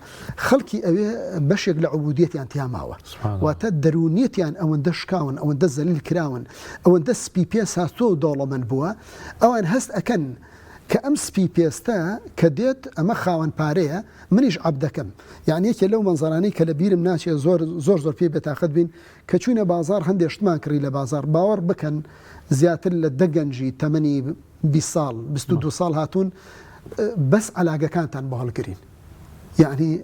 خەڵکی ئەوێ بەشێک لە عبودیەتیان تیا ماوە. واتە دەروونیەتیان ئەوەندە شکاون، ئەوەندە زەلیل کراون، ئەوەندە سپی پێست هاتووە و دەوڵەمەند بووە، ئەوان هەست ئەکەن کە ئەم سپی پێستە کە دێت ئەمە خاوەن پارەیە منیش عەبدەکەم یانی یەکێ لەو مەنزەرانەی کە لە بیرم ناچێ زۆر زۆر زۆر پێی بێتاقەت بین کە چوینە بازاڕ هەندێ شتمان کڕی لە بازاڕ باوەڕ بکەن زیاتر لە دە گەنجی تەمەنی 20 ساڵ 22 ساڵ هاتوون بەس عەلاگەکانتان بۆ هەڵگرین یعنی.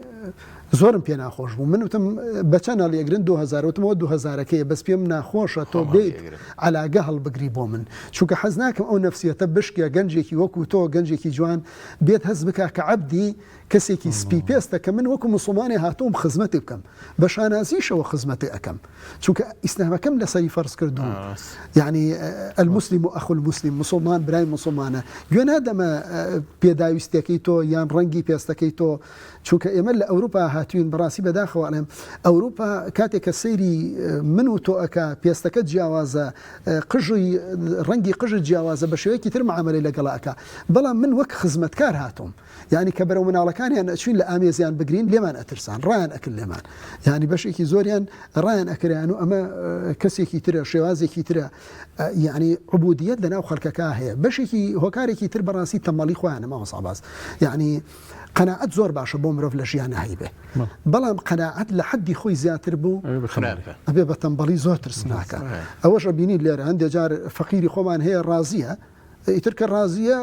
زۆرم پێ ناخۆش بوو من وتم بە چەند هەڵیەگرن 2000 وتمەوە 2000ەکەیە بەس پێم ناخۆشە تۆ بێیت عەلاگە هەڵبگری بۆ من چونکە حەز ناکەم ئەو نەفسیەتە بشکێ گەنجێکی وەکو تۆ گەنجێکی جوان بێت هەست بکا کە عەبدی کەسێکی سپی پێستە کە من وەکو موسڵمانێ هاتووم خزمەتی بکەم بە شانازیشەوە خزمەتی ئەکەم چونکە ئیسلامەکەم لەسەری فەرز کردووم یعنی المسلم اخو المسلم مسلمان برای مسلمانە گوێ نادەمە پێداویستەکەی تۆ یان ڕەنگی پێستەکەی تۆ چونکە ئێمە لە ئەوروپا هاتوین بەڕاستی بەداخەوە ئەڵێم ئەوروپا کاتێک کە سەیری من و تۆ ئەکا پێستەکە جیاوازە قژی ڕەنگی قژت جیاوازە بە شێوەیەکی تر معامەلەی لەگەڵا ئەکا بەڵام من وەک خزمەتکار هاتووم یانی کە بەرەو مناڵەکانیان ئەچوین لە ئامێزیان بگرین لێمان ئەترسان ڕایان ئەکرد لێمان یانی بەشێکی زۆریان ڕایان ئەکریان و ئەمە کەسێکی ترە شێوازێکی ترە یعنی عبودیت لەناو خەڵکەکە هەیە بەشێکی هۆکارێکی تر بەڕاستی تەمەڵی خۆیانە مامۆستا عەباس یعنی قەناعەت زۆر باشە بۆ مرۆڤ لە ژیانا هەیبێ بەڵام قەناعەت لە حەدی خۆی زیاتر بوو ئەبێ بە تەمبەڵی زۆر ترسناکە ئەوەش ئەبینی لێرە هەندێ جار فەقیری خۆمان هەیە ڕازیە ئیتر کە ڕازیە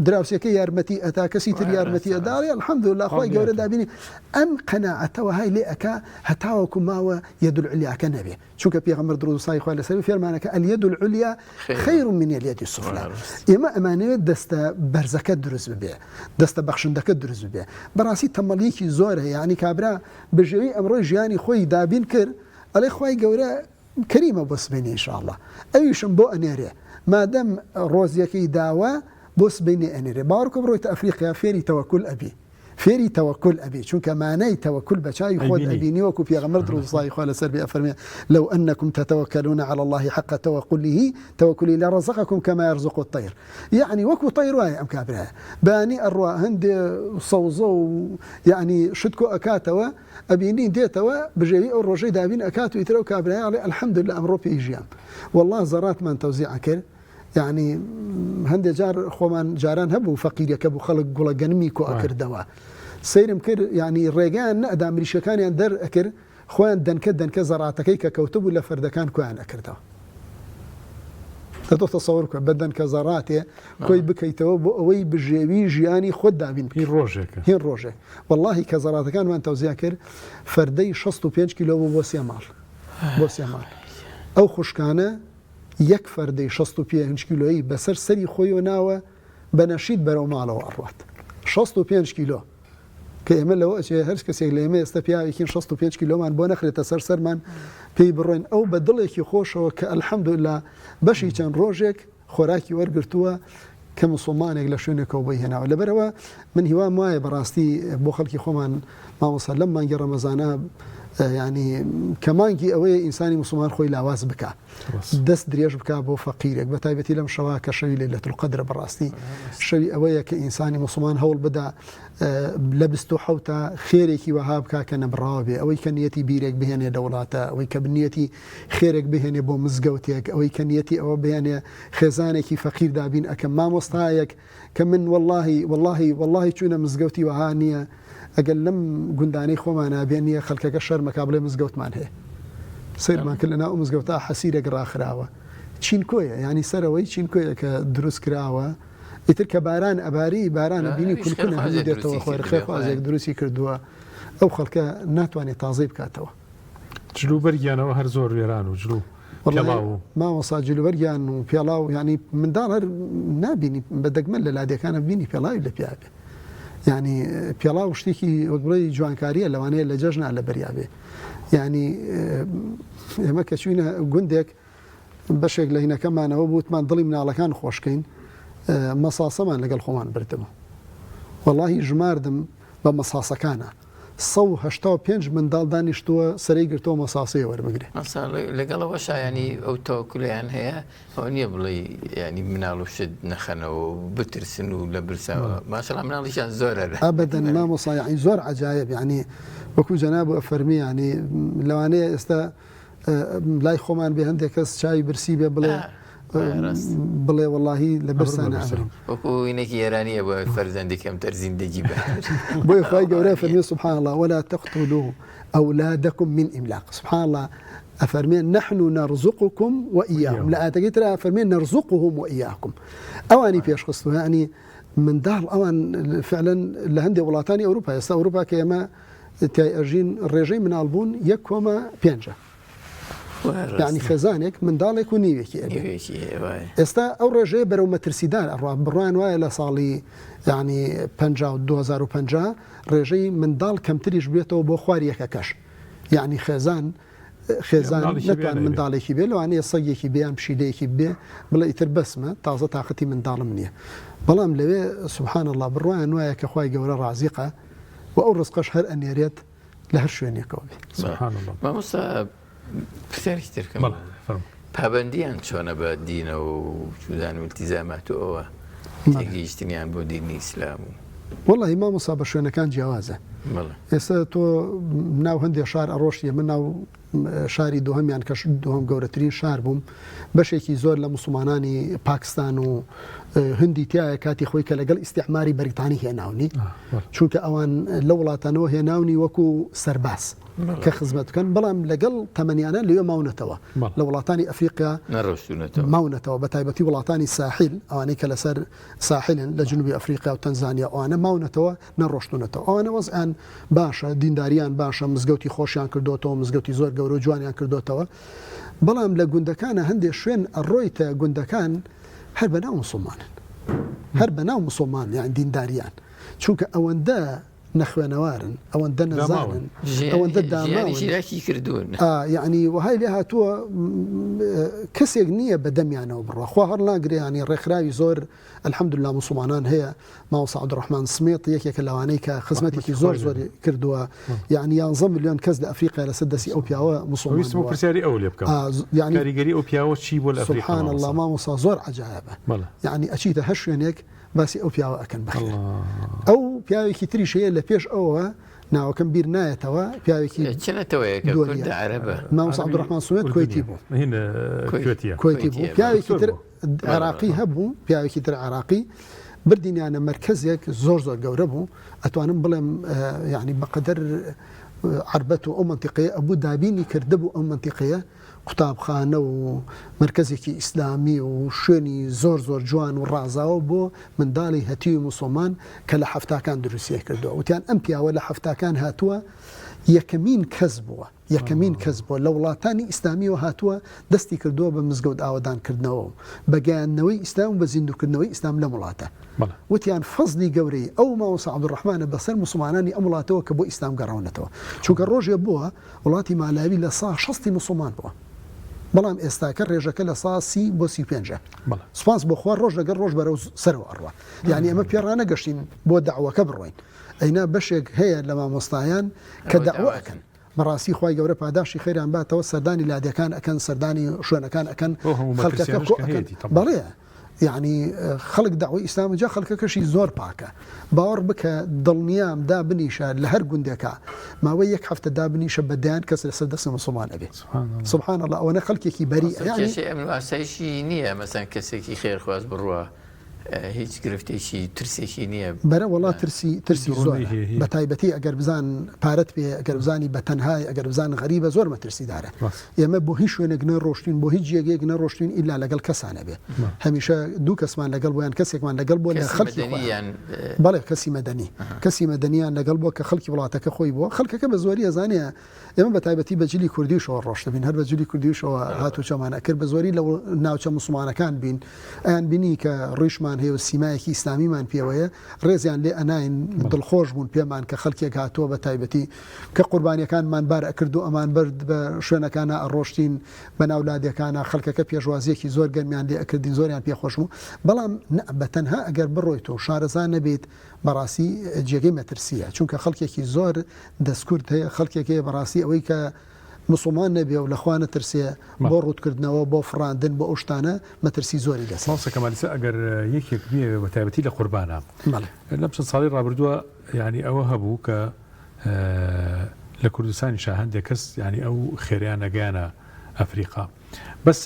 دراوسێکە یارمەتی ئەتا کەسی تر یارمەتی ئەداڵێ الحمدلله خۆی گەورە دابینی ئەم قەناعەتەوە های لێ ئەکا هەتاوەکو ماوە یەدولعلیاکە نەبێ چونکە پێغەمبەر درود و سڵاوی خوای لەسەر بێ فێرمانەکە الید العلیا خیر من الید السفلی ئێمە ئەمانەوێت دەستە بەرزەکە دروست ببێ دەستە بەخشندەکە دروست ببێ بەڕاستی تەمەڵیەکی زۆر هەیە یعنی کابرا بژێوی ئەمڕۆی ژیانی خۆی دابین کرد ئەڵێ خوای گەورە کەریمە بۆ سبەینێ ان شاء الله ئەویشم بۆ ئەنێرێ مادەم ڕۆزیەکەی داوە بۆ سبەینێ ئەنێرێ باوەڕکە بڕۆیتە ئەفریقیا فێری تەوەکول ئەبی فێری تەوەکول ئەبی چونکە مانای تەوەکول بە چاوی خۆت ئەبینی وەکو پێغەمبەر درود و سڵاوی خوا لەسەر بێ ئەفەرمێ لو انکم تتوکلون علی اللە حق توکله توکلی لرزقکم کما یرزق الطیر یەعنی وەکو طیر وایە ئەم کابرایە بەیانی ئەڕوا هەندێ سەوزە و یەعنی شت کۆ ئەکاتەوە ئەبینی دێتەوە بژێوی ئەو ڕۆژەی دابین ئەکات و ئیتر ئەو کابرایە ئەڵێ الحمدللە ئەمڕۆ پێی ژیام واللە زەڕاتمان تەوزیع ئەکرد یەعنی هەندێ جار خۆمان جاران هەبوو فەقیرەکە بوو خەڵک گوڵە گەنمی کۆ ئەکردەوە سەیرم کرد یعنی ڕێگەیان نەئەدا مریشکەکانیان دەر ئەکرد خۆیان دەنکە دەنکە زەڕاتەکەی کە کەوتبوو لە فەردەکان کۆیان ئەکردەوە دە تۆ تەسەوەر بکە بە دەنکە زەڕاتێ کۆی بکەیتەوە بۆ ئەوەی بژێوی ژیانی خۆت دابین بکەی هی ڕۆژێکە هی ڕۆژێک وەڵاهی کە زەڕاتەکانمان تەوزیع کرد فەردەی 65 کیلۆ بوو بۆ سێ ماڵ بۆ سێ ماڵ ئەو خوشکانە یەک فەردەی 65 کیلۆیی بەسەر سەری خۆیەوە ناوە بە نەشید بەرەو ماڵەوە ئەڕوات. 65 کیلۆ! کە ئێمە لەوە ئەچێ هەر کەسێک لە ئێمە ئێستا پیاوێکین 65 کیلۆمان بۆ نەخرێتە سەر سەرمان پێی بڕۆین ئەو بە دڵێکی خۆشەوە کە الحمدللە بەشی چەند ڕۆژێک خۆراکی وەرگرتووە کە مسوڵمانێک لە شوێنێکەوە بۆی هێناوە لەبەرئەوە من هیوام وایە بەڕاستی بۆ خەڵکی خۆمان مامۆستا لەم مانگی ڕەمەزانە یعنی کە مانگی ئەوەیە ئینسانی مسلمان خۆی لاواز بکە دەست درێژ بکە بۆ فەقیرێک بە تایبەتی لەم شەوە کە شەوی لەیلەت القەدرە بەڕاستی شەوی ئەوەیە کە ئینسانی مسلمان هەوڵ بدا لە 27 خێرێکی وەها بکا کە نەبڕاوە بێ ئەوەی کە نیەتی بیرێک بهێنێ لە وڵاتە ئەوەی کە بنیەتی خێرێک بهێنێ بۆ مزگەوتێک ئەوەی کە نیەتی ئەوە بهێنێ خێزانێکی فەقیر دابین ئەکەم مامۆستایەک کە من وەڵاهی وەڵاهی وەڵاهی چوونە مزگەوتی وەها نییە ئەگەر لەم گوندانەی خۆمانا بێ نییە خەڵکەکە شەرمەکا بڵێ مزگەوتمان هەیە سەیرمان کرد لەناو ئەو مزگەوتە حەسیرێک ڕاخراوە چینکۆیە یانی سەرەوەی چینکۆیە کە دروست کراوە ئیتر کە باران ئەباری باران ئەبینی کونکونە هەموو دێتەوە خۆر خێرخوازێک دروستی کردووە ئەو خەڵکە ناتوانێت تازەی بکاتەوە. جلوبەرگیانەوە هەر زۆر وێران و جل و پێڵاو و. مامۆستا جلوبەرگیان و پێڵاو یانی منداڵ هەر نابینی بە دەگمەن لە لادێکانە بینی پێڵاوی لە پیا بێ یانی پێڵاو شتێکی وەک بڵێی جوانکاریە لەوانەیە لە جەژنا لە بەریا بێ یانی ئێمە کە چوینە گوندێک بەشێک لە هینەکەمانەوە بوتمان دڵی مناڵەکان خۆشکەین مەساسەمان لەگەڵ خۆمان بردبوو وەڵاهی ژماردم بە مەساسەکانە 185 منداڵ دانیشتووە سەرەی گرتووە مەساسەیە وەربگرێ. مامۆستا لەگەڵ ئەوەشا یانی ئەو تەوەکولیان هەیە ئەوە نییە بڵێی یانی مناڵ و شت نەخەنەوە و بترسن و لە برساوە ماشەڵا مناڵیشیان زۆرە لە ئەبەدەن مامۆستا یانی زۆر عەجایب یانی وەکو جەناب ئەفەرمی یانی لەوانەیە ئێستا لای خۆمان بێ هەندێک کەس چاوی برسی بێ بڵێ بڵێ وەڵاهی لە برسا نامرم. وەکو وینێکی ئێرانیە بۆ فەرزەندی کەمتەر زیندەگی بە. بۆیە خوای گەورە فەرمی سبحان الله ولا تقتلوا أولادكم من إملاق سبحان الله ئەفەرمێ نحن نرزقكم وإياهم لە ئایەتەکەی ترا ئەفەرمێ نرزقهم وإياكم ئەوانی پێشخستوە یعنی منداڵ ئەوان فعلا لە هەندێک وڵاتانی ئەوروپا ئێستا ئەوروپا کە ئێمە. تیای ئەژین ڕێژەی مناڵبوون یەک کۆما پێنجە. یعنی خێزانێک منداڵێک و نیوێکی ئەبێ ئێستا ئەو ڕێژەیە بەرەو مەترسیدار ئەڕوا بڕوان وایە لە ساڵی یعنی 2050 ڕێژەی منداڵ کەمتریش بێتەوە بۆ خوار یەکەکەش یعنی خێزان خێزان نەتوان منداڵێکی بێ لەوانەیە سەگێکی بیان پشیلەیەکی بێ بڵێ ئیتر بەسمە تازە تاقەتی منداڵم نییە بەڵام لەوێ سبحان الله بڕوایان وایە کە خوای گەورە ڕازیقە و ئەو ڕزقەش هەر ئەنێرێت لە هەر شوێنێکەوە بێ. سبحان اللە. مامۆستا پرسیارێکی تر بکەم؟ بەڵێ فەرموو. پابەندیان چۆنە بە دینەوە و چوزان و التزامات و ئەوە تێگەیشتنیان بۆ دینی ئیسلام و وەڵی مامۆستا بە شوێنەکان جیاوازە ئێستا تۆ ناو هەندێ شار ئەڕۆشتی من ناو شاری دووهەمیان کە دووهەم گەورەترین شار بووم بەشێکی زۆر لە موسڵمانانی پاکستان و هندی تایە کاتی خۆی کە لەگەڵ ئیستعماری بەریتانی هێناونی چونکە ئەوان لە وڵاتانەوە هێناونی وەکو سەرباز کە خزمەت بکەن بەڵام لەگەڵ تەمەنیانە لەوێ ماونەتەوە لە وڵاتانی ئەفریقیا ماونەتەوە بە تایبەتی وڵاتانی ساحل ئەوانەی کە لەسەر ساحلن لە جنوبی ئەفریقیا و تەنزانیا ئەوانە ماونەتەوە نەڕۆشتونەتەوە ئەوانە وەزعیان باشە دینداریان باشە مزگەوتی خۆشیان کردۆتەوە مزگەوتی زۆر گەورە و جوانیان کردۆتەوە بەڵام لە گوندەکانە هەندێ شوێن ئەڕۆیتە گوندەکان هەر بەناو مسوڵمانن هەر بەناو مسوڵمان یان دینداریان چونکە ئەوەندە نەخوێنەوارن ئەوەندە نەزانن ئەوەندە داماون کردوون یعنی وەهای لێ هاتووە کەسێک نییە بە دەمیانەوە بڕە خوا هەڵناگرێ ینی ڕێکخراوی زۆر الحمدللە موسڵمانان هەیە مامۆستا عەبدولڕەحمان سمێت یەکێکە لەوانەی کە خزمەتێکی زۆر زۆری کردووە یعنی یانزە ملیۆن کەس لە ئەفریقیا لەسەر دەستی ئەو پیاوە موسڵمان ویستم بووە. پرسیاری ئەو لێ بکەم آه، ز- یعنی کاریگەری ئەو پیاوە چی بووە لە ئەفریقا سبحان الله مامۆستا؟ مامۆستا زۆر عەجایبە بەڵێ یعنی ئەچیتە هەر شوێنێک باسی ئەو پیاوە ئەکەن بەخێر الله ئەو پیاوێکی تریش هەیە لە پێش ئەوە ناوەکەم بیر نایەتەوە پیاوێکی چ نەتەوەیەکە دووەمیە. کوردە عەرەبە مامۆستا عەبدولڕەحمان سوێد کوەیتی بوو هین کوێتیە کوەیتی بوو کوەیتیە، پیاوێکی دکتۆر تر بوو. عێراقی هەبوو پیاوێکی تر عێراقی بردینیانە مەرکەزێک زۆر زۆر گەورە بوو ئەتوانم بڵێم یعنی بەقەدەر عربەت و ئەو منتیقەیە ئەبوو دابینی کردبوو ئەو منتیقەیە قوتابخانە و مەرکەزێکی ئیسلامی و شوێنی زۆر زۆر جوان و ڕازاوە بۆ منداڵی هەتیوی موسڵمان کە لە حەفتاکان دروستیان کردووە وتیان ئەم پیاوە لە حەفتاکان هاتووە یەکەمین کەس بووە یەکەمین کەس بووە لە وڵاتانی ئیسلامیەوە هاتووە دەستی کردووە بە مزگەوت ئاوەدان کردنەوە و بە گەیاندنەوەی ئیسلام و بە زیندووکردنەوەی ئیسلام لەم وڵاتە. وتیان فەزلی گەورەی ئەو مامۆستا عەبدولڕەحمانە بەسەر موسڵمانانی ئەم وڵاتەوە کە بۆ ئیسلام گەڕاونەتەوە. چونکە ڕۆژێ بووە وڵاتی مالاوی لە سا شەستی موسڵمان بووە. بەڵام ئێستاکە ڕێژەکە لە سا سی بۆ 35 ە. سوپاس بۆ خوا ڕۆژ لەگەڵ ڕۆژ بەرەو سەرەوە ئەڕوا. یانی ئێمە پێ ڕانەگەشتین بۆ دەعوەکە بڕۆین. ئەینا بەشێک هەیە لە مامۆستایان کە دەعوە ئەکەن. بەڕاستی خوای گەورە پاداشتی خێریان باتەوە سەردانی لادێکان ئەکەن سەردانی شوێنەکان ئەکەن خەڵکەکە کۆ ئەکەن بەڵێ یعنی خەڵک داوای ئیسلام جا خەڵکەکەشی زۆر پاکە باوەڕ بکە دڵنیام دابنیشە لە هەر گوندێکا ماوەی یەک هەفتە دابنیشە بە دەیان کەس لەسەر دەستی مسلمان ئەبێ سبحان الله ئەوەنە خەڵکێکی بەری یعنی ئەمن ئاسایشی نییە مەسەن کەسێکی خێرخواز بڕوا هیچ گرفتێکی ترسێکی نییە؟ بەرە وەڵا ترسی ترسی زۆرە بە تایبەتی ئەگەر بزان پارەت پێ ئەگەر بزانی بە تەنهای ئەگەر بزان غەریبە زۆر مەترسیدارە ئێمە بۆ هیچ شوێنێک نەڕۆشتین بۆ هیچ جێگەیەک نەڕۆشتین ئیلا لەگەڵ کەسانە بێ هەمیشە دوو کەسمان لەگەڵ بۆیان کەسێکمان لەگەڵ بۆ لە خەڵکی خۆیان بەڵێ کەسی مەدەنی کەسی مەدەنیان لەگەڵ بۆ کە خەڵکی وڵاتەکە خۆی بووە خەڵکەکە بە زۆری ئەزانێ ئێمە بە تایبەتی بە جلی کوردیشەوە ڕۆشتبین، هەر بە جلی کوردیشەوە هاتوچۆمان ئەکرد، بە زۆری لە ناوچە موسڵمانەکان بین، ئەیان بینی کە ڕیشمان هەیە و سیمایەکی ئیسلامیمان پێوەیە، ڕێزیان لێ ئەناین، دڵخۆش بوون پێمان کە خەڵکێک هاتووە، بە تایبەتی کە قوربانیەکانمان بار ئەکرد و ئەمان برد بە شوێنەکانا ئەڕۆشتین بە ناو لادێکانا، خەڵکەکە پێشوازیەکی زۆر گەرمیان لێ ئەکردین، زۆریان پێ خۆش بوو، بەڵام نا بە تەنها ئەگەر بڕۆیت و شارەزا نەبیت بەڕاستی جێگەی مەترسیە، چونکە خەڵکێکی زۆر دەستکورت هەیە، خەڵکێک هەیە بەڕاستی ئەوەی کە موسڵمان نەبێ و لە خوا نەترسێ بۆ ڕووتکردنەوە، بۆ فڕاندن، بۆ ئەو شتانە مەترسی زۆری لەسەرە. مامۆستا کەمال ئیستا ئەگەر یەکێک بیەوێ بە تایبەتی لە قوربانا بەڵێ. لەم چەند ساڵەی ڕابردووە یانی ئەوە هەبوو کە لە کوردستانیشا هەندێک کەس یانی ئەو خێرەیان ئەگەیانە ئەفریقا بەس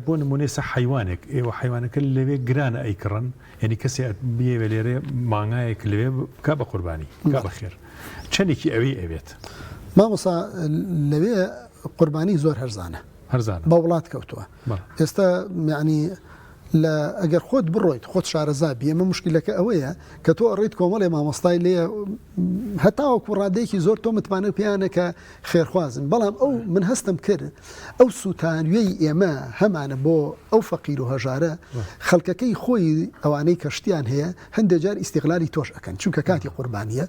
بۆ نمونە ئێستا حەیوانێک ئێوە حەیوانەکە لەوێ گرانە ئەیکڕن یعنی کەسێ بیەوێ لێرێ مانگایەک لەوێ بکا بە قوربانی بکا بە خێر چەندێکی ئەوێی ئەوێت؟ مامۆستا لەوێ قوربانی زۆر هەرزانە هەرزانە بە وڵات کەوتووە ئێستا یعنی. لە ئەگەر خۆت بڕۆیت خۆت شارەزا بی ئەمە مشکلەکە ئەوەیە کە تۆ ئەڕۆیت کۆمەڵێ مامۆستای لێ هەتاوەکو ڕادەیەکی زۆر تۆ متمانە پێیانە کە خێرخوازن بەڵام ئەو من هەستم کرد ئەو سووتانویەی ئێمە هەمانە بۆ ئەو فەقیر و هەژارە خەڵکەکەی خۆی ئەوانەی کە شتیان هەیە هەندێک جار ئیسیغلالی تۆش ئەکەن چونکە کاتی قوربانیە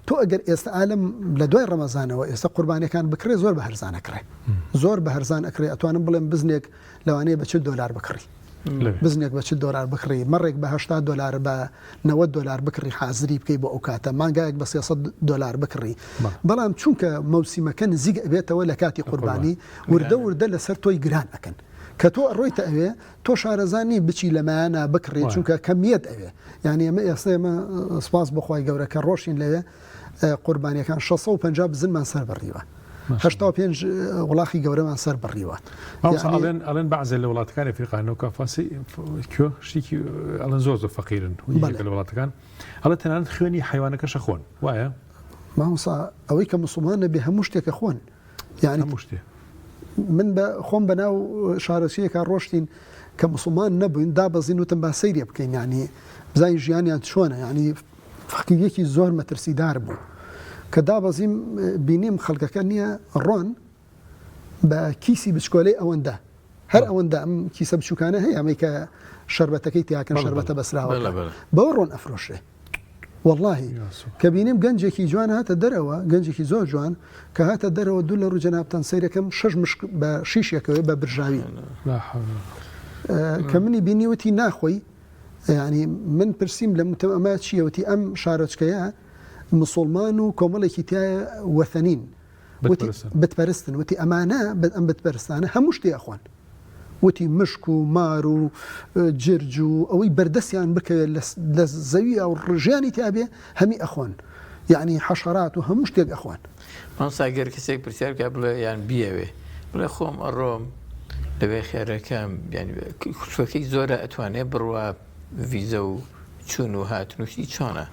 تۆ ئەگەر ئێستا ئالم لە دوای ڕەمەزانەوە ئێستا قوربانیەکان بکڕێ زۆر بە هەرزان ئەکڕێ زۆر بە هەرزان ئەکڕێ ئەتوانم بڵێم بزنێک لەوانەیە بە 40 دۆلار بکڕی بزنێک بە 40 دۆلار بکڕی مەڕێک بە 80 دۆلار بە 90 دۆلار بکڕی حازری بکەی بۆ ئەو کاتە مانگایەک بە 300 دۆلار بکڕی بەڵام چونکە مەوسیمەکە نزیک ئەبێتەوە لە کاتی قوربانی وردە وردە لەسەر تۆی گران ئەکەن کە تۆ ئەڕۆیتە ئەوێ تۆ شارەزا نی بچی لەمایانە بکڕی چونکە کەمیەت ئەوێ یعنی ئەمە ئێستا ئێمە سپاس بۆ خوای گەورە کە ڕۆشین لەوێ قوربانیەکان 650 بزنمان سەر بڕیوە 85 وڵاخی گەورەمان سەر بڕیوە ئەڵێن ئەڵێن بەعزێ لە وڵاتەکانی ئەفریقا نەوکە فاسی کوێ شتێکی ئەڵێن زۆر زۆر فەقیرن لە وڵاتەکان ئەڵێ تەنانەت خوێنی حیوانەکەشە خۆن وایە مامۆستا ئەوەی کە مسلمان نەبێ هەموو شتێکە خۆن یعنی هەموو شتێ من بە خۆم بە ناو شارۆچکەیەکا ڕۆشتین کە موسڵمان نەبووین دابەزین وتم با سەیرێ بکەین یعنی بزانین ژیانیان چۆنە یعنی فەقیریەکی زۆر مەترسیدار بوو کە دابەزیم بینیم خەڵکەکە نییە ڕۆن بە کیسی بچکۆلەی ئەوەندە هەر ئەوەندە ئەم کیسە بچووکانە هەیە ئەمەی کە شەربەتەکەی تیاکەن شەربەتە بەسراوە بەوە ڕۆن ئەفرۆشێ وەڵاهی کە بینیم گەنجێکی جوان هاتە دەرەوە گەنجێکی زۆر جوان کە هاتە دەرەوە دوو لە ڕوو جەنابتان سەیرەکەم شەش مشک بە شیشێکەوەی بە برژاوی کە منی بینی وتی ناخۆی ینی من پرسیم لە متم ئەمە چیەوتی ئەم شارۆچکەیە مسلمان و کۆمەڵێکی تایە وەثەنین وتی بتپەرستن وتی ئەمانە ئەم بتپەرستانە هەموو شتێ ئەخۆن وتی مشک و مار و جرج و ئەوەی بەردەستیان بکەوێت لە زەوی و ڕژیانی تیابێ هەمی ئەخۆن یعنی حەشەرات و هەموو شتێک ئەخۆن. مامۆستا گەر کەسێک پرسیار بکات بڵێ یان بیەوێ بڵێ خۆم ئەڕۆم لەوێ خێرەکەم یانی کولفەکەی زۆرە ئەتوانێ بڕوا ڤیزە و چوون و هاتن و شتی چۆنە؟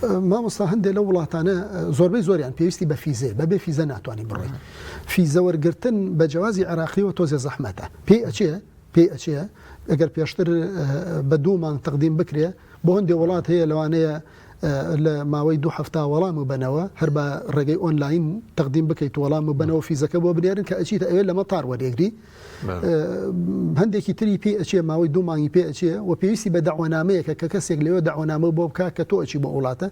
مامۆستا هەندێک لەو وڵاتانە زۆربەی زۆریان پێویستی بە فیزەیە بەبێ فیزە ناتوانانی بڕۆی فیزە وەرگرتن بە جەوازی عێراقیەوە تۆزێ زەحمەتە پێی ئەچێ پێی ئەچێ ئەگەر پێشتر بە دوو مانگ تەقدیم بکرێ بۆ هەندێک وڵات هەیە لەوانەیە لە ماوەی دوو هەفتا وەڵام و بەنەوە هەر بە ڕێگەی ئۆنلاین تەقدیم بکەیت وەڵام و بەنەوە فیزەکە بۆ بنێرن کە ئەچیتە ئەوێ لە مەتار وەرێگری هەندێکی تری پێ ئەچێ ماوەی دوو مانگی پێ ئەچێ و پێویستی بە داوانامەیەکە کە کەسێک لەوێ داوانامە بۆ بکە کە تۆ ئەچی بۆ وڵاتە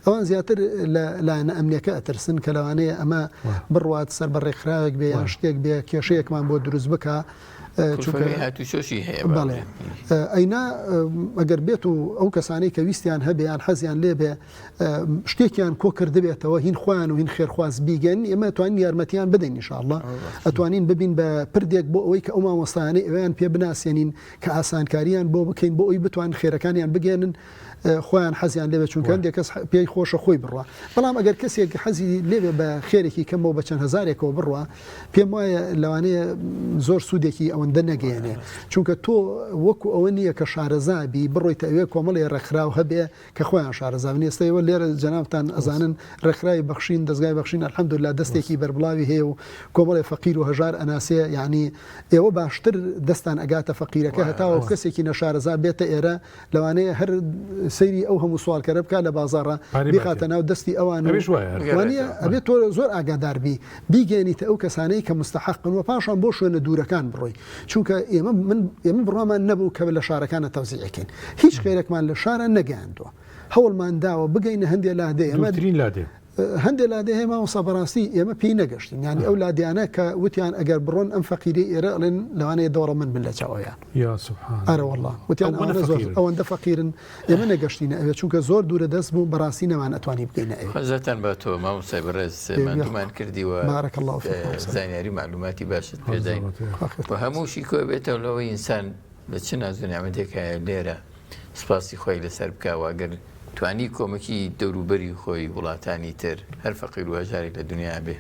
ئەوان زیاتر لە لایەنە ئەمنیەکە ئەترسن کە لەوانەیە ئەمە بڕوات سەر بە ڕێکخراوێک بێ یان شتێک بێ کێشەیەکمان بۆ دروست بکە چونکە هاتوچۆشی هەیە بەڵێ ئەینا ئەگەر بێت و ئەو کەسانەی کە ویستیان هەبێ یان حەزیان لێ بێ شتێکیان کۆ کردبێتەوە هین خۆیان و هین خێرخواز بیگەن ئێمە توانین یارمەتیان بدەین ئینشاءاللە ئەتوانین ببین بە پردێک بۆ ئەوەی کە ئەو مامۆستایانەی ئەویان پێ بناسێنین کە ئاسانکاریان بۆ بکەین بۆ ئەوی بتوان خێرەکانیان بگەێنن خۆیان حەزیان لێبێت چونکە هەندێک کەس پێی خۆشە خۆی بڕوا بەڵام ئەگەر کەسێک حەزی لێبێ بە خێرێکی کەمەوە بە چەند هەزارێکەوە بڕوا پێم وایە لەوانەیە زۆر سوودێکی ئەوەندە نەگەیەنێ چونکە تۆ وەکو ئەوە نییە کە شارەزا بی بڕۆیتە ئەوێ کۆمەڵی ڕێکخراو هەبێ کە خۆیان شارەزا بن ئێستا ئێوە لێرە جەنابتان ئەزانن ڕێکخراوی بەخشین دەزگای بەخشین الحمدللە دەستێکی بەربڵاوی هەیە و کۆمەڵێ فەقیر و هەژار ئەناسێ یعنی ئێوە باشتر دەستان ئەگاتە فەقیرەکە هەتاوە کەسێکی نەشارەزا بێتە ئێرە لەوانەیە هەر سەیری ئەو هەموو سواڵکەرە بکات لە بازاڕا بیخاتە ناو دەستی ئەوان و وانیە ئەبێت تۆ زۆر ئاگادار بی بیگەێنیتە ئەو کەسانەی کە مستحقن و پاشان بۆ شوێنە دوورەکان بڕۆی چونکە ئێمە من ئێمە بڕوامان نەبوو کە لە شارەکانە تەوزیعەکەین هیچ خێرێکمان لە شارە نەگەیاندووە هەوڵمان داوە بگەینە هەندێ لادێ ئێمە دوورترین لادێ هەندێ لادێ هەیە مامۆستا بەڕاستی ئێمە پێی نەگەشتین یانی ئەو لادیانە کە وتیان ئەگەر بڕۆن ئەم فەقیری ئێرە ئەڵێن لەوانەیە دەوڵەمەند بن لە چاوەیان یا سبحان ئەرە واللە وتیان ئەوەندە ئەوانە زۆر فەقیرن. ئەوەندە فەقیرن ئێمە نەگەشتینە ئەوێ چونکە زۆر دوورە دەست بوو بەڕاستی نەمان ئەتوانی بگەینە ئەوێ. خەزەتان بە تۆ مامۆستای بەڕێز پێ ماندوومان کردی و بارک اللە فیک مامۆستا. زانیاری و مەعلوماتی باشت پێداین خوا خێرتان و هەمووشی کۆ بێتەوە لەوەی ئینسان لە چ ناز و نیعمەتێک هەیە لێرە سوپاسی خوای لەسەر بکا و ئەگەر توانی کۆمەکی دەوروبەری خۆی وڵاتانی تر هەر فەقیر و هەژارێک لە دنیا بێ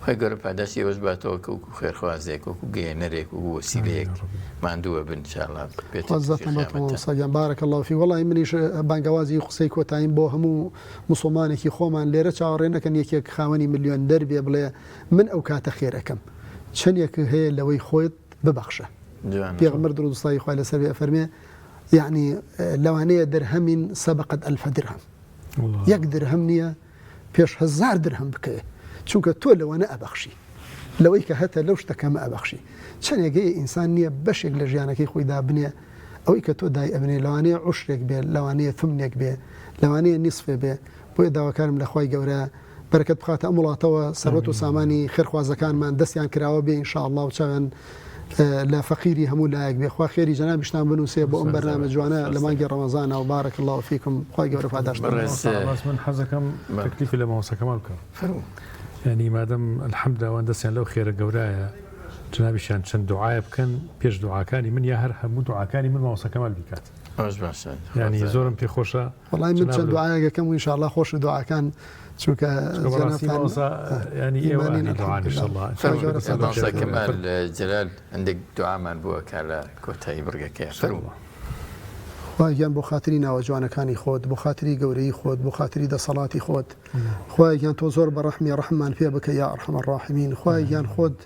خوای گەورە پاداشتی ئێوەش باتەوە کە وەکو خێرخوازێک وەکو گەیەنەرێک وەکو وەسیلەیەک ماندووە بن ان شاء اللە بێتە خوا تووشی زەتان باتەوە قیامەتتان. مامۆستا گیان بارک اللە فیک وەڵاهی منیش بانگەوازی قسەی کۆتاییم بۆ هەموو موسڵمانێکی خۆمان لێرە چاوەڕێ نەکەن یەکێک خاوەنی ملیۆن دەربێ بڵێ من ئەو کاتە خێر ئەکەم چەنێک هەیە لەوەی خۆت ببەخشە. پێغەمبەر درود و سڵاوی خوای لەسەر بێ ئەفەرمێ یەعنی لەوانەیە درهەمین سەبقت ئەلف درهەم یەک درهەم نییە پێش هەزار درهەم بکەوێ چونکە تۆ لەوەنە ئەبەخشی لەوەی کە هەتە لەو شتە کەمە ئەبەخشی چەندێک هەیە ئینسان نییە بەشێک لە ژیانەکەی خۆی دابنێ ئەوەی کە تۆ دای ئەبنێ لەوانەیە عوشرێک بێ لەوانەیە ثمنێک بێ لەوانەیە نیسفێ بێ بۆیە داواکارم لە خوای گەورە بەرەکەت بخاتە ئەم وڵاتەوە سەروەت و سامانی خێرخوازەکانمان دەستیان کراوە بێ ان شاء اللە و چاویان لە فەقیری هەموو لایەک بێ خوا خێری جەنابیشتان بنووسێ بۆ ئەم بەرنامە جوانە لە مانگی ڕەمەزانە و بارک اللە فیکم خوای گەورە پاداشتان بەڕێز من حەزەکەم تەکلیفی لە مامۆستا کەمال بکەم فەرموو یعنی مادەم الحمدلله ئەوان دەستیان لەو خێرە گەورایە جنابیشیان چەند دوعایە بکەن پێش دوعاکانی من یا هەر هەموو دوعاکانی من مامۆستا کەمال بیکات ئەوەش باشە یعنی زۆرم پێ خۆشە وەڵای من چەند دوعایەک ئەکەم و ئینشاڵڵا خۆشە دوعاکان چونکە جەنابتان ینی ئێوە ئەهلی دوعان ئینشاڵڵا. مامۆستا کەمال جەلال هەندێک دوعامان بۆ ئەکا لە کۆتایی بڕگەکەیا فەرموو. خوایە گیان بۆ خاتری ناوە جوانەکانی خۆت بۆ خاتری گەورەیی خۆت بۆ خاتری دەسەڵاتی خۆت خوایە گیان تۆ زۆر بەڕەحمی ڕەحممان پێ بکە یا ارحم الراحمین خوایە گیان خۆت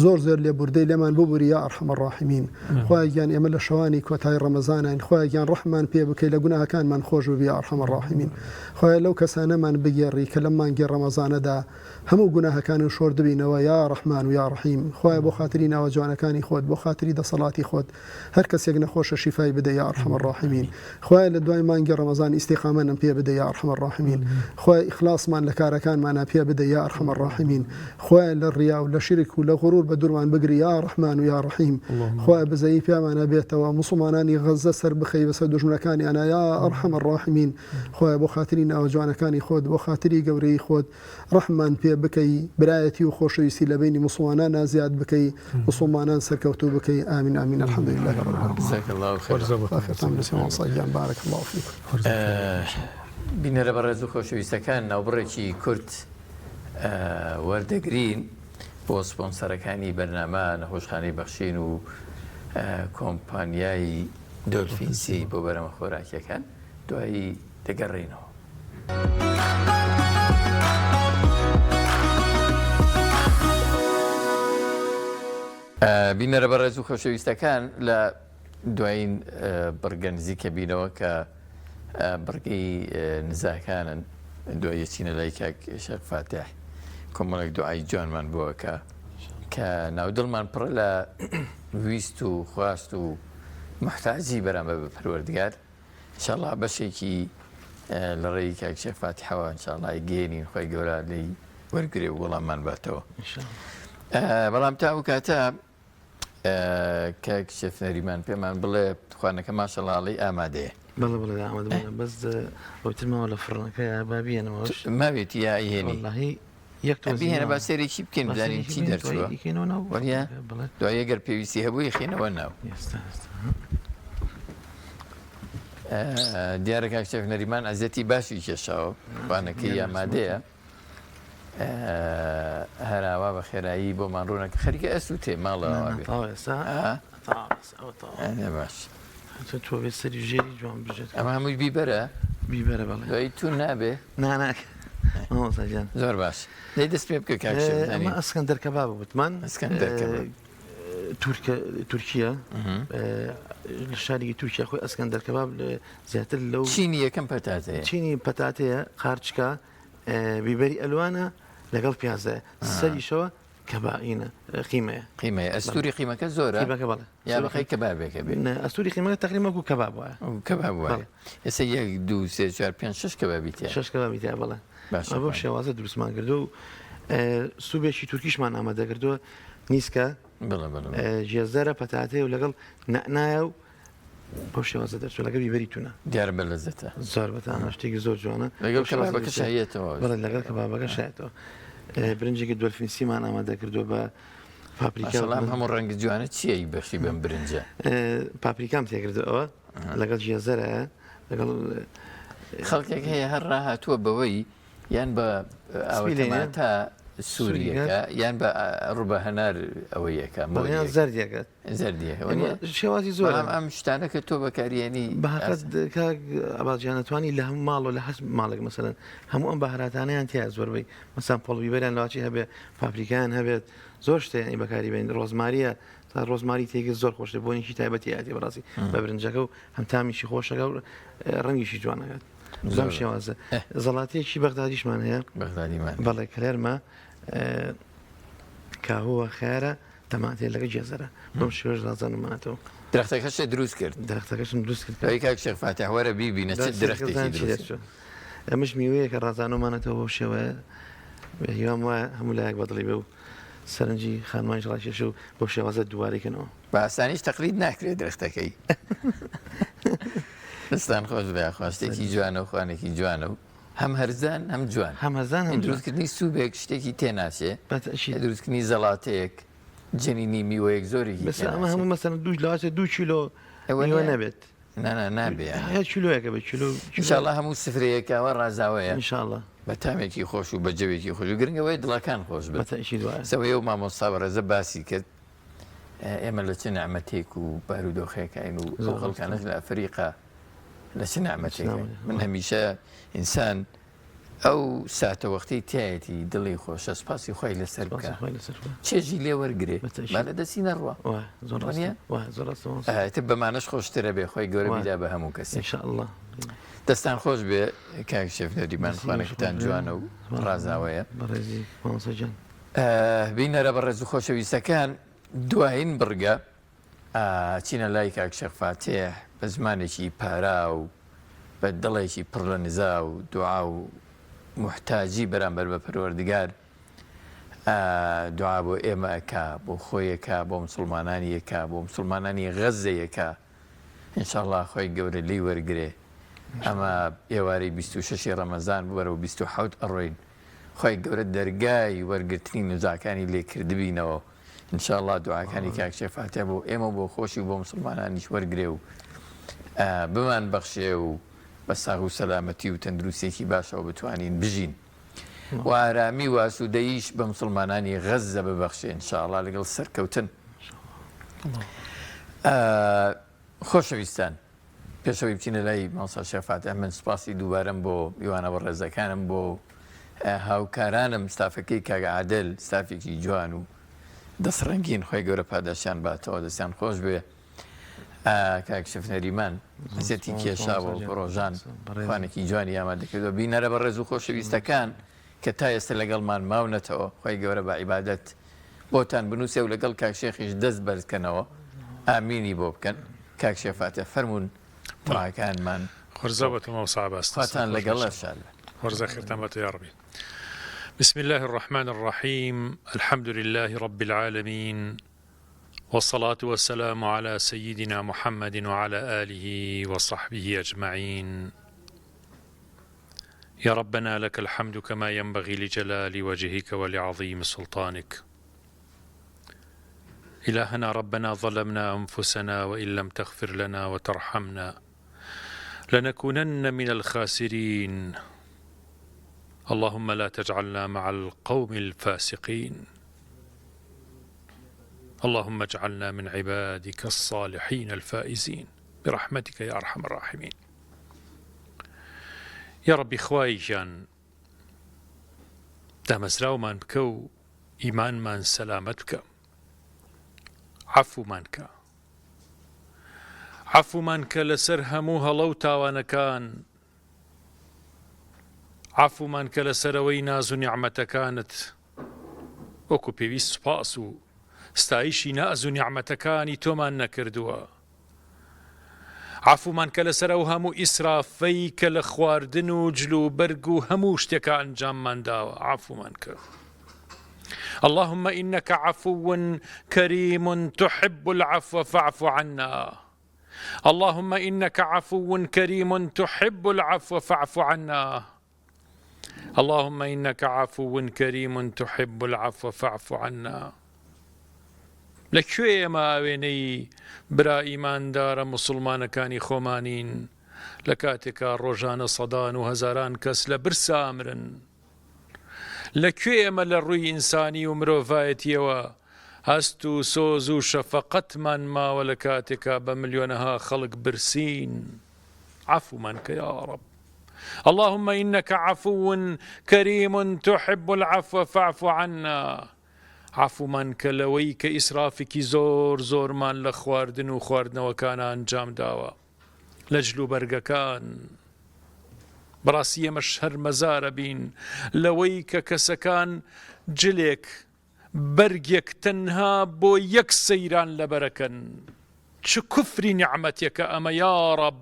زۆر زۆر لێبوردەی لێمان ببوری یا ارحم الراحمین خوایە گیان ئێمە لە شەوانی کۆتای ڕەمەزانین خوایە گیان ڕەحممان پێ بکەی لە گوناهەکانمان خۆش ببی یا ارحم الراحمین خوایە لەو کەسانەمان بگێڕی کە لەم مانگی ڕەمەزانەدا هەموو گوناهەکانن شۆردبینەوە یا ڕەحمان و یا ڕەحیم خوایە بۆ خاتری ناوە جوانەکانی خۆت بۆ خاتری دەسەڵاتی خۆت هەر کەسێک نەخۆشە شیفای بدە یا ارحم الراحمین خوایە لە دوای مانگی ڕەمەزان ئیستیقامەنم پێ بدە یا ارحم الراحمین خوایە ئیخلاسمان لە کارەکانمانا پێ بدە یا ارحم الراحمین خوایە لە ڕیا و لە شیرک و لە غرور بە دوورمان بگری یا ڕەحمان و یا ڕەحیم خوایە بەزەیی پیامانا بێتەوە موسڵمانانی غەززە سەر بخەی بەسەر دوژمنەکانیانا یا ارحم الراحمین خوایە بۆ خاتری ناوە جوانەکانی خۆت بۆ خاتری گەورەیی خۆت ڕەحممان پێ بکەی برایەتی و خۆشەویستی لە بەینی موسڵمانانا زیاد بکەی موسڵمانان سەرکەوتوو بکەی آمین آمین الحمد للە رب العالمین. جزاک اللە خیرا. خوا خێرتان بنوسێ مامۆستا گیان بارک اللە فیکم. بینەرە بەڕێز و خۆشەویستەکان ناوبڕێکی کورت وەردەگرین بۆ سپۆنسەرەکانی بەرنامە نەخۆشخانەی بەخشین و کۆمپانیای دۆلفینسی بۆ بەرەمە خۆراکیەکان دوایی دەگەڕێینەوە. بینەرە بەڕێز و خۆشەویستەکان لە دوایین بڕگە نزیکە بینەوە کە بڕگەی نزاکانن دوای یەچینە لای کاک شێخ فاتح کۆمەڵێک دوعای جوانمان بووە کە کە ناودڵمان پڕە لە ویست و خواست و محتاجی بەرامبەر بە پەروەردگار انشاءاللە بەشێکی لە ڕێی کاک شێخ فاتیحەوە انشاءاللە گەێنین خۆی گەورە لێی وەرگێ و وەڵاممان باتەوە بەڵام تا ئەو کاتە کاک شێف نەریمان پێمان بڵێ خوانەکە ماشەڵاڵی ئامادەیە بەڵێ بەڵێ ئامادە بەس ئەوتر ماوە لە فڕنەکە بابیێنەوە ماوێتی یا ئەیهێنی یەک تۆ بهێنە با سەیرێکی بکەین بزانین چی دەرچووە وەنیە دوای ئەگەر پێویستی هەبوو یخینەوە ناو دیارە کاک شێخ نەریمان ئەزیەتی باشی کێشاوە خوانەکەی ئامادەیە هەراوا بە خێرایی بۆمان ڕوونەکە خەریکە ئەسووتێ ماڵەوە باش تۆ بێ سەری ژێری جوان بژێت ئەمە هەمووی بیبەرە بیبەرە بەڵێ دوایی تو نابێ نا نا مامۆستا گیان زۆر باش دەی دەست پێ بکە کاک شێخ ئەمە ئەسکەندەر کەباب وتمان ئەسکەندەر کەباب تورکە تورکیا لە شارێکی تورکیا خۆی ئەسکەندەر کەباب زیاتر لەو چینی یەکەم پەتاتەیە چینی پەتاتەیە قارچکە بیبەری ئەلوانە لەگەڵ پیازە سەریشەوە کەبائینە قیمەیە. قیمەیە ئەستوری قیمەکە زۆرە؟ قیمەکە بەڵێ. یا بەقەی کەبابێکە بێ؟ نا ئەستوری قیمەکە تەقریبا وەکو کەباب وایە. وەکو کەباب وایە. ئێستا یەک دوو سێ چوار پێنج شەش کەبابی تیایە. شەش کەبابی تیایە بەڵێ. باشە. بەو شێوازە دروستمان کردووە و سوبێکی تورکیشمان ئامادە کردووە نیسکە بەڵێ بەڵێ. گێزەرە پەتاتەیە و لەگەڵ نەعنایە و بەو شێوازە دەرچوو لەگەڵ بیبەری تونە. دیارە بە لەزەتە. زۆر بەتامە شتێکی زۆر جوانە. لەگەڵ کەبابەکە شایەتەوە. بەڵێ لەگەڵ کەبابەکە شایەتەوە. برنجێکی دۆلفینسیمان ئامادە کردووە بە پاپریکا. سەڵام هەموو ڕەنگ جوانە چییە بەخشی بەم برنجە؟ پاپریکام تێکردو ئەوە لەگەڵ گێزەرە لەگەڵ خەڵکێک هەیە هەر ڕاهاتووە بەوەی یان بە ئاوەتەماتە سووریەکە یان بە ڕوبە هەنار ئەوەیەکە مۆریان زەردیەکە زەردیە شێوازی زۆر ئەم شتانە کە تۆ بەکاریێنی بەهقەت کاک ئەباجیان توانی لە هەموو ماڵ و لە هەست ماڵێک مەسەن هەموو ئەم بەهراتانیان تیا زۆربەی مەسان پۆڵبیبەریان لەواچی هەبێ پاپریکایان هەبێت زۆر شتیانی بەکاری بێن ڕۆزماریە. تا ڕۆزماری تێکرد زۆر خۆشە بۆنێکی تایبەتی ئاتی بەڕاستی بە برنجەکە و هەم تامیشی خۆشەکە و ڕەنگیشی جوانەکات زۆر شێوازە زەڵاتەیەکی بەغدادیشمان هەیە بەغدادیمان بەڵێ کەلێرمە کاهووە خیارە تەماتێ لەگە گێزەرە بەم شێوەش ڕازانمانەتەوە درەختەکەشت دروست کرد درەختەکەشم دروست کرد ئەی کاک شێخ فاتح وەرە بیبینە چ درەختێکی دروست کرد ئەمەش میوەیەکە ڕازانەوەمانەتەوە بەو شێوەیە هیوام وایە هەموو لایەک بەدڵی بێ و سەرنجی خانمانیش ڕاکێشێ و بەو شێوازە دووبارەی کەنەوە. بە ئاسانیش تەقلید ناکرێت درەختەکەی. دەستان خۆش بێ یاخوا شتێکی جوانە و خوانێکی جوانە و هەم هەرزان هەم جوان. هەم هەرزان هەم جوان. دروستکردنی سوبێک شتێکی تێناچێ. بەتەئکید. دروستکردنی زەڵاتەیەک جەنینی میوەیەک زۆرێکی بەس ئەمە هەموو مەسەلەن دوو لەوانەیە دوو کیلۆ میوە نەبێت. نا نا نابێ یانی. هەر کیلۆیەکە بێ کیلۆ. ان شاء اللە هەموو سفرەیەک ئاوا ڕازاوەیە. ان شاء اللە. بە تامێکی خۆش و بە جەوێکی خۆش و گرنگ ئەوەیە دڵەکان خۆش بن. بە تەئکید وایە. سەوەی ئەو مامۆستا بەڕێزە باسی کرد ئێمە لە چ نەعمەتێک و بارودۆخێکاین و ئەو خەڵکانەش لە ئەفریقا لە چ نەعمەتێکن. من هەمیشە ئینسان ئەو ساتەوەختەی تیایەتی دڵی خۆشە سوپاسی خوای لەسەر بکە چێژی لێ وەرگێ با لە دەستی نەڕوا تر بەمانەش خۆشترە بێ خۆی گەورە بیدا بە هەموو کەسی انشاءالله دەستان خۆش بێ کاک شێف نەریمان خوانەکەتان جوانە و ڕازاوەیە بەڕێزی مامۆستا گیان بینەرە بەڕێز و خۆشەویستەکان دوایین بڕگە ئەچینە لای کاک شێخ فاتیح بە زمانێکی پاراو، بە دڵێکی پڕ لە نزا و دوعا و موحتاجی بەرامبەر بە پەروەردگار دوعا بۆ ئێمە ئەکا، بۆ خۆی ئەکا، بۆ موسڵمانانی ئەکا، بۆ موسڵمانانی غەززەی ئەکا. ان شاء اللە خوای گەورە لێی وەرگرێ. ئەمە ئێوارەی 26 ی ڕەمەزان بوو بەرەو 27 ئەڕۆین. خوای گەورە دەرگای وەرگرتنی نزاکانی لێ کردبینەوە. ان شاء اللە دوعاکانی کاک شێخ فاتیح بۆ ئێمە و بۆ خۆشی و بۆ موسڵمانانیش وەرگرێ و بمان بەخشێ و بە ساغ و سەلامەتی و تەندروستێکی باشەوە بتوانین بژین و ئارامی و ئاسوودەییش بە موسڵمانانی غەززە ببەخشێ ان شاء اللە لەگەڵ سەرکەوتن. خۆشەویستان پێش ئەوەی بچینە لای مامۆستا شێخ فاتیح من سوپاسی دووبارەم بۆ میوانە بەڕێزەکانم بۆ هاوکارانم ستافەکەی کاک عادل ستافێکی جوان و دەست ڕەنگین خۆی گەورە پاداشتیان باتەوە دەستیان خۆش بێ کاک شف نەریمان ئەزیەتی کێشاوە و ڕۆژان خوانێکی جوانی ئامادە کردووە بینەرە بەڕێز و خۆشەویستەکان کە تا ئێستا لەگەڵمان ماونەتەوە خۆی گەورە بە عیبادەت بۆتان بنووسێ و لەگەڵ کاک شێخیش دەست بەرز کەنەوە ئامینی بۆ بکەن کاک شێخ فاتح فەرموون دعاکانمان خۆرزا بە تۆ مامۆستا عەباس خواتان لەگەڵ ان شاء اللە. خۆرزا خێرتان باتۆ یاڕەبی. بسم الله الرحمن الرحیم الحمد لله رب العالمین والصلاة والسلام على سيدنا محمد وعلى آله وصحبه أجمعين يا ربنا لك الحمد كما ينبغي لجلال وجهك ولعظيم سلطانك إلهنا ربنا ظلمنا أنفسنا وإن لم تغفر لنا وترحمنا لنكونن من الخاسرين اللهم لا تجعلنا مع القوم الفاسقين اللهم اجعلنا من عبادك الصالحين الفائزين برحمتك يا أرحم الراحمين یاڕەبی خوای گیان دامەزراومان بکە و ئیمانمان سەلامەت بکە عەفومان کە عەفومان کە لەسەر هەموو هەڵە و تاوانەکان عەفومان کە لەسەرەوەی ناز و نیعمەتەکانت وەکو پێویست سوپاس و ستایشی ناز و نیعمەتەکانی تۆمان نەکردووە عەفومان کە لەسەر ئەو هەموو ئیسرافەی کە لە خواردن و جل و بەرگ و هەموو شتێکا ئەنجاممان داوە عەفومان کە. اللهم إنك عفو كريم تحب العفو فاعف عنا اللهم إنك عفو كريم تحب العفو فاعف عنا اللهم انک عفو کریم تحب العفو فاعف عنا لە کوێ ئێمە ئاوێنەی برا ئیماندارە موسڵمانەکانی خۆمانین لە کاتێکا ڕۆژانە سەدان و هەزاران کەس لە برسا ئەمرن لە کوێ ئێمە لە ڕووی ئینسانی و مرۆڤایەتیەوە هەست و سۆز و شەفەقەتمان ماوە لە کاتێکا بە ملیۆنەها خەڵک برسین عەفومان کە یا ڕەب اللهم انک عفو کریم تحب العفو فاعف عنا. عەفومان کە لەوەی کە ئیسرافێکی زۆر زۆرمان لە خواردن و خواردنەوەکانا ئەنجام داوە لە جلوبەرگەکان. بەڕاستی ئێمە شەرمەزارە بین لەوەی کە کەسەکان جلێک بەرگێک تەنها بۆ یەک سەیران لەبەرەکەن چ کوفری نیعمەتێکە ئەمە یاڕەب.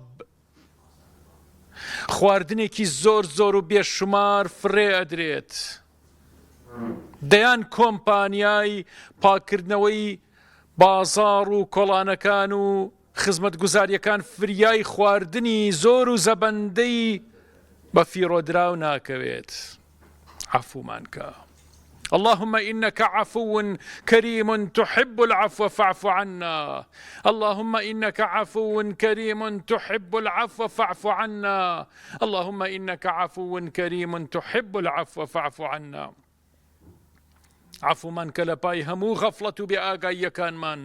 خواردنێکی زۆر زۆر و بێشومار فڕێ ئەدرێت. دەیان کۆمپانیای پاککردنەوەی بازاڕ و کۆڵانەکان و خزمەتگوزارییەکان فریای خواردنی زۆر و زەبەندەی بە فیڕۆدراو ناکەوێت. عەفومان کە. اللهم انک عفو کریم تحب العفو فاعف عنا اللهم انک عفو کریم تحب العفو فاعف عنا اللهم انک عفو کریم تحب العفو فاعف عنا عەفومان کە لە پای هەموو غەفڵەت و بێ ئاگاییەکانمان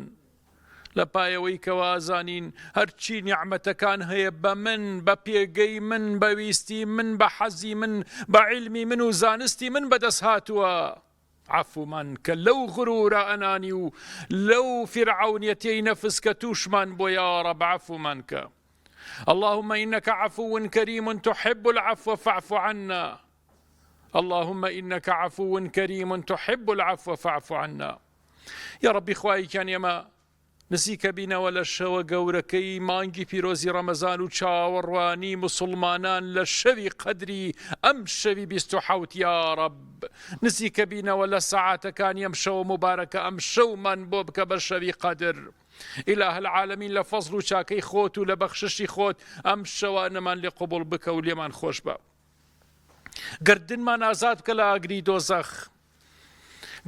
لە پایەوەی کەوا ئەزانین هەرچی نیعمەتەکان هەیە بە من بە پێگەی من بە ویستی من بە حەزی من بە عیلمی من و زانستی من بەدەست هاتووە عەفومان کە لەو غرورە ئەنانی و لەو فیرعەونیەتیەی نەفس کە تووشمان بۆ یاڕەب عەفومان کە اللهم إنك عفو كريم تحب العفو فاعف عنا اللهم إنك عفو كريم تحب العفو فاعف عنا یاڕەبی خوایە گیان ئێمە نزیکە بینەوە لە شەوە گەورەکەی مانگی پیرۆزی ڕەمەزان و چاوەڕوانی مسلمانان لە شەوی قەدری ئەم شەوی 27 یاڕەب نزیکە بینەوە لە سەعاتەکانی ئەم شەوە مبارەکە ئەم شەومان بۆ بکە بە شەوی قەدر ئیلاه العالمین لە فەزل و چاکەی خۆت و لە بەخششی خۆت ئەم شەوانەمان لێ قبوڵ بکە و لێمان خۆش بە گردنمان ئازاد بکە لە ئاگری دۆزەخ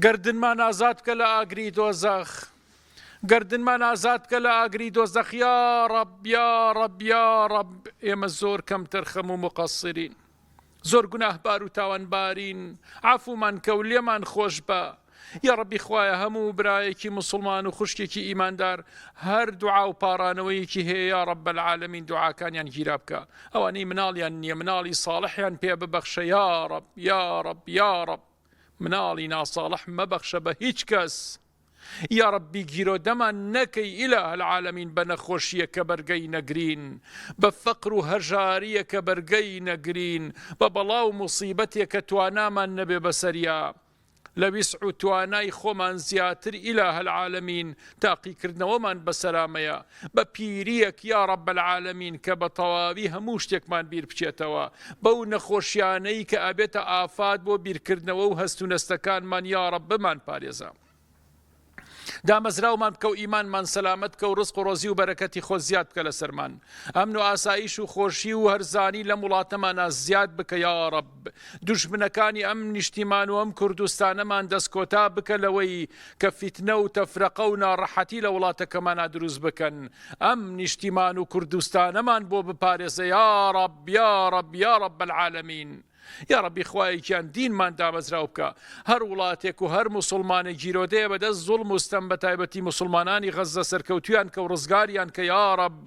گەردنمان ئازاد بکە لە ئاگری دۆزەخ گەردنمان ئازاد بکە لە ئاگری دۆزەخ یا ڕەب یا ڕەب یا ڕەب ئێمە زۆر کەم تەرخەم و مقەسرین زۆر گوناهبار و تاوانبارین عەفومان کە و لێمان خۆش بە یاڕەبی خوایە هەموو برایەکی موسڵمان و خوشکێکی ئیماندار هەر دوعا و پاڕانەوەیەکی هەیە یاڕەب العالمین دوعاکانیان گیرا بکە ئەوانەی مناڵیان نییە مناڵی ساڵحیان پێ ببەخشە یاڕەب یاڕەب یاڕەب مناڵی ناساڵح مەبەخشە بە هیچ کەس یاڕەبی گیرۆدەمان نەکەی اله العالمین بە نەخۆشیە کە بەرگەی نەگرین بە فەقر و هەژاریە کە بەرگەی نەگرین بە بەڵا و موسیبەتێ کە توانامان نەبێ بەسەریا لە ویسع و توانای خۆمان زیاتر الە العالمین تاقیکردنەوەمان بەسەرامەیە بە پیریەک یا رب العالمین کە بە تەواوی هەموو شتێکمان بیر بچێتەوە بەو نەخۆشیانەی کە ئەبێتە ئافات بۆ بیرکردنەوە و هەست و نەستەکانمان یا رب بمان پارێزە. دامەزراومان بکە و ئیمانمان سەلامەت بکە و ڕزق و ڕۆزی و بەرەکەتی خۆت زیاد بکە لەسەرمان ئەمن و ئاسایش و خۆشی و هەرزانی لەم وڵاتەمانا زیاد بکە یاڕەب دوژمنەکانی ئەم نیشتیمان و ئەم کوردستانەمان دەست کۆتا بکە لەوەی کە فیتنە و تەفرەقە و ناڕەحەتی لە وڵاتەکەمانا دروست بکەن ئەم نیشتیمان و کوردستانەمان بۆ بپارێزە یاڕەب یاڕەب یاڕەب العالمین. یاڕەبی خوایە گیان دینمان دامەزراو بکە هەر وڵاتێک و هەر موسڵمانێک گیرۆدەیە بەدەست زوڵم و ستەم بەتایبەتی موسڵمانانی غەززە سەرکەوتویان کە و ڕزگاریان کە یاڕەب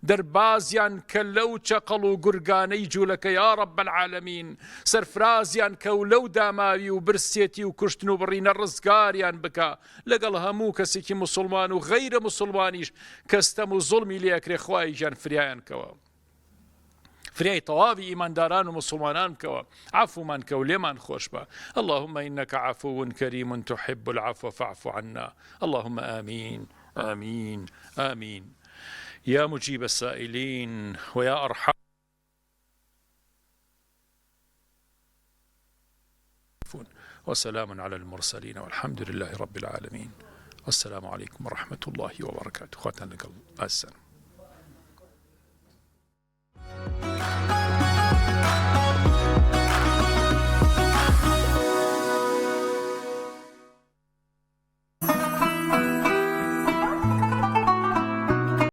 دەربازیان کە لەو چەقەڵ و گورگانەی جولەکە یاڕەب العالمین سەرفرازیان کە و لەو داماوی و برسێتی و کوشتن و بڕینە ڕزگاریان بکە لەگەڵ هەموو کەسێکی موسڵمان و غەیرە موسڵمانیش کە ستەم و زوڵمی لێ ئەکرێ خوایە گیان فریایان کەوە. فریای تەواوی ئیمانداران و موسڵمانان بکەوە عەفومان کە و لێمان خۆش بە اللهم انک عفو کریم تحب العفو فاعف عنا اللهم آمین آمین آمین یا مجیب السائلین ویا ارحم وسلام على المرسلين والحمد لله رب العالمين والسلام عليكم ورحمة الله وبركاته خواتان لەگەڵ ئازیزانم.